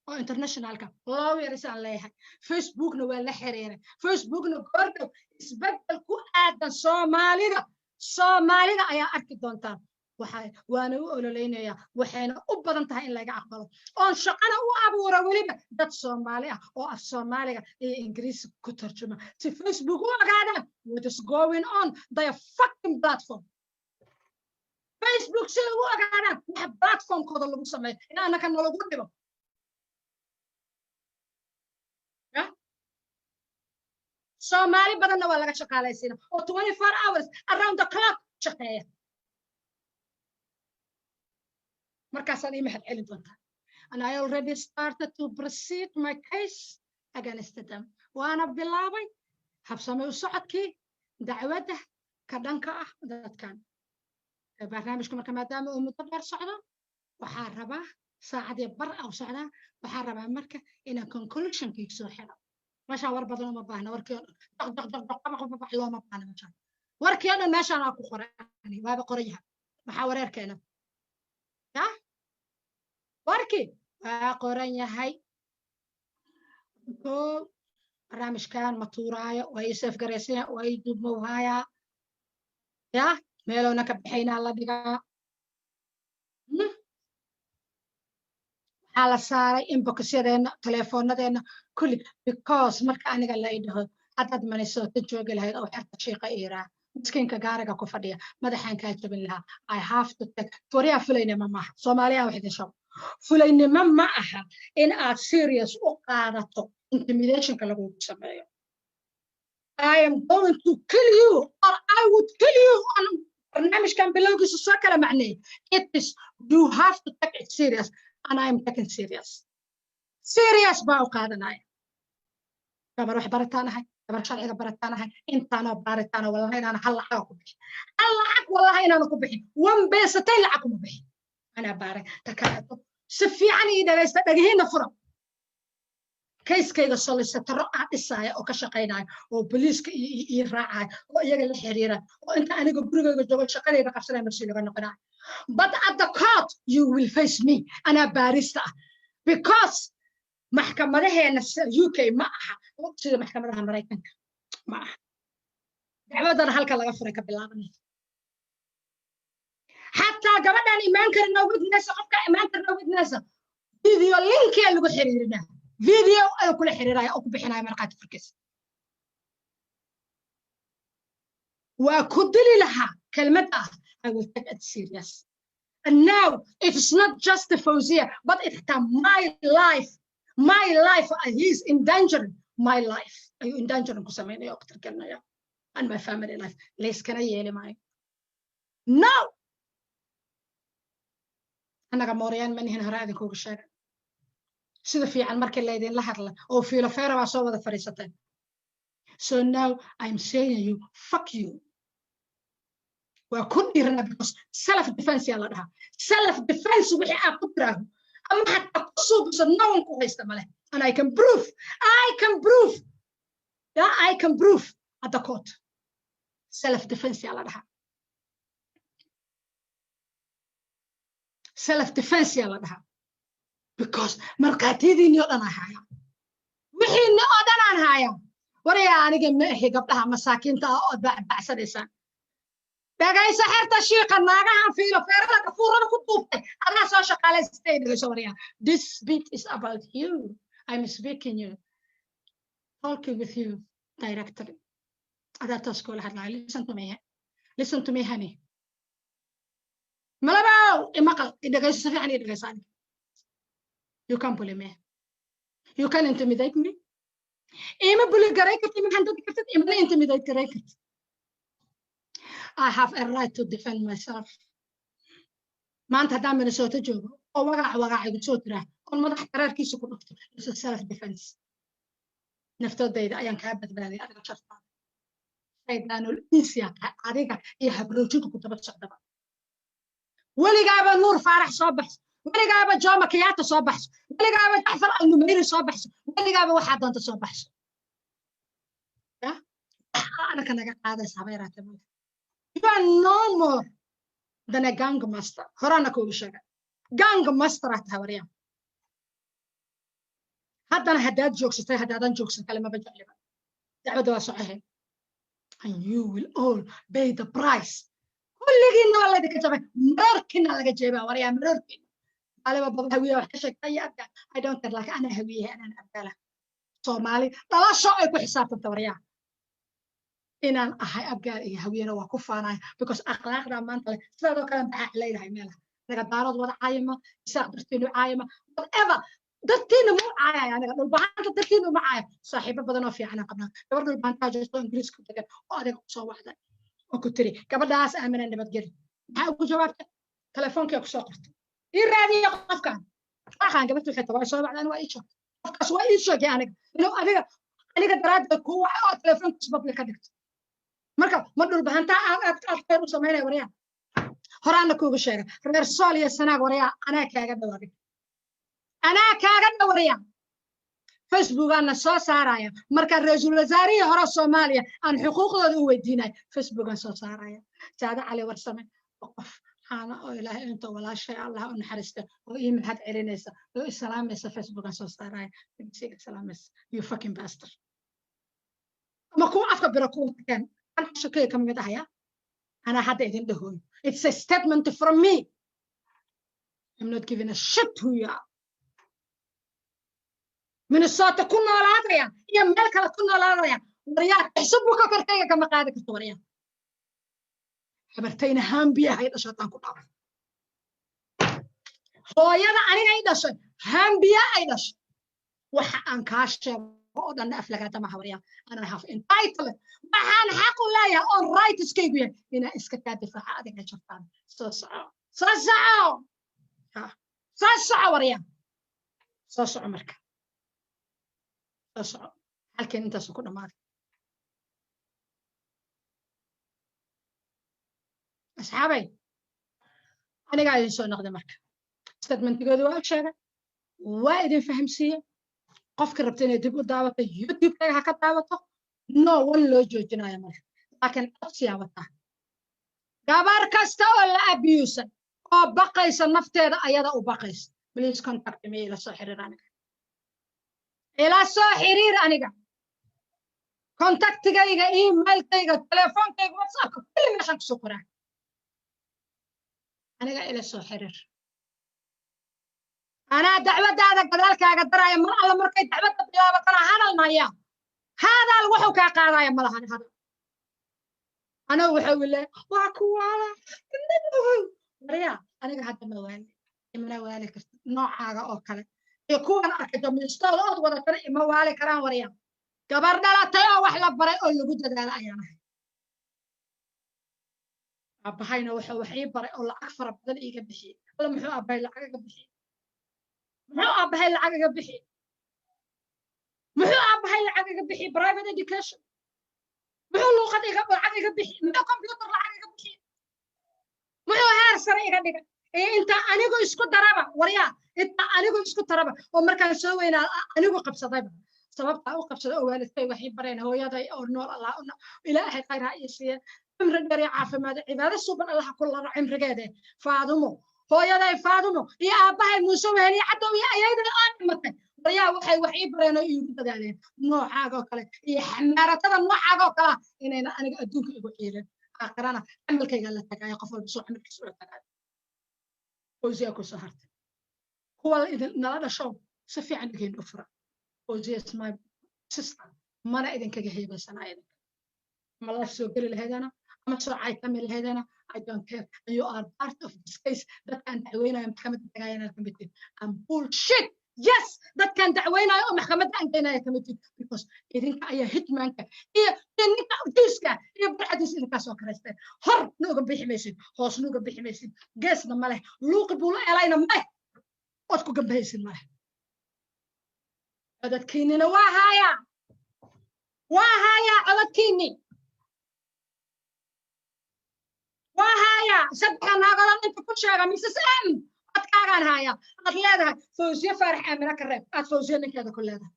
oo internationalka, lawyers aan leeyahay. Facebookna waa la xiriiray. Facebookna goordhow isbeddel ku aadan Soomaalida ayaa arki doontaan. Waxa waana u ololeynayaa, waxayna u badan tahay in laga aqbalo oon shaqana u abuura weliba dad Soomaali ah oo af Soomaaliga iyo Ingiriisi ku tarjuma, si Facebook u ogaadaan what is going on their fucking platform. Facebook si u ogaadaan waxa platformkooda lagu sameeyo, in annaka nalagu dhibo. Soomaali badanna waa laga shaqaalaysiina oo 24 hours around the clock shaqeeya. Markaasaad ii mahad celin doontaa. And I already started to proceed my case against them. Waana bilaabay habsame u socodkii dacwadda ka dhanka ah dadkan. Barnaamijka marka maadaama uu muddo dheer socdo, waxaa rabaa saacadii bar au socdaa, waxaa rabaa marka inaan conclusionkii soo xiro. Meeshaan war badan uma baahna. Warkii oo dhan daq daq daq daq qabaq looma baahna. Meeshaan warkii oo dhan meeshaan aa ku qoray, waaba qoran yahay. Maxaa wareerkeena ya? Warkii waa qoran yahay. Koo barnaamijkan ma tuuraayo, waa ii save garaysanya, waa ii duubmowhaayaa, ya meelowna ka baxaynaa la dhigaa. Waxaa la saaray inboxyadeenna, telefoonadeenna kulli, because marka aniga la idhaho haddaad Minnesota joogi lahayd oo xerta shiiqa iiraa Miskiinka gaariga ku fadhiya madaxaan kaa jabin lahaa. I have to take. Waryaa, fulaynimo maaha. Soomaaliya wax idin sheego, fulaynimo ma aha in aad serious u qaadato intimidationka lagugu sameeyo. I am going to kill you or I would kill you on barnaamijkan bilowgiisa soo kala macneey. It is, you have to take it serious, and I am taking serious. Serious baa u qaadanaya. Gabar wax barataan ahay, gabar sharciga barataan ahay. Intaanoo baaritaano, wallahi inaana hal lacag ku bixin, hal lacag wallahi inaana ku bixin, one beesatay lacag kuma bixin. Anaa baaray. Ta kaleeto, si fiican ii dhagaysta, dhagihiina fura. Kayskayga solicitor-o aan dhisaaya oo ka shaqaynaya oo boliiska ii raacaya oo iyaga la xiriiraya oo inta aniga gurigayga joogo shaqadayda qabsanaya mas-uul iga noqonaya. But at the court you will face me. Anaa baarista ah, because maxkamadaheena UK ma aha sida maxkamadaha Maraykanka ma aha. Dacwadana halka laga furay ka bilaabanaysa. Xataa gabadhaan imaan karin oo witness, qofka imaan karin oo witness, video linkia lagu xiriirinaa, video ayuu kula xiriiraya oo ku bixinaya markhaati furkiisa. Waa ku dili lahaa kelmad ah. I will take it serious. And now it is not just the Fawzia, but it's my life. My life, he is endangering my life. Ayuu endangering ku samaynaya oo khatar gelinaya, and my family life. Layskana yeeli maayo. No, annaga mooryaan ma nihin. Hore idinkuuga sheegay sida fiican markii laydinla hadla oo fiilofeera baa soo wada fadhiisateen. So now I'm saying you, fuck you. Waa ku dhiirana because self defense yaa la dhahaa. Self defense wixii aad ku tiraaho ama xataa ku suubiso, no one ku haysta male. And I can prove, I can prove, yeah, I can prove at the court. Self defense yaa la dhahaa, self defense yaa la dhahaa, because markhaatiyadiinii oo dhan aan hayaa, wixiini oo dhan aan hayaa. Warayaa, aniga ma ahi gabdhaha masaakiinta ah ood bacbacsanaysaan. Dhagayso, xerta shiiqa, naagahan fiilo feerada gafuurada ku duubtay adaa soo shaqaalaysatay. Dhagayso waryaa, this bit is about you. I'm speaking you, talking with you directly. Adaa toos kula hadlaya. Listen to me, listen to me, honey. Malabow, imaqal, idhagayso, si fiican idhagayso. Aniga you can bully me, you can intimidate me. Ima bully garay kartid, ima handadi kartid, imana intimidate garay kartid. I have a right to defend myself. Maanta haddaan Minnesota joogo oo wagaac wagaac igu soo tiraa oon madax qaraarkiisa ku dhufto, it's a self defense. Naftoodayda ayaan kaa badbaaday adiga shartaada. Shaydaanul insiyaa tahay adiga iyo habroojinka ku daba socdaba. Weligaaba Nuur Faarax soo baxso, weligaaba Jomo Kenyatta soo baxso, weligaaba Jacfar Alnumayri soo baxso, weligaaba waxaa doonta soo baxso. Ya anaka naga qaadaysa haba yaraatee male. You are no more than a gang master. Horana kuugu sheegay, gang master aa tahay waryaa. Haddana haddaad joogsatay, haddaadan joogsan kale maba jecliba. Dacwadda waa socohe, and you will all pay the price. Kulligiinna waa laydinka jabay, maroorkiina laga jeebaa waryaa, maroorkiina. Aliba baba Hawiye wax ka sheegta iyo abgaa, I don't care, laakiin anaa Hawiyaha, anaan abgaala. Soomaali dhalasho ay ku xisaabtanta waryaa. Inaan ahay abgaal iyo Hawiyena waa ku faanaya, because akhlaaqdaa maanta leh sidaadoo kale maxaa leedahay meelaha anaga Daarood wada caayama, Isaaq dartiinu caayama, whatever dartiina muu caayaya. Aniga Dhulbahaanta dartiina uma caayo. Saaxiibo badan oo fiican aan qabnaa. Gabar Dhulbahantaa jirto Ingiriiska degan oo adiga kusoo wacday oo ku tiri gabadhaas aamina nabadgeli. Maxaa ugu jawaabtay? Telefoonkia kusoo qortay, ii raadiya qofkan aqaan. Gabadha waxay tahay soo wacdaan, waa ii joogtay. Qofkaas waa ii sheegay aniga inuu adiga aniga daraaddeed kuu wacay oo telefoonkiisa public ka dhigto. Marka ma Dhulbahantaa aad aad aad khayr u samaynaya waryaa? Horaana kuugu sheegay, reer Sool iyo Sanaag waryaa, anaa kaaga dhawaaday, anaa kaaga dhawaraya. Facebookaana soo saaraya marka ra-iisul wasaarihii hore Soomaaliya aan xuquuqdooda u weydiinay, Facebookaan soo saaraya. Saade Cali Warsame oo qof xaana oo Ilaahay inta walaashay Allah u naxariista oo ii mahad celinaysa oo isalaamaysa, Facebookaan soo saaraya, isiga salaamaysa. You fucking bastard. Ama kuwa afka biro kuwa keen an shakaya ka mid ahaya. Anaa hadda idin dhahooyo, it's a statement from me. I'm not giving a shit who you are. Minnesota ku noolaadaya iyo meel kale ku noolaadaya waryaa, xisub ka korkayga kama qaadi karto waryaa. Habartayna hambiya hay dhashay haddaan ku dhaafo. Hooyada aniga ay dhashay hambiya ay dhashay. Waxa aan kaa sheego oo dhan aflagaada ma habaryaa. And I have entitled, waxaan xaq u leeyahay oon right iskaygu yahay inaan iska kaa difaaca adiga jartaan. Soo soco, soo soco, soo soco waryaa, soo soco. Marka soo soco, halkeen intaasu ku dhammaaday. Asxaabay, anigaa idin soo noqday. Marka statementigooda waa u sheegay, waa idin fahamsiiyey. Qofka rabta inay dib u daawato, YouTube-kaga ha ka daawato. No one loo joojinayo male, laakiin codsiyaa wataa. Gabar kasta oo la abuse oo baqaysa, nafteeda ayada u baqaysa, please contact me. Ila soo xiriir aniga, ila soo xiriir aniga. Contactigayga, emailkayga, telefoonkayga, WhatsAppka, kulli meeshaan kusoo qoraa. Aniga ila soo xiriir. Anaa dacwadaada gadaalkaaga daraya. Mar alla markay dacwadda bilaabatana hadal maya, hadal wuxuu kaa qaadaya malahan hadal. Anagu wuxuu ile waa kuwaala warya. Aniga hadda ma waali, imana waali karta noocaaga oo kale iyo kuwan arkay damiistooda ood wadatana ima waali karaan warya. Gabar dhalatay oo wax la baray oo lagu dadaala ayaan ahay. Aabahayna wuxuu wax ii baray oo lacag fara badan iiga bixiyey. Alla, muxuu aabbahay lacag iga bixiyey? Muxuu aabbahay lacag iga bixiyey? Muxuu aabbahay lacag iga bixiyey? Private education. Muxuu luuqad iga lacag iga bixiyey? Muxuu computer lacag iga bixiyey? Muxuu heer sare iga dhigay? Iyo inta anigu isku daraba waryaa, inta anigu isku daraba oo markaan soo weynaa anigu qabsadayba. Sababtaa u qabsaday oo waalidkay waxay bareen, hooyaday oo nool, Allah Ilaahay khayr ha ii siiye, cimri dheer iyo caafimaad, cibaado suuban Allah ku laro cimrigeede, Faadumo, hooyaday Faadumo iyo aabbahay Muuse Weheliye Cadow iyo ayayday oo dhimatay waryaa, waxay wax ii bareen oo iigu dadaaleen noocaaga oo kale iyo xamaaratada noocaaga oo kale inayna aniga adduunka igu ciilin, aakhirana camalkayga la tagaayo. Qof walba soo camalkiisa ula tagaayo. Fawziya ku soo hartay. Kuwa idin nala dhasho, si fiican idin u fura. Fawziya is my sister, mana idinkaga heebaysanaa idinka. Ama live soo geli lahaydana ama soo caytami lahaydana, I don't care. And you are part of this case. Dadkaan dacweynayo, maxkamadda tagayana kamid tihin. And bullshit, yes, dadkaan dacweynayo oo maxkamadda aan geynayo kamid tihin, because idinka ayaa hitmanka iyo ninka juuska iyo barcadiis idinkaa soo karaysteen. Hor na uga bixi maysid, hoosna uga bixi maysid, geesna ma leh, luuqi buulo elayna ma leh, ood ku gambahaysid ma leh. Codadkiinina waa haayaa, waa haayaa, codadkiinni waa haayaa. Saddexa naagodan inta ku sheega, Mrs M, codkaagaan haayaa. Aad leedahay Fawsiye Faarax Aamina ka reeb. Aad Fawsiye ninkeeda ku leedahay,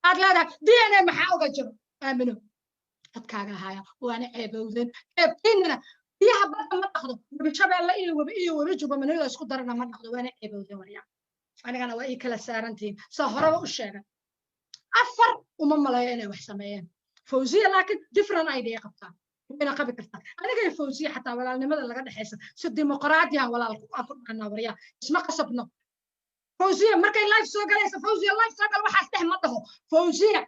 aad leedahay DNA maxaa uga jiro Aamino. Codkaagaa haaya, waana ceebowdeen. Ceebtiinana biyaha badda ma dhaqdo, webi Shabeelle iyo webi iyo webi Juba manila isku darana ma dhaqdo. Waana ceebowdeen waryaa. Anigana waa ii kala saarantihiin, saa horeba u sheegay. Afar uma maleeyo inay wax sameeyeen Fawziya, laakiin different idea qabtaa, wayna qabi kartaa. Aniga iyo Fawziya xataa walaalnimada laga dhexaysa si dimuqraadiyan walaal aan ku dhaqanaa waryaa, isma qasabno. Fawziya markay live soo galaysa, "Fawziya, live soo gal," waxaas dhex ma dhaho. Fawziya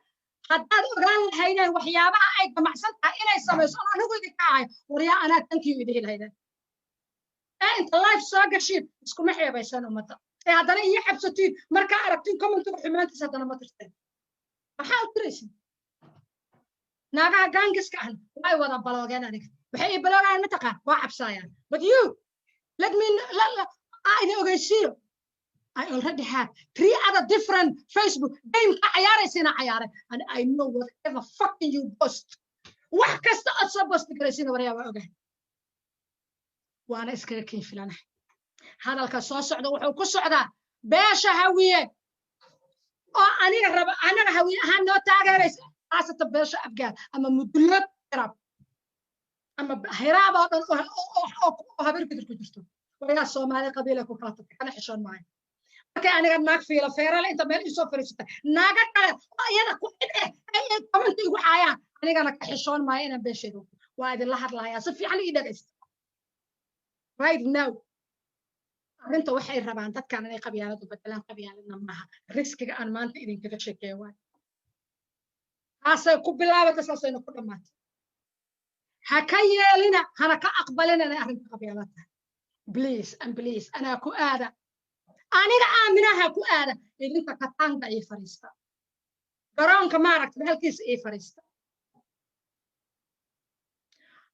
haddaad ogaan lahaydeen waxyaabaha ay damacsan tahay inay samayso oon anigu idinka ahay waryaa, anaa thank you idihi lahaydeen. Ee inta live soo gashiin iskuma xeebaysan ummadda, ee haddana iyo xabsatiin markaa aragtiin commentiga xumaantiisa, haddana ma tirteen. Maxaa u tiraysin? Naagaha gaangiska ahna way wada baloogeen. Aniga waxay ii baloogayaan mataqaan, waa cabsaayaan. But you let me idin ogeysiiyo, I already had three other different Facebook game ka cayaaraysina cayaaray, and I know whatever fucking you post. Wax kasta ood soo post garaysina waryaa waa ogahay, waana iskaga kiin filanahay. Hadalka soo socda wuxuu ku socdaa beesha Hawiye oo aniga raba, anaga Hawiye ahaan noo taageeraysa, khaasatan beesha Afgaal ama Mudulood, Hiraab ama Hiraab oo dhan oo Habar Gidir ku jirto. Wayaa Soomaali qabiila ku kala tagtay, kana xishoon maayo. Markay aniga naag fiila feerale inta meel isoo fariisatay, naaga kale oo iyada ku cid eh ay commenta igu caayaan, anigana ka xishoon maayo inaan beesheedo. Waa idinla hadlayaa, si fiican ii dhagaysta right now. Arrinta waxay rabaan dadkan inay qabyaaladu bedelaan, qabyaaladna maaha. Riskiga aan maanta idinkaga sheekeeyo waay taasay ku bilaabatay, saasayna ku dhammaatay. Ha ka yeelina, hana ka aqbalina inay arrinta qabyaala tahay. Please and please, anaa ku aada, aniga Aaminaha ku aada. Idinka kataanka ii fariista, garoonka maaragta halkiisa ii fariista.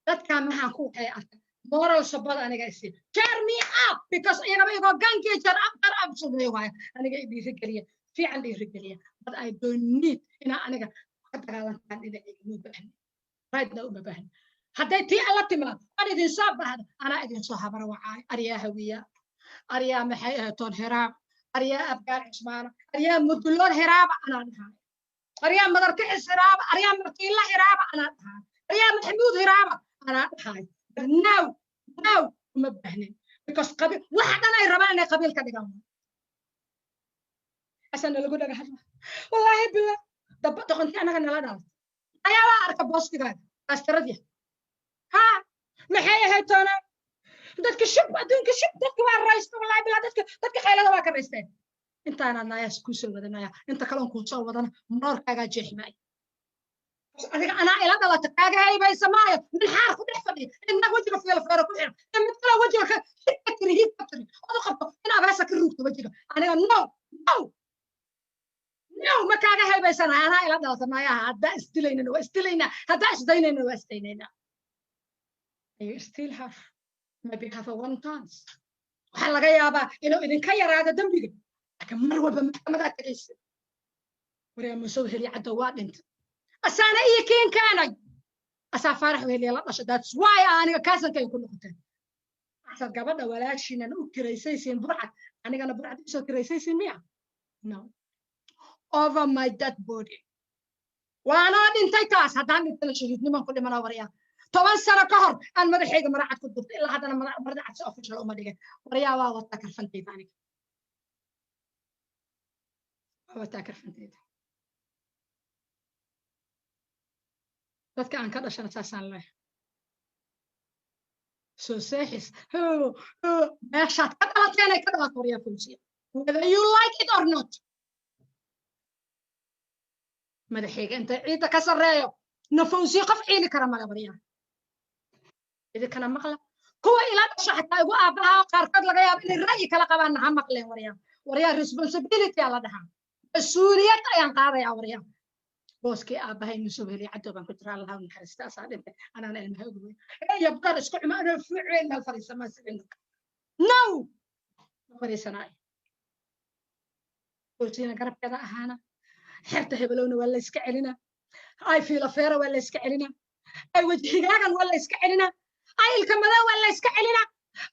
Dadkan maxaan ku waxay arkay moral support aniga isii. Cheer me up, because iyagaba igoo gankii cheer up, cheer up sameeyo waaya. Aniga i dhiirigeliya, fiican dhiirigeliya, but I don't need inaa aniga ka dagaalantaan dhinacayga. Uma baahni right now, uma baahni. Hadday tii alla timaado an idin soo baahdo, anaa idin soo habara wacaayo. Aryaa Hawiya, aryaa maxay ahaytoon hiraab, aryaa Abgaal Cusmaana, aryaa Mudulood hiraaba, anaa dhahaayo. Aryaa Madarkixis hiraaba, aryaa Martiilla hiraaba, anaa dhahaayo. Aryaa Maxamuud hiraaba, anaa dhahaayo. But now, now uma baahnin, because qabiil waxa dhan ay rabaan inay qabiil ka dhigaan asana lagu dhaga hadla. Wallaahi bila daba doqontii annaga nala dhalatay ayaa waa arka boostigaaga astaradya ha maxay ahayd toona. Dadka shib, adduunka shib, dadka waa raysta. Wallahi bilaa dadka khaylada waa ka raysteen. Intaanaad naayaas kuu soo wadanaya, inta kaloon kuu soo wadana maroorkaagaa jeexi maayo. Adiga anaa ila dhalata kaaga haybaysa maayo. Min xaar ku dhex fadhiya inna wejiga feelfeero ku xiran, mid kale wejiga ka hidka tiri, hidka tiri ood u qabto in abeesa ka ruugto wejiga. Aniga no, no, no, ma kaaga haybaysanaya. Anaa ila dhalata maayaha. Haddaa isdilaynana waa isdilaynaa, haddaa isdaynayna waa isdaynaynaa. You still have maybe have a one chance. Waxaa laga yaabaa inuu idinka yaraado dembiga, laakiin mar walba maxkamadaa tegaysa. Waryaa, Muuse Weheliya Caddow waa dhintay, asaana iyo kiin keenay, asaa Faarax Weheliya la dhashay. That's why aniga kaasankay ku noqoteen. Asaad gabadha walaashiinan u kiraysaysiin Burcad, anigana Burcad usoo kiraysaysiin miya? No, over my dead body. Waanoo dhintay taas. Haddaan dhintana shahiidniman ku dhimana. Waryaa, 10 sano ka hor aan madaxayga maracad ku durtay, ilaa haddana marada cad si official uma dhigin. Waryaa, waa wataa karfantayda, aniga waa wataa karfantayda. Dadka aan ka dhashana saasaan leeyahay. Soo seexis meeshaad ka dhalateen ay ka dhalato. Waryaa Fawsiya, whether you like it or not, madaxayga inta ciidda ka sarreeyo na Fawsiya qof ciili kara male. Waryaa, idinkana maqla, kuwa ila dhasho xataa igu aabbaha qaarkood laga yaabo inay ra'yi kala qabaan ha maqleen. Waryaa, waryaa, responsibility aa la dhahaa, mas-uuliyad ayaan qaadayaa. Waryaa, booskii aabbahay Muuse Weheliya Cadow baan ku jira. Allaha u naxariista, asaa dhintay, anaana ilmaha ugu weyn. Eeya baqar isku xuma anoo fuuceen meel fadhiisamaa sicino. No, ma fadhiisanaayo. Boosiina garabkeeda ahaana, xerta hebelowna waa la iska celinaa, ay fiilafeera waa la iska celinaa, ay wajhigaagan waa la iska celinaa, ay ilkamada waa la iska celinaa,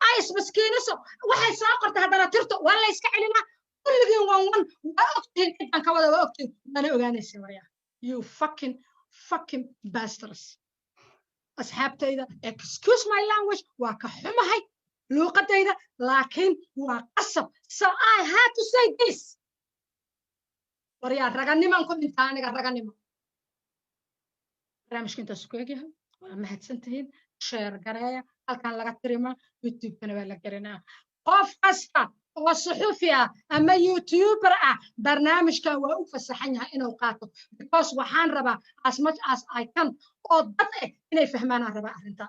ay ismaskiiniso waxay soo qortay haddana tirto waa la iska celinaa. Kulligiin wan wan waa ogtihiin cidaan ka wada, waa ogtihiin, waana ogaanaysa. Waryaa, you fucking fucking bastards. Asxaabtayda, excuse my language, waa ka xumahay luuqadayda, laakiin waa qasab, so I had to say this. Waryaa, raganimaan ku dhintaa aniga, raganimo. Barnaamijka intaas ku egyahay. Waa mahadsantihiin. Share gareeya, halkan laga tirima, YouTube-kana waa la gelinaa. Qof kasta oo suxufi ah ama YouTuber ah barnaamijkan waa u fasaxan yahay inuu qaato, because waxaan rabaa as much as I can oo dad eh inay fahmaanaan rabaa arrinta.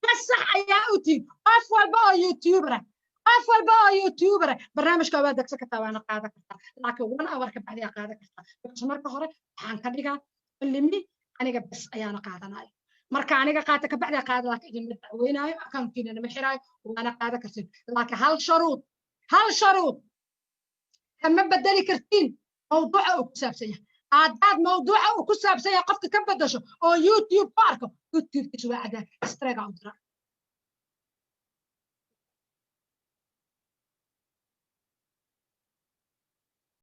Fasax ayaa u tihin qof walba oo YouTuber ah. Qof walba oo YouTuber ah barnaamijka waa degsan kartaa, waana qaadan kartaa, laakiin one hour ka bacdiyaa qaadan kartaa, because marka hore waxaan ka dhigaa limi aniga bes ayaana qaadanaya. Marka aniga qaata ka bacdi qaada, laakiin idinma dacweynaayo, accountkiina ma xiraayo, waana qaadan kartiin, laakiin hal sharuud, hal sharuud: kama bedeli kartiin mawduuca uu ku saabsan yahay. Haddaad mawduuca uu ku saabsan yahay qofka ka bedasho oo YouTube ku arko, YouTubekiisa waa cadaa, strike u dira.